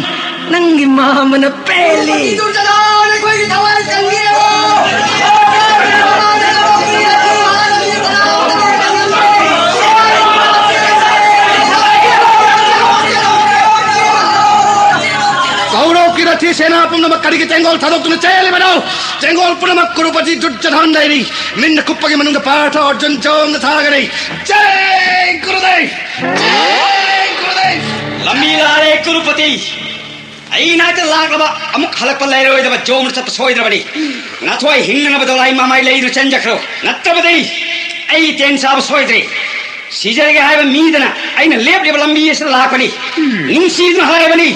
ꯅꯪꯒꯤ ꯃꯥꯃꯅ ꯄꯦꯜꯂꯤ꯫ ꯀꯧꯔꯣꯞꯀꯤ ꯗꯨꯔꯖꯣꯙꯟ, ꯑꯩꯈꯣꯏꯒꯤ ꯊꯋꯥꯏ ꯀꯟꯕꯤꯔꯛꯎ꯫ ꯀꯧꯔꯣꯞꯀꯤ ꯔꯊꯤ ꯁꯦꯅꯥ ꯄꯨꯝꯅꯃꯛ ꯀꯔꯤꯒꯤ ꯇꯦꯡꯒꯣꯜ ꯊꯥꯗꯣꯛꯇꯨꯅ ꯆꯦꯜꯂꯤꯕꯅꯣ? ꯇꯦꯡꯒꯣꯜ ꯄꯨꯝꯅꯃꯛ ꯀꯨꯔꯨꯄꯇꯤ ꯗꯨꯔꯖꯣꯙꯟ ꯂꯩꯔꯤ꯫ ꯃꯤꯟꯅ ꯀꯨꯞꯄꯒꯤ ꯃꯅꯨꯡꯗ ꯄꯥꯔꯊ ꯑꯔꯖꯨꯟ ꯖꯣꯝꯅ ꯊꯥꯒꯅꯤ꯫ ꯖꯩ ꯒꯨꯔꯨꯗꯦꯕ! ꯖꯩ ꯒꯨꯔꯨꯗꯦꯕ! ꯂꯝꯕꯤ ꯂꯥꯔꯦ ꯀꯨꯔꯨꯄꯇꯤ꯫ ꯑꯩ ꯅꯥꯛꯇ ꯂꯥꯛꯂꯕ ꯑꯃꯨꯛ ꯍꯜꯂꯛꯄ ꯂꯩꯔꯣꯏꯗꯕ ꯖꯣꯝꯅ ꯆꯠꯄ ꯁꯣꯏꯗ꯭ꯔꯕꯅꯤ꯫ ꯅꯊ꯭ꯋꯥꯏ ꯍꯤꯡꯅꯅꯕ ꯗꯣꯂꯥꯏ ꯃꯃꯥꯏ ꯂꯩꯗꯨ ꯆꯦꯟꯖꯈ꯭ꯔꯣ, ꯅꯠꯇ꯭ꯔꯕꯗꯤ ꯑꯩ ꯇꯦꯟ ꯆꯥꯕ ꯁꯣꯏꯗ꯭ꯔꯦ꯫ ꯁꯤꯖꯔꯒꯦ ꯍꯥꯏꯕ ꯃꯤꯗꯅ ꯑꯩꯅ ꯂꯦꯞꯂꯤꯕ ꯂꯝꯕꯤ ꯑꯁꯤꯗ ꯂꯥꯛꯄꯅꯤ꯫ ꯅꯨꯡꯁꯤꯗꯨꯅ ꯍꯥꯏꯔꯕꯅꯤ,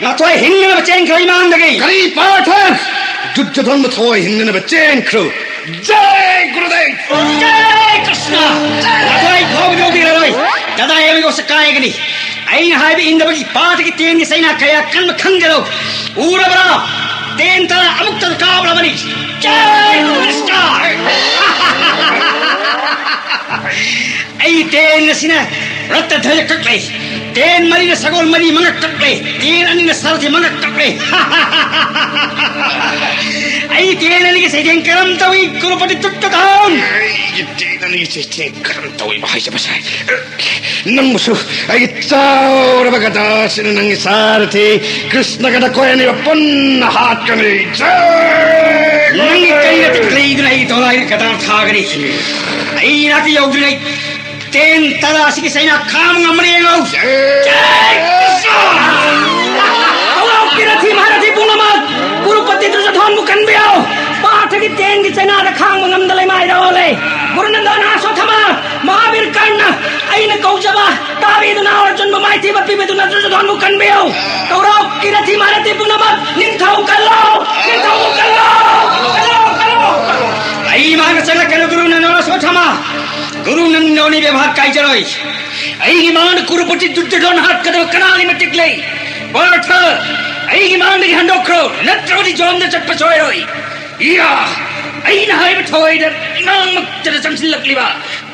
ꯅꯊ꯭ꯋꯥꯏ ꯍꯤꯡꯅꯅꯕ ꯆꯦꯟꯈ꯭ꯔꯣ ꯏꯃꯥꯡꯗꯒꯤ꯫ ꯀꯔꯤ ꯄꯥꯔꯊ? ꯗꯨꯔꯖꯣꯙꯟꯕꯨ ꯊꯋꯥꯏ ꯍꯤꯡꯅꯅꯕ ꯆꯦꯟꯈ꯭ꯔꯣ꯫ ꯖꯩ ꯒꯨꯔꯨꯗꯦꯕ! ꯖꯩ ꯀ꯭ꯔꯤꯁꯅ! ꯅꯊ꯭ꯋꯥꯏ ꯐꯥꯎꯕ ꯌꯧꯕꯤꯔꯔꯣꯏ꯫ ꯗꯗꯥ ꯑꯦꯝꯒꯣꯁ ꯀꯥꯏꯒꯅꯤ꯫ ꯑꯩꯅ ꯍꯥꯏꯕ ꯏꯟꯗꯕꯒꯤ ꯄꯥꯔꯊꯒꯤ ꯇꯦꯟꯒꯤ ꯆꯩꯅꯥ ꯀꯌꯥ ꯀꯟꯕ ꯈꯪꯖꯔꯣ꯫ ꯎꯔꯕ꯭ꯔꯥ? ꯇꯦꯟ ꯇꯔꯥ ꯑꯃꯨꯛꯇꯗ ꯀꯥꯞꯂꯕꯅꯤ꯫ ꯖꯩ ꯀ꯭ꯔꯤꯁꯅ! ꯑꯩ ꯇꯦꯟ ꯑꯁꯤꯅ ꯔꯠꯇ ꯙ꯭ꯋꯖ ꯀꯛꯂꯦ꯫ ꯇꯦꯟ ꯃꯔꯤꯅ ꯁꯒꯣꯜ ꯃꯔꯤ ꯃꯉꯛ ꯀꯛꯂꯦ꯫ ꯇꯦꯟ ꯑꯅꯤꯅ ꯁꯥꯔꯊꯤ ꯃꯉꯛ ꯀꯛꯂꯦ꯫ ꯑꯩ ꯇꯦꯟ ꯑꯅꯤꯒꯤ ꯆꯩꯊꯦꯡ ꯀꯔꯝ ꯇꯧꯏ, ꯀꯨꯔꯨꯄꯇꯤ ꯗꯨꯔꯖꯣꯙꯟ? ꯑꯩꯒꯤ ꯇꯦꯟ ꯑꯅꯤꯒꯤ ꯆꯩꯊꯦꯡ ꯀꯔꯝ ꯇꯧꯏꯕ ꯍꯥꯏꯖꯕ ꯁꯥꯏ? ꯅꯪꯕꯨꯁꯨ ꯑꯩꯒꯤ ꯆꯥꯎꯔꯕ ꯒꯗꯥꯁꯤꯅ ꯅꯪꯒꯤ ꯁꯥꯔꯊꯤ ꯀ꯭ꯔꯤꯁꯅꯒ ꯅꯈꯣꯏ ꯑꯅꯤꯕꯨ ꯄꯨꯟꯅ ꯍꯥꯠꯀꯅꯤ꯫ ꯖꯩ! ꯅꯪꯒꯤ ꯀꯩꯅ ꯂꯩꯗꯨꯅ ꯑꯩꯒꯤ ꯗꯣꯂꯥꯏꯅ ꯒꯗꯥ ꯊꯥꯒꯅꯤ꯫ ꯑꯩ ꯏꯅꯥꯛꯇ ꯌꯧꯗ꯭ꯔꯤꯉꯩ ꯇꯦꯟ ꯇꯔꯥ ꯑꯁꯤꯒꯤ ꯆꯩꯅꯥ ꯈꯥꯝ ꯉꯝꯕ꯭ꯔꯥ ꯌꯦꯡꯉꯨ꯫ ꯖꯩ ꯀ꯭ꯔꯤꯁꯅ! ꯀꯧꯔꯛꯀꯤ ꯔꯊꯤ ꯃꯍꯥꯔꯊꯤ ꯄꯨꯝꯅꯃꯛ ꯀꯨꯔꯨꯄꯇꯤ ꯗꯨꯔꯖꯣꯙꯟꯕꯨ ꯀꯟꯕꯤꯌꯨ꯫ ꯄꯥꯔꯊꯒꯤ ꯇꯦꯟꯒꯤ ꯆꯩꯅꯥꯗ ꯈꯥꯡꯕ ꯉꯝꯗ ꯂꯩꯃꯥꯏꯗ ꯑꯣꯜꯂꯦ꯫ ꯒꯨꯔꯨꯅꯟꯗꯟ, ꯑꯁꯣꯊꯥꯃ, ꯃꯍꯥꯕꯤꯔ ꯀꯔꯅ, ꯑꯩꯅ ꯀꯧꯖꯕ ꯇꯥꯕꯤꯗꯨꯅ ꯑꯔꯖꯨꯟꯕꯨ ꯃꯥꯏꯊꯤꯕ ꯄꯤꯕꯤꯗꯨꯅ ꯗꯨꯔꯖꯣꯙꯟꯕꯨ ꯀꯟꯕꯤꯌꯨ꯫ ꯀꯧꯔꯛꯀꯤ ꯔꯊꯤ ꯃꯍꯥꯔꯊꯤ ꯄꯨꯝꯅꯃꯛ ꯅꯤꯡꯊꯧ ꯀꯜꯂꯣ! ꯅꯤꯡꯊꯧꯕꯨ ꯀꯜꯂꯣ! ꯀꯜꯂꯣ! ꯀꯜꯂꯣ! ꯑꯩ ꯃꯥꯡꯗ ꯆꯠꯂꯛꯀꯅꯨ ꯒꯨꯔꯨꯅꯟꯗꯟ, ꯑꯁꯣꯊꯥꯃ꯫ ꯒꯨꯔꯨꯅꯟꯗꯟ ꯏꯕꯦꯚꯥꯔ ꯀꯥꯏꯖꯔꯣꯏ꯫ ꯑꯩꯒꯤ ꯃꯥꯡꯗ ꯀꯨꯔꯨꯄꯇꯤ ꯗꯨꯔꯖꯣꯙꯟ ꯍꯥꯠꯀꯗꯕ ꯀꯅꯥꯒꯤ ꯃꯇꯤꯛ ꯂꯩ? ꯄꯥꯔꯊ, ꯑꯩꯒꯤ ꯃꯥꯡꯗꯒꯤ ꯍꯟꯗꯣꯛꯈ꯭ꯔꯣ, ꯅꯠꯇ꯭ꯔꯕꯗꯤ ꯖꯣꯝꯗ ꯆꯠꯄ ꯁꯣꯏꯔꯣꯏ꯫ ꯏꯌꯥ! ꯑꯩꯅ ꯍꯥꯏꯕ ꯊꯋꯥꯏꯗ ꯏꯃꯥꯡꯃꯛꯇꯗ ꯆꯪꯁꯤꯜꯂꯛꯂꯤꯕ꯫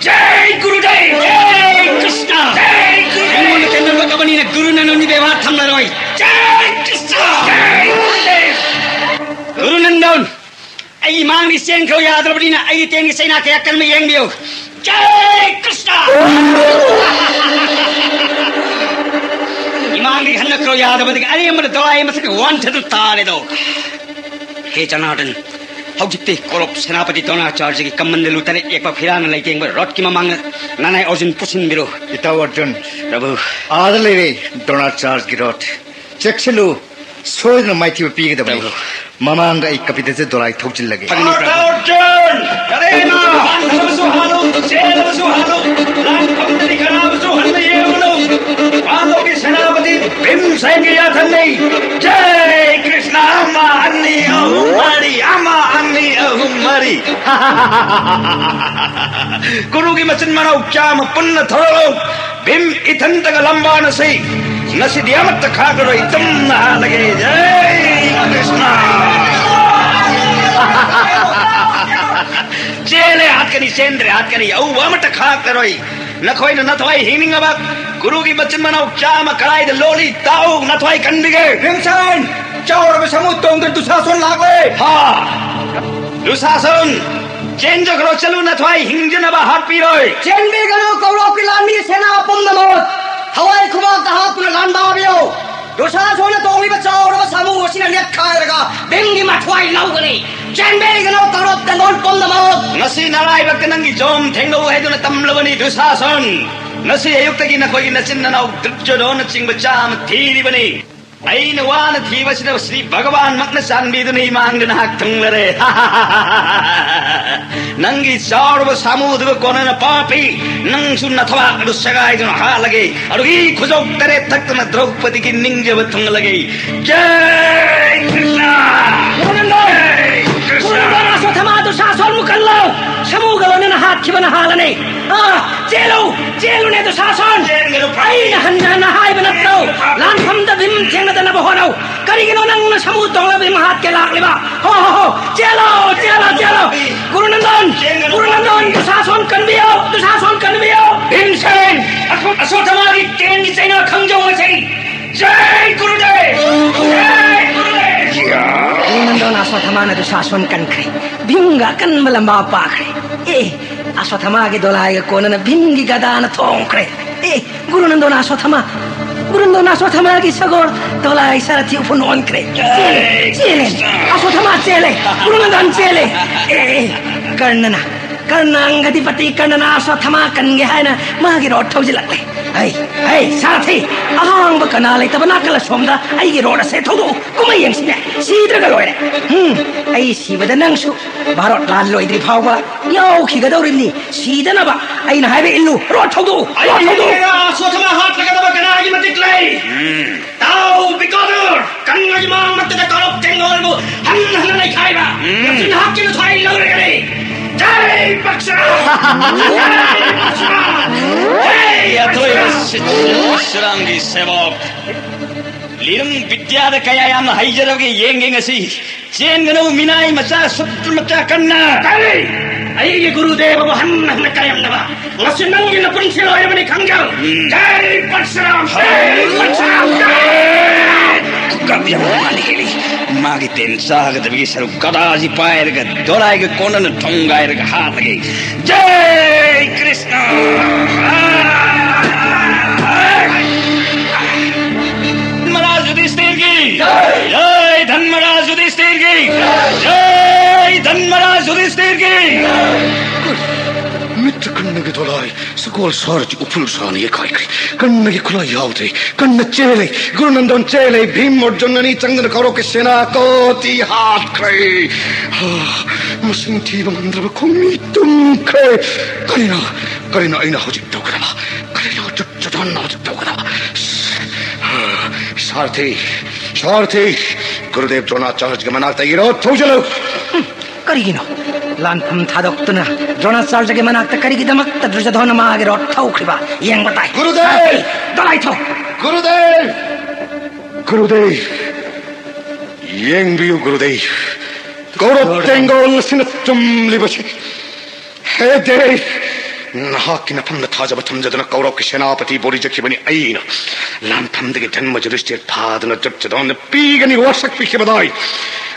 ꯖꯩ ꯒꯨꯔꯨꯗꯦꯕ! ꯖꯩ ꯀ꯭ꯔꯤꯁꯅ! ꯖꯩ ꯒꯨꯔꯨꯗꯦꯕ! ꯑꯩꯉꯣꯟꯗ ꯀꯩꯅꯣ ꯂꯣꯠꯂꯕꯅꯤꯅ ꯒꯨꯔꯨꯅꯟꯗꯟ ꯏꯕꯦꯚꯥꯔ ꯊꯝꯂꯔꯣꯏ꯫ ꯖꯩ ꯀ꯭ꯔꯤꯁꯅ! ꯖꯩ ꯒꯨꯔꯨꯗꯦꯕ! ꯒꯨꯔꯨꯅꯟꯗꯟ! ꯑꯩ ꯃꯥꯡꯗꯤ ꯆꯦꯟꯈ꯭ꯔꯣ ꯌꯥꯗ꯭ꯔꯕꯅꯤꯅ ꯑꯩꯒꯤ ꯇꯦꯟꯒꯤ ꯆꯩꯅꯥ ꯀꯌꯥ ꯀꯟꯕ ꯌꯦꯡꯕꯤꯌꯨ꯫ ꯖꯩ ꯀ꯭ꯔꯤꯁꯅ! ꯃꯥꯡꯗꯒꯤ ꯍꯟꯅꯈ꯭ꯔꯣ ꯌꯥꯗꯕꯗꯒꯤ ꯑꯔꯦꯝꯕꯗ ꯗꯣꯂꯥꯏ ꯃꯁꯛꯀ ꯋꯥꯟꯊꯗꯨ ꯇꯥꯔꯦꯗꯣ꯫ ꯍꯦ ꯖꯅꯥꯔꯗꯟ, ꯍꯧꯖꯤꯛꯇꯤ ꯀꯣꯔꯣꯞ ꯁꯦꯅꯥꯄꯇꯤ ꯗ꯭ꯔꯣꯅꯥꯆꯥꯔꯖꯒꯤ ꯀꯃꯟꯗ ꯂꯨꯇꯔꯦ ꯌꯦꯛꯄ ꯐꯤꯔꯥꯅ ꯂꯩꯇꯦꯡꯕ ꯔꯣꯠꯀꯤ ꯃꯃꯥꯡꯗ ꯅꯅꯥꯏ ꯑꯣꯖꯤꯟ ꯄꯨꯁꯤꯟꯕꯤꯔꯣ꯫ ꯏꯇꯥꯎ ꯑꯔꯖꯨꯟ, ꯄ꯭ꯔꯚꯨ꯫ ꯑꯥꯗ ꯂꯩꯔꯦ ꯗ꯭ꯔꯣꯅꯥꯆꯥꯔꯖꯒꯤ ꯔꯣꯠ꯫ ꯆꯦꯛꯁꯤꯜꯂꯨ, ꯁꯣꯏꯗꯅ ꯃꯥꯏꯊꯤꯕ ꯄꯤꯒꯗꯕꯅꯤ꯫ ꯄ꯭ꯔꯚꯨ꯫ ꯃꯃꯥꯡꯗ ꯑꯩ ꯀꯄꯤꯗꯁꯦ ꯗꯣꯂꯥꯏ ꯊꯧꯖꯤꯜꯂꯒꯦ꯫ ꯐꯒꯅꯤ, ꯄ꯭ꯔꯚꯨ꯫ ꯑꯔꯖꯨꯟ! ꯀꯔꯦꯅ! ꯍꯥꯟꯊꯕꯁꯨ ꯍꯥꯜꯂꯨ, ꯆꯦꯜꯂꯕꯁꯨ ꯍꯥꯜꯂꯨ, ꯂꯥꯟꯐꯝꯗꯗꯤ ꯀꯅꯥꯕꯨꯁꯨ ꯍꯟꯅ ꯌꯦꯡꯉꯨꯅꯨ꯫ ꯄꯥꯟꯗꯧꯒꯤ ꯁꯦꯅꯥꯄꯇꯤ ꯚꯤꯝꯁꯦꯟꯒꯤ ꯌꯥꯊꯪꯅꯤ꯫ ꯖꯩ ꯀ꯭ꯔꯤꯁꯅ! ꯑꯃ, ꯑꯅꯤ, ꯑꯍꯨꯝ, ꯃꯔꯤ, ꯑꯃ, ꯑꯅꯤ, ꯑꯍꯨꯝ, ꯃꯔꯤ꯫ ꯀꯨꯔꯨꯒꯤ ꯃꯆꯤꯟ ꯃꯅꯥꯎ ꯆꯥꯝꯃ ꯄꯨꯟꯅ ꯊꯧꯔꯛꯂꯣ꯫ ꯚꯤꯝ ꯏꯊꯟꯇꯒ ꯂꯝꯕꯥꯅꯁꯤ꯫ ꯉꯁꯤꯗꯤ ꯑꯃꯠꯇ ꯈꯥꯛꯂꯔꯣꯏ, ꯇꯨꯝꯅ ꯍꯥꯜꯂꯒꯦ꯫ ꯖꯩ ꯀ꯭ꯔꯤꯁꯅ! ꯆꯦꯜꯂꯦ ꯍꯥꯠꯀꯅꯤ, ꯆꯦꯟꯗ꯭ꯔꯦ ꯍꯥꯠꯀꯅꯤ, ꯑꯎꯕ ꯑꯃꯠꯇ ꯈꯥꯛꯂꯔꯣꯏ꯫ ꯅꯈꯣꯏꯅ ꯅꯊꯋꯥꯏ ꯍꯤꯡꯅꯤꯡꯉꯕ ꯀꯨꯔꯨꯒꯤ ꯃꯆꯤꯟ ꯃꯅꯥꯎ ꯆꯥꯝꯃ ꯀꯗꯥꯏꯗ ꯂꯣꯜꯂꯤ? ꯇꯥꯎ, ꯅꯊꯋꯥꯏ ꯀꯟꯕꯤꯒꯦ꯫ ꯚꯤꯝꯁꯦꯟ, ꯆꯥꯎꯔꯕ ꯁꯥꯃꯨ ꯇꯣꯡꯗꯨꯅ ꯗꯨꯁꯥꯁꯣꯟ ꯂꯥꯛꯂꯦ꯫ ꯍꯥ! ꯗꯨꯁꯥꯁꯣꯟ, ꯆꯦꯟꯖꯈ꯭ꯔꯣ, ꯆꯠꯂꯨ, ꯅꯊꯋꯥꯏ ꯍꯤꯡꯖꯅꯕ ꯍꯥꯠꯄꯤꯔꯣꯏ꯫ ꯆꯦꯟꯕꯤꯒꯅꯨ, ꯀꯧꯔꯣꯞꯀꯤ ꯂꯥꯟꯃꯤ ꯁꯦꯅꯥ ꯄꯨꯝꯅꯃꯛ꯫ ꯊꯋꯥꯏ ꯈꯨꯕꯥꯛꯇ ꯍꯥꯞꯇꯨꯅ ꯂꯥꯟꯗꯥꯕꯤꯌꯨ꯫ ꯗꯨꯁꯥꯁꯣꯟꯅ ꯇꯣꯡꯂꯤꯕ ꯆꯥꯎꯔꯕ ꯁꯥꯃꯨ ꯑꯁꯤꯅ ꯅꯦꯠꯈꯥꯏꯔꯒ ꯚꯤꯝꯒꯤ ꯃꯊ꯭ꯋꯥꯏ ꯂꯧꯒꯅꯤ꯫ ꯆꯦꯟꯕꯤꯒꯅꯨ, ꯀꯧꯔꯣꯞ ꯇꯦꯡꯒꯣꯜ ꯄꯨꯝꯅꯃꯛ꯫ ꯉꯁꯤ ꯅꯔꯥꯏꯕꯛꯇ ꯅꯪꯒꯤ ꯖꯣꯝ ꯊꯦꯡꯅꯧ ꯍꯥꯏꯗꯨꯅ ꯇꯝꯂꯕꯅꯤ, ꯗꯨꯁꯥꯁꯣꯟ꯫ ꯉꯁꯤ ꯑꯌꯨꯛꯇꯒꯤ ꯅꯈꯣꯏꯒꯤ ꯅꯆꯤꯟ ꯅꯅꯥꯎ ꯗꯨꯔꯖꯣꯙꯣꯟꯅꯆꯤꯡꯕ ꯆꯥꯝꯃ ꯊꯤꯔꯤꯕꯅꯤ꯫ ꯑꯩꯅ ꯋꯥꯅ ꯊꯤꯕꯁꯤꯗ ꯁ꯭ꯔꯤ ꯚꯒꯋꯥꯟꯃꯛꯅ ꯆꯥꯟꯕꯤꯗꯨꯅ ꯏꯃꯥꯡꯗ ꯅꯍꯥꯛ ꯊꯨꯡꯂꯔꯦ꯫ ꯅꯪꯒꯤ ꯆꯥꯎꯔꯕ ꯁꯥꯃꯨꯗꯨꯒ ꯀꯣꯟꯅꯅ ꯄꯥꯄꯤ, ꯅꯪꯁꯨ ꯅꯊꯕꯥꯛ ꯑꯗꯨ ꯁꯦꯒꯥꯏꯗꯨꯅ ꯍꯥꯠꯂꯒꯦ꯫ ꯑꯗꯨꯒꯤ ꯈꯨꯖꯧ ꯇꯔꯦꯠ ꯊꯛꯇꯅ ꯗ꯭ꯔꯧꯄꯗꯤꯒꯤ ꯅꯤꯡꯖꯕ ꯊꯨꯡꯂꯒꯦ꯫ ꯖꯩ ꯀ꯭ꯔꯤꯁꯅ! ꯒꯣꯕꯤꯟꯗ! ꯖꯩ ꯀ꯭ꯔꯤꯁꯅ! ꯒꯣꯕꯤꯟꯗ! ꯑꯁ꯭ꯋꯠꯊꯥꯃꯥ ꯗꯨꯁꯥꯁꯣꯟꯕꯨ ꯀꯜꯂꯣ! ꯁꯥꯃꯨꯒ ꯂꯣꯏꯅꯅ ꯍꯥꯠꯈꯤꯕꯅ ꯍꯥꯜꯂꯅꯤ꯫ ꯑꯥ, ꯆꯦꯜꯂꯨ! ꯆꯦꯜꯂꯨꯅꯦ ꯗꯨꯁꯥꯁꯣꯟ! ꯆꯦꯟꯒꯅꯨ, ꯄ꯭ꯔꯚꯨ! ꯑꯩꯅ ꯍꯟꯅ ꯍꯟꯅ ꯍꯥꯏꯕ ꯅꯠꯇ꯭ꯔꯣ? ꯂꯥꯟꯐꯝꯗ ꯚꯤꯝ ꯊꯦꯡꯅꯗꯅꯕ ꯍꯣꯠꯅꯧ꯫ ꯀꯔꯤꯒꯤꯅꯣ ꯅꯪꯅ ꯁꯥꯃꯨ ꯇꯣꯡꯂꯒ ꯚꯤꯝ ꯍꯥꯠꯀꯦ ꯂꯥꯛꯂꯤꯕ? ꯍꯣ, ꯍꯣ, ꯍꯣ! ꯆꯦꯜꯂꯣ, ꯆꯦꯜꯂꯣ, ꯆꯦꯜꯂꯣ! ꯒꯨꯔꯨꯅꯟꯗꯣꯟ! ꯆꯦꯟꯒꯅꯨ, ꯒꯨꯔꯨꯅꯟꯗꯣꯟ! ꯄ꯭ꯔꯚꯨ! ꯗꯨꯁꯥꯁꯣꯟ ꯀꯟꯕꯤꯌꯨ! ꯗꯨꯁꯥꯁꯣꯟ ꯀꯟꯕꯤꯌꯨ! ꯚꯤꯝꯁꯦꯟ! ꯑꯁ꯭ꯋ-, ꯑꯁ꯭ꯋꯠꯊꯥꯃꯥꯒꯤ ꯀꯦꯟꯒꯤ ꯆꯩꯅꯥ ꯈꯪꯖꯧ ꯉꯁꯤ! ꯖꯩ ꯒꯨꯔꯨꯗꯦꯕ! ꯖꯩ ꯒꯨꯔꯨꯗꯦꯕ! ꯒꯨꯔꯨꯅꯟꯗꯣꯟ ꯑꯁ꯭ꯋꯠꯊꯥꯃꯥꯅ ꯗꯨꯁꯥꯁꯣꯟ ꯀꯟꯈ꯭ꯔꯦ꯫ ꯚꯤꯝꯒ ꯑꯀꯟꯕ ꯂꯝꯕꯥ ꯄꯥꯈ꯭ꯔꯦ꯫ ꯑꯦ, ꯑꯁ꯭ꯋꯠꯊꯥꯃꯥꯒꯤ ꯗꯣꯂꯥꯏꯒ ꯀꯣꯟꯅꯅ ꯚꯤꯝꯒꯤ ꯒꯗꯥꯅ ꯊꯣꯡꯈ꯭ꯔꯦ꯫ ꯑꯦ, ꯒꯨꯔꯨꯅꯟꯗꯣꯟ ꯑꯁ꯭ꯋꯠꯊꯥꯃꯥ! ꯒꯨꯔꯨꯅꯟꯗꯣꯟ ꯑꯁ꯭ꯋꯠꯊꯥꯃꯥꯒꯤ ꯁꯒꯣꯜ ꯗꯣꯂꯥꯏ ꯁꯥꯔꯊꯤ ꯎꯐꯨꯟ ꯑꯣꯟꯈ꯭ꯔꯦ꯫ ꯆꯦꯜꯂꯦ, ꯆꯦꯜꯂꯦ꯫ ꯑꯁ꯭ꯋꯠꯊꯥꯃꯥ ꯆꯦꯜꯂꯦ꯫ ꯒꯨꯔꯨꯅꯟꯗꯣꯟ ꯆꯦꯜꯂꯦ꯫ ꯑꯦ, ꯑꯦ, ꯀꯔꯅꯅ, ꯀꯔꯅ ꯑꯪꯒꯗꯤꯄꯇꯤ ꯀꯔꯅꯅ ꯑꯁ꯭ꯋꯠꯊꯥꯃꯥ ꯀꯟꯒꯦ ꯍꯥꯏꯅ ꯃꯥꯒꯤ ꯔꯣꯠ ꯊꯧꯖꯤꯜꯂꯛꯂꯦ꯫ ꯍꯩ, ꯍꯩ, ꯁꯥꯔꯊꯤ, ꯑꯍꯥꯡꯕ ꯀꯅꯥ ꯂꯩꯇꯕ ꯅꯥꯀꯜ ꯑꯁꯣꯝꯗ ꯑꯩꯒꯤ ꯔꯣꯠ ꯑꯁꯦ ꯊꯧꯗꯣꯛꯎ꯫ ꯀꯨꯝꯍꯩ ꯌꯦꯡꯁꯤꯅꯦ꯫ ꯁꯤꯗ꯭ꯔꯒ ꯂꯣꯏꯔꯦ꯫ ꯎꯝ, ꯑꯩ ꯁꯤꯕꯗ ꯅꯪꯁꯨ ꯚꯥꯔꯠ ꯂꯥꯟ ꯂꯣꯏꯗ꯭ꯔꯤ ꯐꯥꯎꯕ ꯌꯥꯎꯈꯤꯒꯗꯧꯔꯤꯕꯅꯤ꯫ ꯁꯤꯗꯅꯕ ꯑꯩꯅ ꯍꯥꯏꯕ ꯏꯜꯂꯨ꯫ ꯔꯣꯠ ꯊꯧꯗꯣꯛꯎ, ꯔꯣꯠ ꯊꯧꯗꯣꯛꯎ꯫ ꯑꯩꯒꯤ ꯑꯁ꯭ꯋꯠꯊꯥꯃꯥ ꯍꯥꯠꯂꯒꯗꯕ ꯀꯅꯥꯒꯤ ꯃꯇꯤꯛ ꯂꯩ? ꯎꯝ꯫ ꯇꯥꯎ, ꯕꯤꯀꯣꯗꯨꯔ! ꯀꯪꯂꯥꯒꯤ ꯃꯥꯡ ꯃꯛꯇꯗ ꯀꯧꯔꯕ ꯇꯦꯡꯒꯣꯜꯕꯨ ꯍꯟꯅ ꯍꯟꯅ ꯅꯩꯈꯥꯏꯕ꯫ ꯎꯝ꯫ ꯉꯁꯤ ꯅꯍꯥꯛꯀꯤ ꯂꯨꯊꯥꯏ ꯂꯧꯔꯒꯅꯤ꯫ ꯖꯥꯏ ꯄꯛꯁꯔꯥꯝ! ꯖꯥꯏ ꯄꯛꯁꯔꯥꯝ! ꯍꯦ ꯑꯊꯣꯏꯕ ꯄꯛꯁꯔꯥꯝ! ꯁꯤꯠ-, ꯁꯤꯠ-, ꯁꯤꯔꯥꯝꯒꯤ ꯁꯦꯕꯣꯛ! ꯂꯤꯔꯨꯡ ꯕꯤꯗ꯭ꯌꯥꯗ ꯀꯌꯥ ꯌꯥꯝꯅ ꯍꯩꯖꯔꯕꯒꯦ ꯌꯦꯡꯒꯦ ꯉꯁꯤ꯫ ꯆꯦꯟꯒꯅꯨ ꯃꯤꯅꯥꯏ ꯃꯆꯥ, ꯁꯨꯠꯇ꯭ꯔ ꯃꯆꯥ ꯀꯟꯅ! ꯀꯔꯤ? ꯑꯩꯒꯤ ꯒꯨꯔꯨꯗꯦꯕꯕꯨ ꯍꯟꯅ ꯍꯟꯅ ꯀꯔꯦꯝꯅꯕ? ꯉꯁꯤ ꯅꯪꯒꯤ ꯅꯄꯨꯟꯁꯤ ꯂꯣꯏꯔꯕꯅꯤ ꯈꯪꯖꯧ꯫ ꯎꯝ꯫ ꯖꯥꯏ ꯄꯔꯁꯨꯔꯥꯝ! ꯖꯥꯏ ꯄꯔꯁꯨꯔꯥꯝ! ꯖꯥꯏ! ꯈꯨꯀꯟ ꯌꯥꯝ ꯃꯥꯅ ꯍꯦꯜꯂꯤ꯫ ꯃꯥꯒꯤ ꯇꯦꯟ ꯆꯥꯒꯗꯕꯒꯤ ꯁꯔꯨꯛ ꯀꯗꯥꯁꯤ ꯄꯥꯏꯔꯒ ꯗꯣꯂꯥꯏꯒ ꯀꯣꯟꯅꯅ ꯊꯣꯡꯒꯥꯏꯔꯒ ꯍꯥꯠꯂꯒꯦ꯫ ꯖꯥꯏ ꯀ꯭ꯔꯤꯁꯅ! ꯙꯟꯃꯔꯥꯖ ꯌꯨꯙꯤꯁꯊꯤꯔꯒꯤ! ꯖꯥꯏ! ꯙꯟꯃꯔꯥꯖ ꯌꯨꯙꯤꯁꯊꯤꯔꯒꯤ! ꯖꯥꯏ! ꯙꯟꯃꯔꯥꯖ ꯌꯨꯙꯤꯁꯊꯤꯔꯒꯤ! ꯃꯤꯠꯇ ꯀꯟꯅꯒꯤ ꯗꯣꯂꯥꯏ, ꯁꯒꯣꯜ ꯁꯥꯔꯊꯤ ꯎꯐꯨꯜ ꯁꯥꯅ ꯌꯩꯈꯥꯏꯈ꯭ꯔꯦ꯫ ꯀꯟꯅꯒꯤ ꯈꯨꯠꯂꯥꯏ ꯌꯥꯎꯗ꯭ꯔꯦ꯫ ꯀꯟꯅ ꯆꯦꯜꯂꯦ꯫ ꯒꯨꯔꯨꯅꯟꯗꯣꯟ ꯆꯦꯜꯂꯦ꯫ ꯚꯤꯝ ꯑꯔꯖꯨꯟ ꯑꯅꯤ ꯆꯪꯗꯅ ꯀꯧꯔꯣꯛꯀꯤ ꯁꯦꯅꯥ ꯀꯣꯇꯤ ꯍꯥꯠꯈ꯭ꯔꯦ꯫ ꯍꯥ, ꯃꯁꯤꯡ ꯊꯤꯕ ꯉꯝꯗ꯭ꯔꯕ ꯈꯣꯡꯃꯤ ꯇꯨꯝꯈ꯭ꯔꯦ꯫ ꯀꯔꯤꯅꯣ, ꯀꯔꯤꯅꯣ ꯑꯩꯅ ꯍꯧꯖꯤꯛ ꯇꯧꯒꯗꯕ? ꯀꯔꯤꯅꯣ ꯗꯨꯔꯖꯣꯙꯟꯅ ꯍꯧꯖꯤꯛ ꯇꯧꯒꯗꯕ? ꯁꯥꯔꯊꯤ, ꯁꯥꯔꯊꯤ, ꯒꯨꯔꯨꯗꯦꯕ ꯗ꯭ꯔꯣꯅꯥꯆꯥꯔꯌꯒꯤ ꯃꯅꯥꯛꯇ ꯏꯔꯣ ꯊꯧꯖꯤꯜꯂꯨ꯫ ꯀꯔꯤꯒꯤꯅꯣ? ꯂꯥꯟꯐꯝ ꯊꯥꯗꯣꯛꯇꯨꯅ ꯗ꯭ꯔꯣꯅꯥꯆꯥꯔꯌꯒꯤ ꯃꯅꯥꯛꯇ ꯀꯔꯤꯒꯤꯗꯃꯛꯇ ꯗꯨꯔꯖꯣꯙꯟꯅ ꯃꯥꯒꯤ ꯔꯣꯠ ꯊꯧꯈ꯭ꯔꯤꯕ? ꯌꯦꯡꯕ ꯇꯥꯏ꯫ ꯒꯨꯔꯨꯗꯦꯕ! ꯁꯥꯔꯊꯤ, ꯗꯣꯂꯥꯏ ꯊꯧ! ꯒꯨꯔꯨꯗꯦꯕ! ꯒꯨꯔꯨꯗꯦꯕ! ꯌꯦꯡꯕꯤꯌꯨ ꯒꯨꯔꯨꯗꯦꯕ, ꯀꯧꯔꯕ ꯇꯦꯡꯒꯣꯜ ꯑꯁꯤꯅ ꯆꯨꯝꯂꯤꯕꯁꯤ꯫ ꯍꯦ ꯗꯦꯕ! ꯅꯍꯥꯛꯀꯤ ꯅꯐꯝꯗ ꯊꯥꯖꯕ ꯊꯝꯖꯗꯨꯅ ꯀꯧꯔꯕꯀꯤ ꯁꯦꯅꯥꯄꯇꯤꯕꯨ ꯔꯤꯖꯈꯤꯕꯅꯤ ꯑꯩꯅ꯫ ꯂꯥꯟꯐꯝꯗꯒꯤ ꯙꯟꯃ ꯌꯨꯙꯤꯁꯊꯤꯔ ꯐꯥꯗꯨꯅ ꯗꯨꯔꯖꯣꯙꯟꯅ ꯄꯤꯒꯅꯤ ꯋꯥꯁꯛꯄꯤꯈꯤꯕꯗꯥꯏ꯫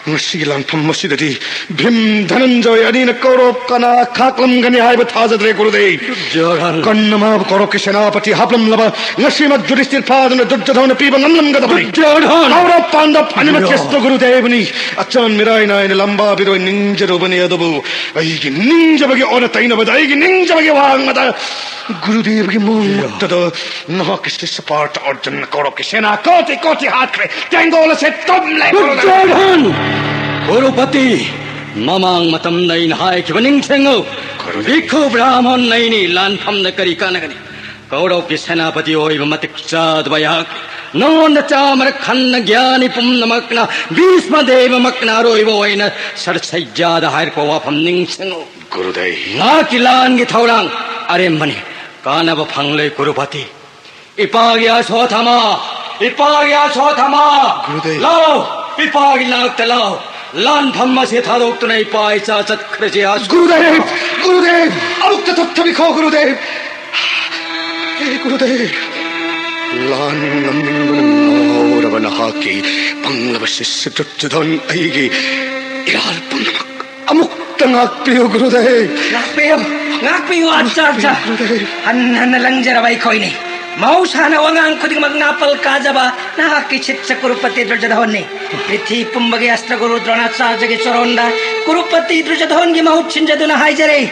ꯉꯁꯤꯒꯤ ꯂꯥꯟꯐꯝ ꯑꯁꯤꯗꯗꯤ ꯚꯤꯝ, ꯙꯅꯟꯖꯣꯏ ꯑꯅꯤꯅ ꯀꯧꯔꯕ ꯀꯅꯥ ꯈꯥꯛꯂꯝꯒꯅꯤ ꯍꯥꯏꯕ ꯊꯥꯖꯗ꯭ꯔꯦ, ꯒꯨꯔꯨꯗꯦꯕ꯫ ꯀꯟꯅ ꯃꯥꯕꯨ ꯀꯧꯔꯕꯀꯤ ꯁꯦꯅꯥꯄꯇꯤ ꯍꯥꯞꯂꯝꯂꯕ ꯉꯁꯤꯃꯛ ꯌꯨꯙꯤꯁꯊꯤꯔ ꯐꯥꯗꯨꯅ ꯗꯨꯔꯖꯣꯙꯅ ꯄꯤꯕ ꯉꯝꯂꯝꯒꯗꯕꯅꯤ꯫ ꯀꯧꯔꯕ ꯄꯥꯟꯗꯕ ꯑꯅꯤꯃꯛꯀꯤ ꯑꯁꯇ꯭ꯔ ꯒꯨꯔꯨꯗꯦꯕꯅꯤ꯫ ꯑꯆꯥꯟ ꯃꯤꯔꯥꯏ ꯅꯥꯏꯅ ꯂꯝꯕꯥ ꯕꯤꯔꯣꯏ ꯅꯤꯡꯖꯔꯨꯕꯅꯤ, ꯑꯗꯨꯕꯨ ꯑꯩꯒꯤ ꯅꯤꯡꯖꯕꯒꯤ ꯑꯣꯟꯅ ꯇꯩꯅꯕꯗ, ꯑꯩꯒꯤ ꯅꯤꯡꯖꯕꯒꯤ ꯋꯥꯡꯃꯗ ꯒꯨꯔꯨꯗꯦꯕꯒꯤ ꯃꯣꯡꯃꯛꯇꯗ ꯅꯍꯥꯛꯀꯤ ꯁꯤꯁ ꯄꯥꯔꯊ ꯑꯔꯖꯨꯟꯅ ꯀꯧꯔꯕꯀꯤ ꯁꯦꯅꯥ ꯀꯣꯇꯤ ꯀꯣꯇꯤ ꯍꯥꯠꯈ꯭ꯔꯦ꯫ ꯇꯦꯡꯒꯣꯜ ꯑꯁꯦ ꯇꯨꯝꯂꯦ꯫ ꯗꯨꯔꯖꯣꯙꯟ! ꯀꯨꯔꯨꯄꯇꯤ, ꯃꯃꯥꯡ ꯃꯇꯝꯗ ꯑꯩꯅ ꯍꯥꯏꯈꯤꯕ ꯅꯤꯡꯁꯤꯡꯉꯨ꯫ ꯚꯤꯛꯈꯨ ꯕ꯭ꯔꯥꯍꯃꯟ ꯑꯩꯅꯤ, ꯂꯥꯟꯐꯝꯗ ꯀꯔꯤ ꯀꯥꯟꯅꯒꯅꯤ? ꯀꯧꯔꯕꯀꯤ ꯁꯦꯅꯥꯄꯇꯤ ꯑꯣꯏꯕ ꯃꯇꯤꯛ ꯆꯥꯗꯕ ꯑꯩꯍꯥꯛ ꯅꯉꯣꯟꯗ ꯆꯥꯃꯔꯛ ꯍꯟꯅ ꯒ꯭ꯌꯥꯅꯤ ꯄꯨꯝꯅꯃꯛꯅ, ꯚꯤꯁꯃ ꯗꯦꯕꯃꯛꯅ ꯑꯔꯣꯏꯕ ꯑꯣꯏꯅ ꯁꯔꯁꯩꯖꯥꯗ ꯍꯥꯏꯔꯛꯄ ꯋꯥꯐꯝ ꯅꯤꯡꯁꯤꯡꯉꯨ꯫ ꯒꯨꯔꯨꯗꯦꯕ꯫ ꯉꯥꯛꯀꯤ ꯂꯥꯟꯒꯤ ꯊꯧꯔꯥꯡ ꯑꯔꯦꯝꯕꯅꯤ, ꯀꯥꯟꯅꯕ ꯐꯪꯂꯣꯏ ꯀꯨꯔꯨꯄꯇꯤ꯫ ꯏꯄꯥꯒꯤ ꯑꯁꯣꯊꯃ, ꯏꯄꯥꯒꯤ ꯑꯁꯣꯊꯃ꯫ ꯒꯨꯔꯨꯗꯦꯕ꯫ ꯂꯥꯎ, ꯏꯄꯥꯒꯤ ꯅꯥꯛꯇ ꯂꯥꯎ꯫ ꯂꯥꯟꯐꯝ ꯑꯁꯤ ꯊꯥꯗꯣꯛꯇꯨꯅ ꯏꯄꯥ ꯏꯆꯥ ꯆꯠꯈ꯭ꯔꯁꯤ, ꯑꯁꯣꯊꯃ꯫ ꯒꯨꯔꯨꯗꯦꯕ, ꯒꯨꯔꯨꯗꯦꯕ, ꯑꯃꯨꯛꯇ ꯊꯣꯛꯊꯕꯤꯈꯣ, ꯒꯨꯔꯨꯗꯦꯕ꯫ ꯍꯦ ꯒꯨꯔꯨꯗꯦꯕ, ꯂꯥꯟ ꯉꯝꯅꯤꯡꯕꯅ ꯉꯥꯎꯔꯕ ꯅꯍꯥꯛꯀꯤ ꯄꯪꯂꯕ ꯁꯤꯁ ꯗꯨꯔꯖꯣꯙꯟ ꯑꯩꯒꯤ ꯏꯔꯥꯜ ꯄꯨꯝꯅꯃꯛ ꯑꯃꯨꯛꯇ ꯉꯥꯛꯄꯤꯌꯨ, ꯒꯨꯔꯨꯗꯦꯕ꯫ ꯉꯥꯛꯄꯤꯌꯨ, ꯉꯥꯛꯄꯤꯌꯨ, ꯑꯆꯥꯔꯖ꯫ ꯒꯨꯔꯨꯗꯦꯕ꯫ ꯍꯟꯅ ꯍꯟꯅ ꯂꯪꯖꯔꯕ ꯑꯩꯈꯣꯏꯅꯤ꯫ ꯃꯍꯧꯁꯥꯅ ꯋꯥꯉꯥꯡ ꯈꯨꯗꯤꯡꯃꯛ ꯅꯥꯄꯜ ꯀꯥꯖꯕ ꯅꯍꯥꯛꯀꯤ ꯁꯤꯁ ꯀꯨꯔꯨꯄꯇꯤ ꯗꯨꯔꯖꯣꯙꯟꯅꯤ꯫ ꯄ꯭ꯔꯤꯊꯤ ꯄꯨꯝꯕꯒꯤ ꯑꯁꯇ꯭ꯔ ꯒꯨꯔꯨ ꯗ꯭ꯔꯣꯅꯥꯆꯥꯔꯖꯒꯤ ꯆꯔꯣꯟꯗ ꯀꯨꯔꯨꯄꯇꯤ ꯗꯨꯔꯖꯣꯙꯟꯒꯤ ꯃꯍꯨꯠ ꯁꯤꯟꯖꯗꯨꯅ ꯍꯥꯏꯖꯔꯤ,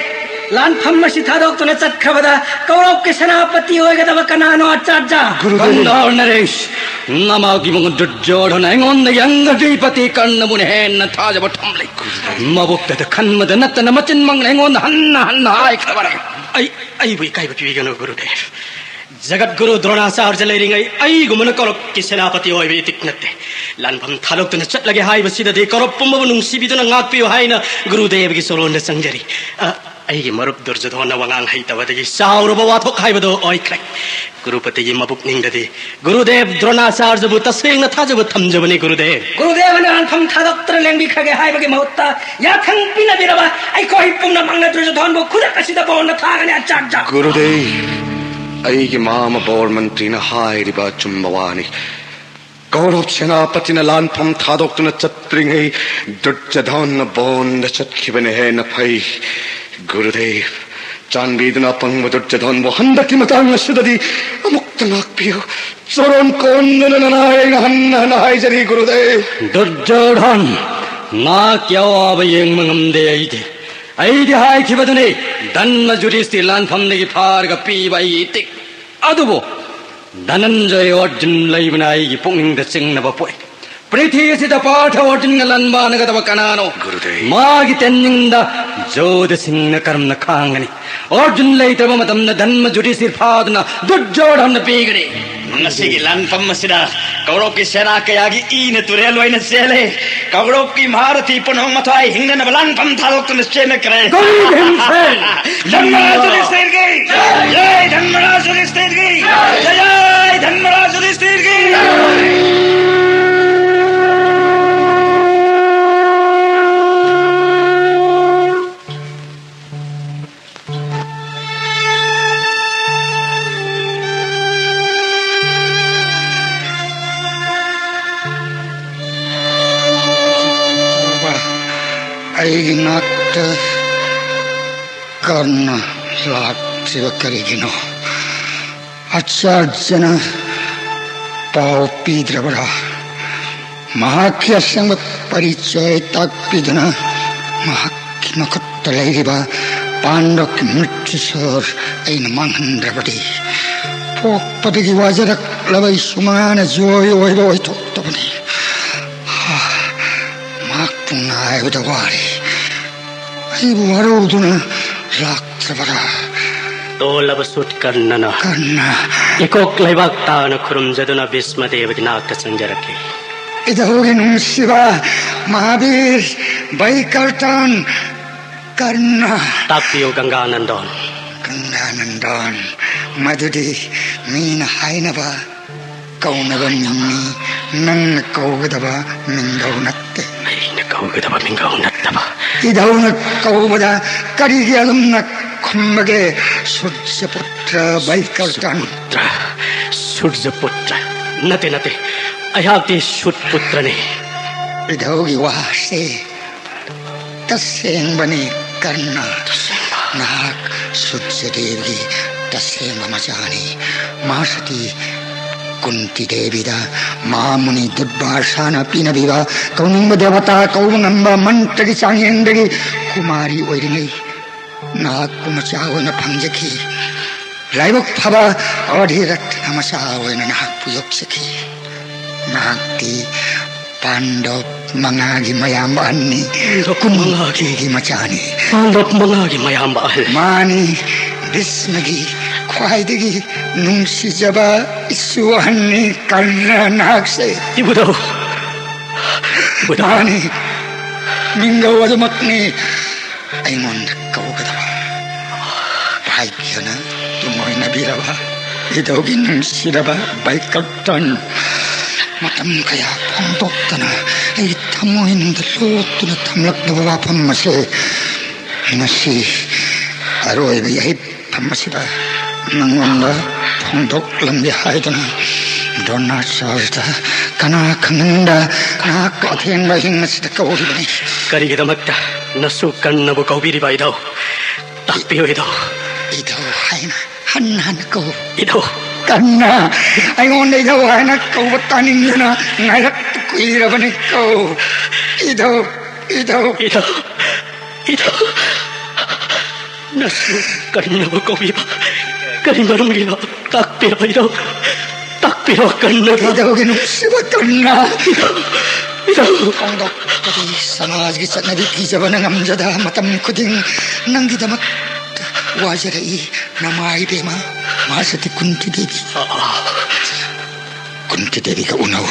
ꯂꯥꯟꯐꯝ ꯑꯁꯤ ꯊꯥꯗꯣꯛꯇꯨꯅ ꯆꯠꯈ꯭ꯔꯕꯗ ꯀꯧꯔꯕꯀꯤ ꯁꯦꯅꯥꯄꯇꯤ ꯑꯣꯏꯒꯗꯕ ꯀꯅꯥꯅꯣ, ꯑꯆꯥꯔꯖ? ꯒꯨꯔꯨꯗꯦꯕ꯫ ꯒꯟꯙꯥꯔ ꯅꯔꯦꯁ, ꯅꯃꯥꯒꯤ ꯃꯉꯣꯟ ꯗꯨꯔꯖꯣꯙꯟ ꯑꯩꯉꯣꯟꯗ ꯌꯪꯒꯗꯤꯄꯇꯤ ꯀꯔꯅꯕꯨꯅ ꯍꯦꯟꯅ ꯊꯥꯖꯕ ꯊꯝꯂꯤ꯫ ꯃꯕꯨꯛꯇꯗ ꯈꯟꯕꯗ ꯅꯠꯇꯅ ꯃꯆꯤꯟꯃꯛꯅ ꯑꯩꯉꯣꯟꯗ ꯍꯟꯅ ꯍꯟꯅ ꯍꯥꯏꯈ꯭ꯔꯕꯅꯤ꯫ ꯑꯩ, ꯑꯩꯕꯨ ꯏꯀꯥꯏꯕ ꯄꯤꯕꯤꯒꯅꯨ, ꯒꯨꯔꯨꯗꯦꯕ꯫ ꯖꯒꯠ ꯒꯨꯔꯨ ꯗ꯭ꯔꯣꯅꯥꯆꯥꯔꯖ ꯂꯩꯔꯤꯉꯩ ꯑꯩꯒꯨꯝꯕꯅ ꯀꯧꯔꯕꯀꯤ ꯁꯦꯅꯥꯄꯇꯤ ꯑꯣꯏꯕ ꯏꯇꯤꯛ ꯅꯠꯇꯦ꯫ ꯂꯥꯟꯐꯝ ꯊꯥꯗꯣꯛꯇꯨꯅ ꯆꯠꯂꯒꯦ ꯍꯥꯏꯕꯁꯤꯗꯗꯤ ꯀꯧꯔꯕ ꯄꯨꯝꯕꯕꯨ ꯅꯨꯡꯁꯤꯕꯤꯗꯨꯅ ꯉꯥꯛꯄꯤꯌꯨ ꯍꯥꯏꯅ ꯒꯨꯔꯨꯗꯦꯕꯒꯤ ꯆꯔꯣꯟꯗ ꯆꯪꯖꯔꯤ꯫ ꯑ, ꯑꯩꯒꯤ ꯃꯔꯨꯞ ꯗꯨꯔꯖꯣꯙꯟꯅ ꯋꯥꯉꯥꯡ ꯍꯩꯇꯕꯗꯒꯤ ꯆꯥꯎꯔꯕ ꯋꯥꯊꯣꯛ ꯍꯥꯏꯕꯗꯨ ꯑꯣꯏꯈ꯭ꯔꯦ꯫ ꯀꯨꯔꯨꯄꯇꯤꯒꯤ ꯃꯕꯨꯛꯅꯤꯡꯗꯗꯤ ꯒꯨꯔꯨꯗꯦꯕ ꯗ꯭ꯔꯣꯅꯥꯆꯥꯔꯖꯕꯨ ꯇꯁꯦꯡꯅ ꯊꯥꯖꯕ ꯊꯝꯖꯕꯅꯤ, ꯒꯨꯔꯨꯗꯦꯕ꯫ ꯒꯨꯔꯨꯗꯦꯕꯅ ꯂꯥꯟꯐꯝ ꯊꯥꯗꯣꯛꯇꯨꯅ ꯂꯦꯡꯕꯤꯈ꯭ꯔꯒꯦ ꯍꯥꯏꯕꯒꯤ ꯃꯍꯨꯠꯇ ꯌꯥꯊꯪ ꯄꯤꯅꯕꯤꯔꯕ ꯑꯩꯈꯣꯏ ꯄꯨꯝꯅꯃꯛꯅ ꯗꯨꯔꯖꯣꯙꯟꯕꯨ ꯈꯨꯗꯛ ꯑꯁꯤꯗ ꯕꯣꯔꯅ ꯊꯥꯒꯅꯤ, ꯑꯆꯥꯔꯖ꯫ ꯒꯨꯔꯨꯗꯦꯕ, ꯑꯩꯒꯤ ꯃꯥꯃ ꯕꯣꯔ ꯃꯟꯇ꯭ꯔꯤꯅ ꯍꯥꯏꯔꯤꯕ ꯑꯆꯨꯝꯕ ꯋꯥꯅꯤ꯫ ꯀꯧꯔꯕ ꯁꯦꯅꯥꯄꯇꯤꯅ ꯂꯥꯟꯐꯝ ꯊꯥꯗꯣꯛꯇꯨꯅ ꯆꯠꯇ꯭ꯔꯤꯉꯩ ꯗꯨꯔꯖꯣꯙꯟꯅ ꯕꯣꯟꯗ ꯆꯠꯈꯤꯕꯅ ꯍꯦꯟꯅ ꯐꯩ꯫ ꯒꯨꯔꯨꯗꯦꯕ, ꯆꯥꯟꯕꯤꯗꯨꯅ ꯑꯄꯪꯕ ꯗꯨꯔꯖꯣꯙꯟꯕꯨ ꯍꯟꯗꯛꯀꯤ ꯃꯇꯥꯡ ꯑꯁꯤꯗꯗꯤ ꯑꯃꯨꯛꯇ ꯉꯥꯛꯄꯤꯌꯨ꯫ ꯆꯣꯔꯣꯟ ꯀꯣꯟꯗꯨꯅ ꯅꯅꯥꯏ ꯑꯩꯅ ꯍꯟꯅ ꯍꯟꯅ ꯍꯥꯏꯖꯔꯤ, ꯒꯨꯔꯨꯗꯦꯕ꯫ ꯗꯨꯔꯖꯣꯙꯟ, ꯃꯍꯥꯛꯀꯤ ꯑꯋꯥꯕ ꯌꯦꯡꯕ ꯉꯝꯗꯦ ꯑꯩꯗꯤ꯫ ꯑꯩꯗꯤ ꯍꯥꯏꯈꯤꯕꯗꯨꯅꯤ, ꯙꯟꯃ ꯌꯨꯙꯤꯁꯊꯤꯔ ꯂꯥꯟꯐꯝꯗꯒꯤ ꯐꯥꯔꯒ ꯄꯤꯕ ꯑꯩꯒꯤ ꯏꯇꯤꯛ꯫ ꯑꯗꯨꯕꯨ ꯙꯅꯟꯖꯌ ꯑꯔꯖꯨꯟ ꯂꯩꯕꯅ ꯑꯩꯒꯤ ꯄꯨꯛꯅꯤꯡꯗ ꯆꯤꯡꯅꯕ ꯄꯣꯛꯏ꯫ ꯄ꯭ꯔꯤꯊꯤ ꯑꯁꯤꯗ ꯄꯥꯔꯊ ꯑꯔꯖꯨꯟꯒ ꯂꯥꯟꯕꯥꯟꯒꯗꯕ ꯀꯅꯥꯅꯣ? ꯒꯨꯔꯨꯗꯦꯕ꯫ ꯃꯥꯒꯤ ꯇꯦꯟꯅꯤꯡꯗ ꯖꯣꯙ ꯁꯤꯡꯅ ꯀꯔꯝꯅ ꯈꯥꯡꯒꯅꯤ? ꯑꯔꯖꯨꯟ ꯂꯩꯇ꯭ꯔꯕ ꯃꯇꯝꯗ ꯙꯟꯃ ꯌꯨꯙꯤꯁꯊꯤꯔ ꯐꯥꯗꯨꯅ ꯗꯨꯔꯖꯣꯙꯟꯗ ꯄꯤꯒꯅꯤ꯫ ꯉꯁꯤꯒꯤ ꯂꯥꯟꯐꯝ ꯑꯁꯤꯗ ꯀꯧꯔꯕꯀꯤ ꯁꯦꯅꯥ ꯀꯌꯥꯒꯤ ꯏꯅ ꯇꯨꯔꯦꯜ ꯑꯣꯏꯅ ꯆꯦꯜꯂꯦ꯫ ꯀꯧꯔꯕꯀꯤ ꯃꯍꯥꯔꯊꯤ ꯄꯨꯝꯅꯃꯛ ꯃꯊ꯭ꯋꯥꯏ ꯍꯤꯡꯅꯅꯕ ꯂꯥꯟꯐꯝ ꯊꯥꯗꯣꯛꯇꯨꯅ ꯆꯦꯟꯅꯈ꯭ꯔꯦ꯫ ꯀꯔꯤ ꯚꯤꯝꯁꯦꯟ? ꯙꯟꯃꯔꯥꯖ ꯌꯨꯙꯤꯁꯊꯤꯔꯒꯤ ꯖꯌ! ꯙꯟꯃꯔꯥꯖ ꯌꯨꯙꯤꯁꯊꯤꯔꯒꯤ ꯖꯌ! ꯙꯟꯃꯔꯥꯖ ꯌꯨꯙꯤꯁꯊꯤꯔꯒꯤ ꯖꯌ! ꯑꯩꯒꯤ ꯅꯥꯛꯇ ꯀꯔꯅ ꯂꯥꯛꯇ꯭ꯔꯤꯕ ꯀꯔꯤꯒꯤꯅꯣ? ꯑꯆꯥꯔꯖꯅ ꯄꯥꯎ ꯄꯤꯗ꯭ꯔꯕꯔꯥ? ꯃꯍꯥꯛꯀꯤ ꯑꯁꯦꯡꯕ ꯄꯔꯤꯆꯌ ꯇꯥꯛꯄꯤꯗꯨꯅ ꯃꯍꯥꯛꯀꯤ ꯃꯈꯨꯠꯇ ꯂꯩꯔꯤꯕ ꯄꯥꯟꯗꯕꯀꯤ ꯃ꯭ꯔꯤꯇ꯭ꯌꯨꯁꯨꯔ ꯑꯩꯅ ꯃꯥꯡꯍꯟꯗ꯭ꯔꯕꯗꯤ, ꯄꯣꯛꯄꯗꯒꯤ ꯋꯥꯖꯔꯛꯂꯕ ꯑꯩꯁꯨ ꯃꯉꯥꯅ ꯖꯣꯏ ꯑꯣꯏꯕ ꯑꯣꯏꯊꯣꯛꯇꯕꯅꯤ꯫ ꯍꯥ, ꯃꯍꯥꯛꯄꯨ ꯉꯥꯏꯕꯗ ꯋꯥꯔꯦ꯫ ꯑꯩꯕꯨ ꯋꯥꯔꯧꯗꯨꯅ ꯂꯥꯛꯇ꯭ꯔꯕꯔꯥ? ꯇꯣꯜꯂꯕ ꯁꯨꯠ ꯀꯔꯅꯅ ꯀꯔꯅ꯫ ꯏꯀꯣꯛ ꯂꯩꯕꯥꯛ ꯇꯥꯅ ꯈꯨꯔꯨꯝꯖꯗꯨꯅ ꯚꯤꯁꯃ ꯗꯦꯕꯒꯤ ꯅꯥꯛꯇ ꯆꯪꯖꯔꯛꯂꯤ꯫ ꯏꯙꯧꯒꯤ ꯅꯨꯡꯁꯤꯕ ꯃꯍꯥꯕꯤꯔ ꯕꯩꯀꯔꯇꯟ ꯀꯔꯅ꯫ ꯇꯥꯛꯄꯤꯌꯨ ꯒꯪꯒꯥꯅꯟꯗꯣꯟ꯫ ꯒꯪꯒꯥꯅꯟꯗꯣꯟ, ꯃꯗꯨꯗꯤ ꯃꯤꯅ ꯍꯥꯏꯅꯕ ꯀꯧꯅꯕ ꯃꯤꯡꯅꯤ, ꯅꯪꯅ ꯀꯧꯒꯗꯕ ꯃꯤꯡꯒꯧ ꯅꯠꯇꯦ꯫ ꯑꯩꯅ ꯀꯧꯒꯗꯕ ꯃꯤꯡꯒꯧ ꯅꯠꯇꯕ꯫ ꯏꯙꯧꯅ ꯀꯧꯕꯗ ꯀꯔꯤꯒꯤ ꯑꯗꯨꯝꯅ ꯈꯨꯝꯕꯒꯦ? ꯁꯨꯔꯖꯄꯨꯇ꯭ꯔ ꯕꯩꯀꯔꯇꯟ꯫ ꯁꯨꯔꯖꯄꯨꯇ꯭ꯔ꯫ ꯅꯠꯇꯦ, ꯅꯠꯇꯦ꯫ ꯑꯩꯍꯥꯛꯇꯤ ꯁꯨꯠ ꯄꯨꯇ꯭ꯔꯅꯤ꯫ ꯏꯙꯧꯒꯤ ꯋꯥꯁꯦ ꯇꯁꯦꯡꯕꯅꯤ ꯀꯔꯅ꯫ ꯅꯍꯥꯛ ꯁꯨꯠꯁꯦ ꯗꯦꯕꯤꯒꯤ ꯇꯁꯦꯡꯕ ꯃꯆꯥꯅꯤ꯫ ꯃꯥꯁꯇꯤ ꯀꯨꯟꯇꯤ ꯗꯦꯕꯤꯗ ꯃꯍꯥꯃꯨꯅꯤ ꯗꯨꯔꯕꯥꯁꯥꯅ ꯄꯤꯅꯕꯤꯕ ꯀꯧꯅꯤꯡꯕ ꯗꯦꯕꯇꯥ ꯀꯧꯕ ꯉꯝꯕ ꯃꯟꯇ꯭ꯔꯒꯤ ꯆꯥꯡꯌꯦꯡꯗꯒꯤ ꯀꯨꯃꯥꯔꯤ ꯑꯣꯏꯔꯤꯉꯩ ꯅꯍꯥꯛꯄꯨ ꯃꯆꯥ ꯑꯣꯏꯅ ꯐꯪꯖꯈꯤ꯫ ꯂꯥꯏꯕꯛ ꯐꯕ ꯑꯣꯙꯤꯔꯠꯅ ꯃꯆꯥ ꯑꯣꯏꯅ ꯅꯍꯥꯛꯄꯨ ꯌꯣꯛꯆꯈꯤ꯫ ꯅꯍꯥꯛꯇꯤ ꯄꯥꯟꯗꯕ ꯃꯉꯥꯒꯤ ꯃꯌꯥꯝꯕ ꯑꯍꯟꯅꯤ꯫ ꯄꯥꯟꯗꯕ ꯃꯉꯥꯒꯤ ꯀꯨꯟꯇꯤꯒꯤ ꯃꯆꯥꯅꯤ꯫ ꯄꯥꯟꯗꯕ ꯃꯉꯥꯒꯤ ꯃꯌꯥꯝꯕ ꯑꯍꯜ꯫ ꯃꯥꯅꯤ, ꯚꯤꯁꯃꯒꯤ ꯈ꯭ꯋꯥꯏꯗꯒꯤ ꯅꯨꯡꯁꯤꯖꯕ ꯏꯁꯨ ꯑꯍꯟꯅꯤ ꯀꯔꯅ ꯅꯍꯥꯛꯁꯦ꯫ ꯏꯕꯨꯙꯧ! ꯏꯕꯨꯙꯧ! ꯃꯥꯅꯤ, ꯃꯤꯡꯒꯧ ꯑꯗꯨꯃꯛꯅꯤ꯫ ꯑꯩꯉꯣꯟꯗ ꯀꯧꯒꯗꯕ ꯚꯥꯏꯕꯤꯌꯅ ꯇꯨꯡꯑꯣꯏꯅꯕꯤꯔꯕ ꯏꯙꯧꯒꯤ ꯅꯨꯡꯁꯤꯔꯕ ꯕꯥꯏꯀꯔꯇꯟ꯫ ꯃꯇꯝ ꯀꯌꯥ ꯐꯣꯡꯗꯣꯛꯇꯅ ꯑꯩꯒꯤ ꯊꯃꯣꯏꯅꯨꯡꯗ ꯂꯣꯠꯇꯨꯅ ꯊꯝꯂꯛꯂꯕ ꯋꯥꯐꯝ ꯑꯁꯦ ꯉꯁꯤ ꯑꯔꯣꯏꯕ ꯌꯥꯏꯐꯝ ꯑꯁꯤꯗ ꯅꯉꯣꯟꯗ ꯐꯣꯡꯗꯣꯛꯂꯝꯒꯦ ꯍꯥꯏꯗꯨꯅ ꯗ꯭ꯔꯣꯅꯥꯆꯥꯔꯌꯗ ꯀꯅꯥ ꯈꯪꯍꯟꯗ ꯅꯍꯥꯛꯄꯨ ꯑꯊꯦꯡꯕ ꯑꯍꯤꯡ ꯑꯁꯤꯗ ꯀꯧꯔꯤꯕꯅꯤ꯫ ꯀꯔꯤꯒꯤꯗꯃꯛꯇ ꯅꯁꯨ ꯀꯔꯅꯕꯨ ꯀꯧꯕꯤꯔꯤꯕ ꯏꯙꯧ? ꯇꯥꯛꯄꯤꯌꯨ ꯏꯙꯧ꯫ ꯏꯙꯧ ꯍꯥꯏꯅ ꯍꯟꯅ ꯍꯟꯅ ꯀꯧ꯫ ꯏꯙꯧ꯫ ꯀꯔꯅ ꯑꯩꯉꯣꯟꯗ ꯏꯙꯧ ꯍꯥꯏꯅ ꯀꯧꯕ ꯇꯥꯅꯤꯡꯗꯨꯅ ꯉꯥꯏꯔꯛꯄ ꯀꯨꯏꯔꯕꯅꯤ ꯀꯧ꯫ ꯏꯙꯧ, ꯏꯙꯧ꯫ ꯏꯙꯧ, ꯏꯙꯧ꯫ ꯅꯁꯨ ꯀꯔꯅꯕꯨ ꯀꯧꯕꯤꯕ ꯀꯔꯤ ꯃꯔꯝꯒꯤꯅꯣ? ꯇꯥꯛꯄꯤꯔꯣ ꯏꯙꯧ꯫ ꯇꯥꯛꯄꯤꯔꯣ ꯀꯔꯅ꯫ ꯏꯙꯧꯒꯤ ꯅꯨꯡꯁꯤꯕ ꯀꯔꯅ꯫ ꯏꯙꯧ, ꯏꯙꯧ꯫ ꯐꯣꯡꯗꯣꯛꯄꯗꯤ ꯁꯃꯥꯖꯒꯤ ꯆꯠꯅꯕꯤ ꯀꯤꯖꯕꯅ ꯉꯝꯖꯗ ꯃꯇꯝ ꯈꯨꯗꯤꯡ ꯅꯪꯒꯤꯗꯃꯛꯇ ꯋꯥꯖꯔꯛꯏ ꯅꯃꯥ ꯏꯕꯦꯝꯃ ꯃꯍꯥꯁꯇꯤ ꯀꯨꯟꯇꯤ ꯗꯦꯕꯤ꯫ ꯑꯥ, ꯑꯥ꯫ ꯀꯨꯟꯇꯤ ꯗꯦꯕꯤꯒ ꯎꯅꯧ꯫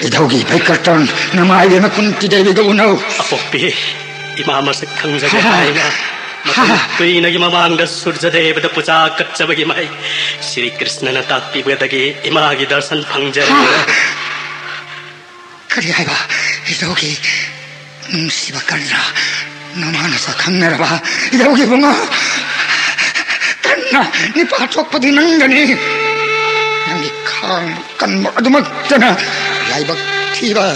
ꯏꯙꯧꯒꯤ ꯕꯥꯏꯀꯔꯇꯟ ꯅꯃꯥ ꯏꯕꯦꯝꯃ ꯀꯨꯟꯇꯤ ꯗꯦꯕꯤꯒ ꯎꯅꯧ꯫ ꯑꯄꯣꯛꯄꯤ ꯏꯃꯥ ꯃꯁꯛ ꯈꯪꯖꯒꯦ ꯍꯥꯏꯅ ꯃꯇꯝ ꯀꯨꯏꯅꯒꯤ ꯃꯃꯥꯡꯗ ꯁꯨꯔꯖꯗꯦꯕꯗ ꯄꯨꯖꯥ ꯀꯠꯆꯕꯒꯤ ꯃꯍꯩ ꯁ꯭ꯔꯤ ꯀ꯭ꯔꯤꯁꯅꯅ ꯇꯥꯛꯄꯤꯕꯗꯒꯤ ꯏꯃꯥꯒꯤ ꯗꯔꯁꯟ ꯐꯪꯖꯔꯦ꯫ ꯀꯔꯤ ꯍꯥꯏꯕ? ꯏꯙꯧꯒꯤ ꯅꯨꯡꯁꯤꯕ ꯀꯔꯅ ꯅꯃꯥ ꯅꯁꯛ ꯈꯪꯅꯔꯕ? ꯏꯙꯧꯒꯤ ꯏꯕꯨꯡꯉꯣ, ꯀꯔꯅ ꯅꯤꯄꯥ ꯊꯣꯛꯄꯗꯤ ꯅꯪꯗꯅꯤ꯫ ꯅꯪꯒꯤ ꯈꯥꯡꯕ ꯀꯟꯕ ꯑꯗꯨꯃꯛꯇꯅ ꯂꯥꯏꯕꯛ ꯊꯤꯕ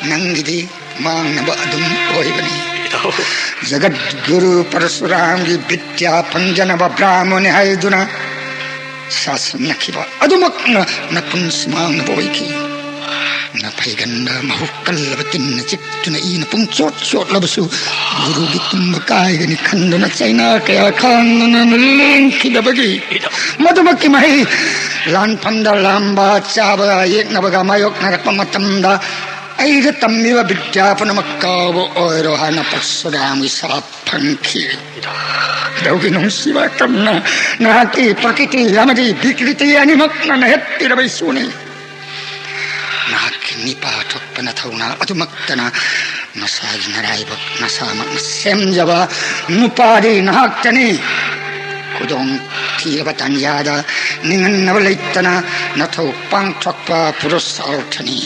ꯅꯪꯒꯤꯗꯤ ꯃꯥꯡꯅꯕ ꯑꯗꯨꯝ ꯑꯣꯏꯕꯅꯤ꯫ ꯏꯙꯧ꯫ ꯖꯒꯠꯒꯨꯔꯨ ꯄꯔꯁꯨꯔꯥꯝꯒꯤ ꯕꯤꯗ꯭ꯌꯥ ꯐꯪꯖꯅꯕ ꯕ꯭ꯔꯥꯍꯃꯣꯅꯤ ꯍꯥꯏꯗꯨꯅ ꯁꯥꯁꯟꯅꯈꯤꯕ ꯑꯗꯨꯃꯛꯅ ꯅꯄꯨꯟꯁꯤ ꯃꯥꯡꯅꯕ ꯑꯣꯏꯈꯤ꯫ ꯅꯐꯩꯒꯟꯗ ꯃꯍꯨꯛ ꯀꯜꯂꯕ ꯇꯤꯟꯅ ꯆꯤꯛꯇꯨꯅ ꯏꯅ ꯄꯨꯡꯆꯣꯠ ꯆꯣꯠꯂꯕꯁꯨ ꯒꯨꯔꯨꯒꯤ ꯇꯨꯝꯕ ꯀꯥꯏꯒꯅꯤ ꯈꯟꯗꯨꯅ ꯆꯩꯅꯥ ꯀꯌꯥ ꯈꯥꯡꯗꯨꯅ ꯂꯦꯡꯈꯤꯗꯕꯒꯤ ꯃꯗꯨꯃꯛꯀꯤ ꯃꯍꯩ ꯂꯥꯟꯐꯝꯗ ꯂꯥꯝꯕ ꯆꯥꯕ ꯌꯦꯛꯅꯕꯒ ꯃꯥꯌꯣꯛꯅꯔꯛꯄ ꯃꯇꯝꯗ ꯑꯩꯗ ꯇꯝꯕꯤꯕ ꯕꯤꯗ꯭ꯌꯥ ꯄꯨꯝꯅꯃꯛ ꯀꯥꯎꯕ ꯑꯣꯏꯔꯣ ꯍꯥꯏꯅ ꯄꯔꯁꯨꯔꯥꯝꯒꯤ ꯁꯥꯞ ꯐꯪꯈꯤ꯫ ꯏꯙꯧꯒꯤ ꯅꯨꯡꯁꯤꯕ ꯀꯔꯅ, ꯅꯍꯥꯛꯀꯤ ꯄ꯭ꯔꯀꯤꯇꯤ ꯑꯃꯗꯤ ꯕꯤꯀ꯭ꯔꯤꯇꯤ ꯑꯅꯤꯃꯛꯅ ꯅꯍꯦꯠꯄꯤꯔꯕ ꯏꯁꯨꯅꯤ꯫ ꯅꯍꯥꯛꯀꯤ ꯅꯤꯄꯥ ꯊꯣꯛꯄ ꯅꯊꯧꯅꯥ ꯑꯗꯨꯃꯛꯇꯅ ꯅꯁꯥꯒꯤ ꯅꯔꯥꯏꯕꯛ ꯅꯁꯥꯃꯛꯅ ꯁꯦꯝꯖꯕ ꯅꯨꯄꯥꯗꯤ ꯅꯍꯥꯛꯇꯅꯤ꯫ ꯈꯨꯗꯣꯡ ꯊꯤꯔꯕ ꯇꯥꯟꯖꯥꯗ ꯅꯤꯡꯍꯟꯅꯕ ꯂꯩꯇꯅ ꯅꯊꯧ ꯄꯥꯡꯊꯣꯛꯄ ꯄꯨꯔꯨꯁꯥꯔꯊꯅꯤ꯫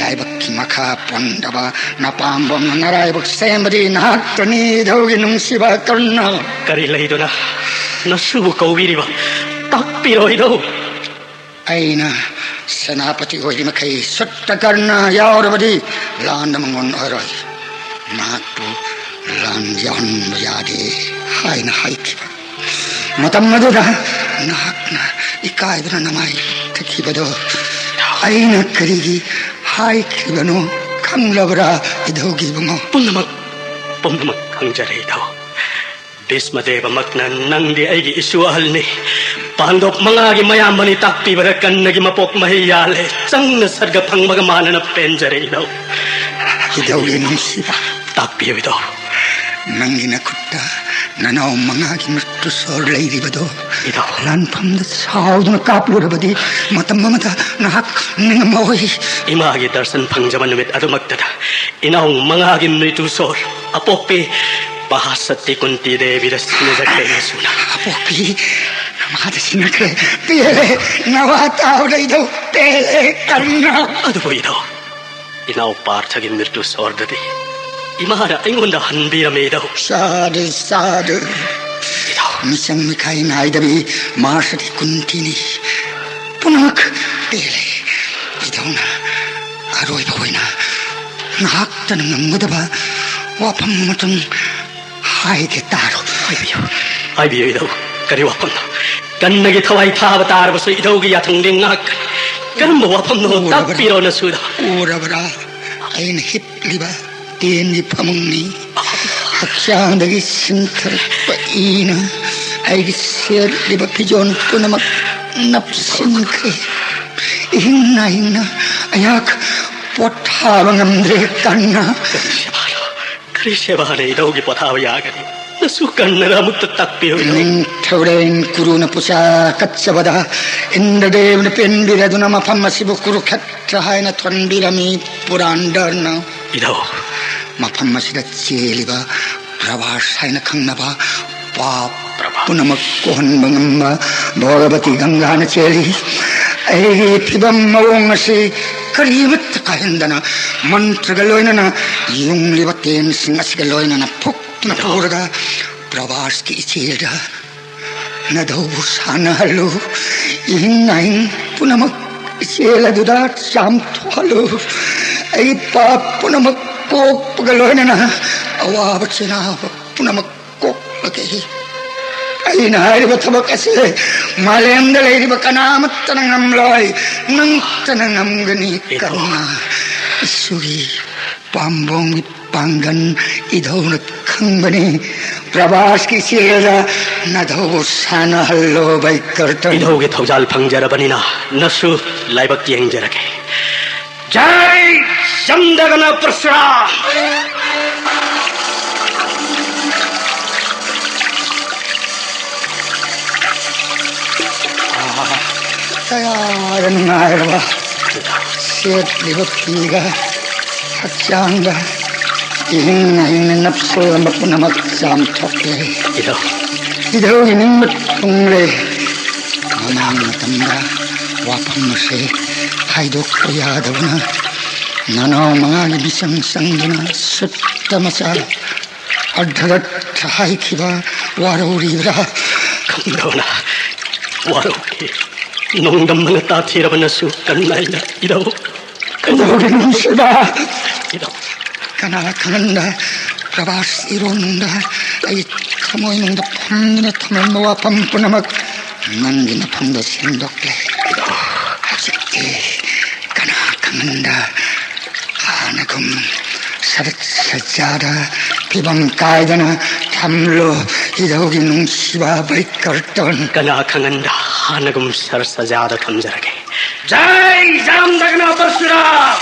ꯂꯥꯏꯕꯛꯀꯤ ꯃꯈꯥ ꯄꯣꯟꯗꯕ ꯅꯄꯥꯝꯕꯣꯝꯅ ꯅꯔꯥꯏꯕꯛ ꯁꯦꯝꯕꯗꯤ ꯅꯍꯥꯛꯇꯅꯤ, ꯏꯙꯧꯒꯤ ꯅꯨꯡꯁꯤꯕ ꯀꯔꯅ꯫ ꯀꯔꯤ ꯂꯩꯗꯨꯅ ꯅꯁꯨꯕꯨ ꯀꯧꯕꯤꯔꯤꯕ? ꯇꯥꯛꯄꯤꯔꯣ ꯏꯙꯧ꯫ ꯑꯩꯅ ꯁꯦꯅꯥꯄꯇꯤ ꯑꯣꯏꯔꯤ ꯃꯈꯩ ꯁꯨꯠꯇ ꯀꯔꯅ ꯌꯥꯎꯔꯕꯗꯤ ꯂꯥꯟꯗ ꯃꯉꯣꯟ ꯑꯣꯏꯔꯣꯏ꯫ ꯃꯍꯥꯛꯄꯨ ꯂꯥꯟ ꯌꯥꯎꯍꯟꯕ ꯌꯥꯗꯦ ꯍꯥꯏꯅ ꯍꯥꯏꯈꯤꯕ ꯃꯇꯝ ꯑꯗꯨꯗ ꯅꯍꯥꯛꯅ ꯏꯀꯥꯏꯕꯅ ꯅꯃꯥꯏ ꯊꯛꯈꯤꯕꯗꯣ ꯑꯩꯅ ꯀꯔꯤꯒꯤ ꯍꯥꯏꯈꯤꯕꯅꯣ ꯈꯪꯂꯕ꯭ꯔꯥ, ꯏꯙꯧꯒꯤ ꯏꯕꯨꯡꯉꯣ? ꯄꯨꯝꯅꯃꯛ, ꯄꯨꯝꯅꯃꯛ ꯈꯪꯖꯔꯦ, ꯏꯙꯧ꯫ ꯚꯤꯁꯃꯗꯦꯕꯃꯛꯅ ꯅꯪꯗꯤ ꯑꯩꯒꯤ ꯏꯁꯨ ꯑꯍꯜꯅꯤ, ꯄꯥꯟꯗꯣꯞ ꯃꯉꯥꯒꯤ ꯃꯌꯥꯝꯕꯅꯤ ꯇꯥꯛꯄꯤꯕꯗ ꯀꯟꯅꯒꯤ ꯃꯄꯣꯛ ꯃꯍꯩ ꯌꯥꯜꯂꯦ, ꯆꯪꯅ ꯁꯔꯒ ꯐꯪꯕꯒ ꯃꯥꯟꯅꯅ ꯄꯦꯟꯖꯔꯦ, ꯏꯙꯧ꯫ ꯏꯙꯧꯒꯤ ꯅꯨꯡꯁꯤꯕ꯫ ꯇꯥꯛꯄꯤꯌꯨ, ꯏꯙꯧ꯫ ꯅꯪꯒꯤ ꯅꯈꯨꯠꯇ ꯅꯅꯥꯎ ꯃꯉꯥꯒꯤ ꯃ꯭ꯔꯤꯇꯨ ꯁꯣꯔ ꯂꯩꯔꯤꯕꯗꯣ ꯏꯙꯧ꯫ ꯂꯥꯟꯐꯝꯗ ꯁꯥꯎꯗꯨꯅ ꯀꯥꯞꯂꯨꯔꯕꯗꯤ ꯃꯇꯝ ꯑꯃꯗ ꯅꯍꯥꯛ ꯅꯤꯡꯉꯝꯃꯣꯏ꯫ ꯏꯃꯥꯒꯤ ꯗꯔꯁꯟ ꯐꯪꯖꯕ ꯅꯨꯃꯤꯠ ꯑꯗꯨꯃꯛꯇꯗ ꯏꯅꯥꯎ ꯃꯉꯥꯒꯤ ꯃ꯭ꯔꯤꯇꯨ ꯁꯣꯔ ꯑꯄꯣꯛꯄꯤ ꯃꯍꯥꯁꯛꯇꯤ ꯀꯨꯟꯇꯤ ꯗꯦꯕꯤꯗ ꯁꯤꯟꯅꯖꯈ꯭ꯔꯦ ꯏꯁꯨꯅ꯫ ꯑꯄꯣꯛꯄꯤ ꯅꯃꯥꯗ ꯁꯤꯟꯅꯈ꯭ꯔꯦ꯫ ꯄꯦꯜꯂꯦ꯫ ꯅꯋꯥ ꯇꯥꯎ ꯂꯩꯗꯧ꯫ ꯄꯦꯜꯂꯦ ꯀꯔꯅ꯫ ꯑꯗꯨꯕꯨ ꯏꯙꯧ, ꯏꯅꯥꯎ ꯄꯥꯔꯊꯒꯤ ꯃ꯭ꯔꯤꯇꯨ ꯁꯣꯔꯗꯗꯤ ꯏꯃꯥꯅ ꯑꯩꯉꯣꯟꯗ ꯍꯟꯕꯤꯔꯝꯃꯤ ꯏꯙꯧ꯫ ꯁꯥꯗꯨ, ꯁꯥꯗꯨ꯫ ꯏꯙꯧ꯫ ꯃꯤꯆꯪ ꯃꯤꯈꯥꯏ ꯅꯥꯏꯗꯕꯤ ꯃꯍꯥꯁꯛꯇꯤ ꯀꯨꯟꯇꯤꯅꯤ꯫ ꯉꯥꯏꯍꯥꯛ ꯄꯦꯜꯂꯦ꯫ ꯏꯙꯧꯅ ꯑꯔꯣꯏꯕ ꯑꯣꯏꯅ ꯉꯥꯏꯍꯥꯛꯇꯅ ꯉꯝꯒꯗꯕ ꯋꯥꯐꯝ ꯑꯃꯇꯪ ꯍꯥꯏꯒꯦ ꯇꯥꯔꯣ꯫ ꯍꯥꯏꯕꯤꯌꯨ, ꯍꯥꯏꯕꯤꯌꯨ ꯏꯙꯧ꯫ ꯀꯔꯤ ꯋꯥꯐꯝꯅꯣ? ꯀꯟꯅꯒꯤ ꯊꯋꯥꯏ ꯊꯥꯕ ꯇꯥꯔꯕꯁꯨ ꯏꯙꯧꯒꯤ ꯌꯥꯊꯪꯗꯤ ꯉꯥꯛꯀꯅꯤ꯫ ꯀꯔꯝꯕ ꯋꯥꯐꯝꯅꯣ? ꯎꯔꯕ꯭ꯔꯥ? ꯇꯥꯛꯄꯤꯔꯣ ꯅꯁꯨꯗ꯫ ꯎꯔꯕ꯭ꯔꯥ? ꯑꯩꯅ ꯍꯤꯞꯂꯤꯕ ꯇꯦꯟꯒꯤ ꯐꯃꯨꯡꯅꯤ꯫ ꯍꯛꯆꯥꯡꯗꯒꯤ ꯁꯤꯟꯊꯔꯛꯄ ꯏꯅ ꯑꯩꯒꯤ ꯁꯦꯠꯂꯤꯕ ꯐꯤꯖꯣꯜ ꯄꯨꯝꯅꯃꯛ ꯅꯞꯁꯤꯟꯈ꯭ꯔꯦ꯫ ꯏꯍꯤꯡ ꯅꯥꯍꯤꯡꯅ ꯑꯩꯍꯥꯛ ꯄꯣꯊꯥꯕ ꯉꯝꯗ꯭ꯔꯦ꯫ ꯀꯟꯅ ꯀꯔꯤ ꯁꯦꯕꯥꯅꯣ? ꯀꯔꯤ ꯁꯦꯕꯥꯅ ꯏꯙꯧꯒꯤ ꯄꯣꯊꯥꯕ ꯌꯥꯒꯅꯤ? ꯅꯁꯨ ꯀꯟꯅꯗ ꯑꯃꯨꯛꯇ ꯇꯥꯛꯄꯤꯌꯨ ꯏꯙꯧ꯫ ꯅꯤꯡꯊꯧꯔꯦꯜ ꯀꯨꯔꯨꯅ ꯄꯨꯆꯥ ꯀꯠꯆꯕꯗ ꯏꯟꯗ꯭ꯔꯗꯦꯕꯅ ꯄꯦꯟꯕꯤꯔꯗꯨꯅ ꯃꯐꯝ ꯑꯁꯤꯕꯨ ꯀꯨꯔꯨꯈꯦꯇ꯭ꯔ ꯍꯥꯏꯅ ꯊꯣꯟꯕꯤꯔꯝꯃꯤ꯫ ꯄꯨꯔꯥꯟꯗꯔꯅ ꯏꯙꯧ꯫ ꯃꯐꯝ ꯑꯁꯤꯗ ꯆꯦꯜꯂꯤꯕ ꯄ꯭ꯔꯚꯥꯁ ꯍꯥꯏꯅ ꯈꯪꯅꯕ ꯄꯥꯞ ꯄ꯭ꯔꯚꯥꯁ꯫ ꯄꯨꯝꯅꯃꯛ ꯀꯣꯛꯍꯟꯕ ꯉꯝꯕ ꯚꯒꯕꯇꯤ ꯒꯪꯒꯥꯅ ꯆꯦꯜꯂꯤ꯫ ꯑꯩꯒꯤ ꯐꯤꯕꯝ ꯃꯑꯣꯡ ꯑꯁꯤ ꯀꯔꯤꯃꯠꯇ ꯀꯥꯏꯍꯟꯗꯅ ꯃꯟꯇ꯭ꯔꯒ ꯂꯣꯏꯅꯅ ꯌꯨꯡꯂꯤꯕ ꯇꯦꯟꯁꯤꯡ ꯑꯁꯤꯒ ꯂꯣꯏꯅꯅ ꯐꯨꯛꯇꯨꯅ ꯏꯙꯧ꯫ ꯄꯨꯔꯒ ꯄ꯭ꯔꯚꯥꯁꯀꯤ ꯏꯆꯦꯜꯗ ꯅꯙꯧꯕꯨ ꯁꯥꯟꯅꯍꯜꯂꯨ꯫ ꯏꯍꯤꯡ ꯅꯥꯍꯤꯡ ꯄꯨꯝꯅꯃꯛ ꯏꯆꯦꯜ ꯑꯗꯨꯗ ꯆꯥꯝꯊꯣꯛꯍꯜꯂꯨ꯫ ꯑꯩꯒꯤ ꯄꯥꯞ ꯄꯨꯝꯅꯃꯛ ꯀꯣꯛꯄꯒ ꯂꯣꯏꯅꯅ ꯑꯋꯥꯕ ꯆꯩꯅꯥꯕ ꯄꯨꯝꯅꯃꯛ ꯀꯣꯛꯂꯒꯦ꯫ ꯑꯩꯅ ꯍꯥꯏꯔꯤꯕ ꯊꯕꯛ ꯑꯁꯤ ꯃꯥꯂꯦꯝꯗ ꯂꯩꯔꯤꯕ ꯀꯅꯥꯃꯠꯇꯅ ꯉꯝꯂꯣꯏ꯫ ꯅꯪꯇꯅ ꯉꯝꯒꯅꯤ꯫ ꯀꯔꯨꯅꯥ ꯏꯁꯨꯒꯤ ꯄꯥꯝꯕꯣꯝꯒꯤ ꯄꯥꯡꯒꯟ ꯏꯙꯧꯅ ꯈꯪꯕꯅꯤ꯫ ꯄ꯭ꯔꯚꯥꯁꯀꯤ ꯏꯆꯦꯜꯗ ꯅꯙꯧꯕꯨ ꯁꯥꯟꯅꯍꯜꯂꯣ ꯕꯩꯀꯔꯇꯟ꯫ ꯏꯙꯧꯒꯤ ꯊꯧꯖꯥꯜ ꯐꯪꯖꯔꯕꯅꯤꯅ ꯅꯁꯨ ꯂꯥꯏꯕꯛ ꯌꯦꯡꯖꯔꯒꯦ꯫ ꯖꯥꯏ ꯆꯝꯗꯒꯅ ꯄ꯭ꯔꯁꯨꯔꯥ꯫ ꯀꯌꯥꯗ ꯅꯨꯡꯉꯥꯏꯔꯕ ꯁꯦꯠꯂꯤꯕ ꯐꯤꯒ ꯍꯛꯆꯥꯡꯗ ꯏꯍꯤꯡ ꯅꯥꯍꯤꯡꯅ ꯅꯞꯁꯤꯜꯂꯝꯕ ꯄꯨꯝꯅꯃꯛ ꯆꯥꯝꯊꯣꯛꯂꯦ꯫ ꯏꯙꯧ꯫ ꯏꯙꯧꯒꯤ ꯅꯤꯡꯕ ꯊꯨꯡꯂꯦ꯫ ꯃꯃꯥꯡ ꯃꯇꯝꯗ ꯋꯥꯐꯝ ꯑꯁꯤ ꯍꯥꯏꯗꯣꯛꯄ ꯌꯥꯗꯕꯅ ꯅꯅꯥꯎ ꯃꯉꯥꯒꯤ ꯃꯤꯆꯪ ꯆꯪꯗꯨꯅ ꯁꯨꯠꯇ ꯃꯆꯥ ꯑꯔꯙꯔꯠ ꯍꯥꯏꯈꯤꯕ ꯋꯥꯔꯧꯔꯤꯕ꯭ꯔꯥ? ꯀꯝꯗꯧꯅ ꯋꯥꯔꯧꯈꯤ? ꯅꯣꯡꯗꯝꯕꯅ ꯇꯥꯊꯤꯔꯕꯅꯁꯨ ꯀꯟꯅ ꯑꯩꯅ ꯏꯗꯧ꯫ ꯀꯩꯗꯧꯒꯦ ꯅꯨꯡꯁꯤꯕ? ꯏꯗꯧ꯫ ꯀꯅꯥ ꯈꯪꯍꯟꯗ ꯄ꯭ꯔꯚꯥꯁ ꯏꯔꯣꯟꯗ ꯑꯩ ꯊꯃꯣꯏꯅꯨꯡꯗ ꯐꯝꯗꯨꯅ ꯊꯝꯂꯝꯕ ꯋꯥꯐꯝ ꯄꯨꯝꯅꯃꯛ ꯅꯪꯒꯤ ꯅꯐꯝꯗ ꯁꯦꯡꯗꯣꯛꯂꯦ꯫ ꯍꯧꯖꯤꯛꯇꯤ ꯀꯅꯥ ꯈꯪꯍꯟꯗ ꯍꯥꯟꯅꯒꯨꯝ ꯁꯔꯠ ꯁꯖꯥꯗ ꯐꯤꯕꯝ ꯀꯥꯏꯗꯅ ꯊꯝꯂꯣ꯫ ꯏꯙꯧꯒꯤ ꯅꯨꯡꯁꯤꯕ ꯕꯩꯀꯔꯇꯣꯟ꯫ ꯀꯅꯥ ꯈꯪꯍꯟꯗ ꯍꯥꯟꯅꯒꯨꯝ ꯁꯔꯠ ꯁꯖꯥꯗ ꯊꯝꯖꯔꯒꯦ꯫ ꯖꯥꯏ ꯖꯥꯝꯗꯒꯅ ꯄꯔꯁꯨꯔꯥꯝ꯫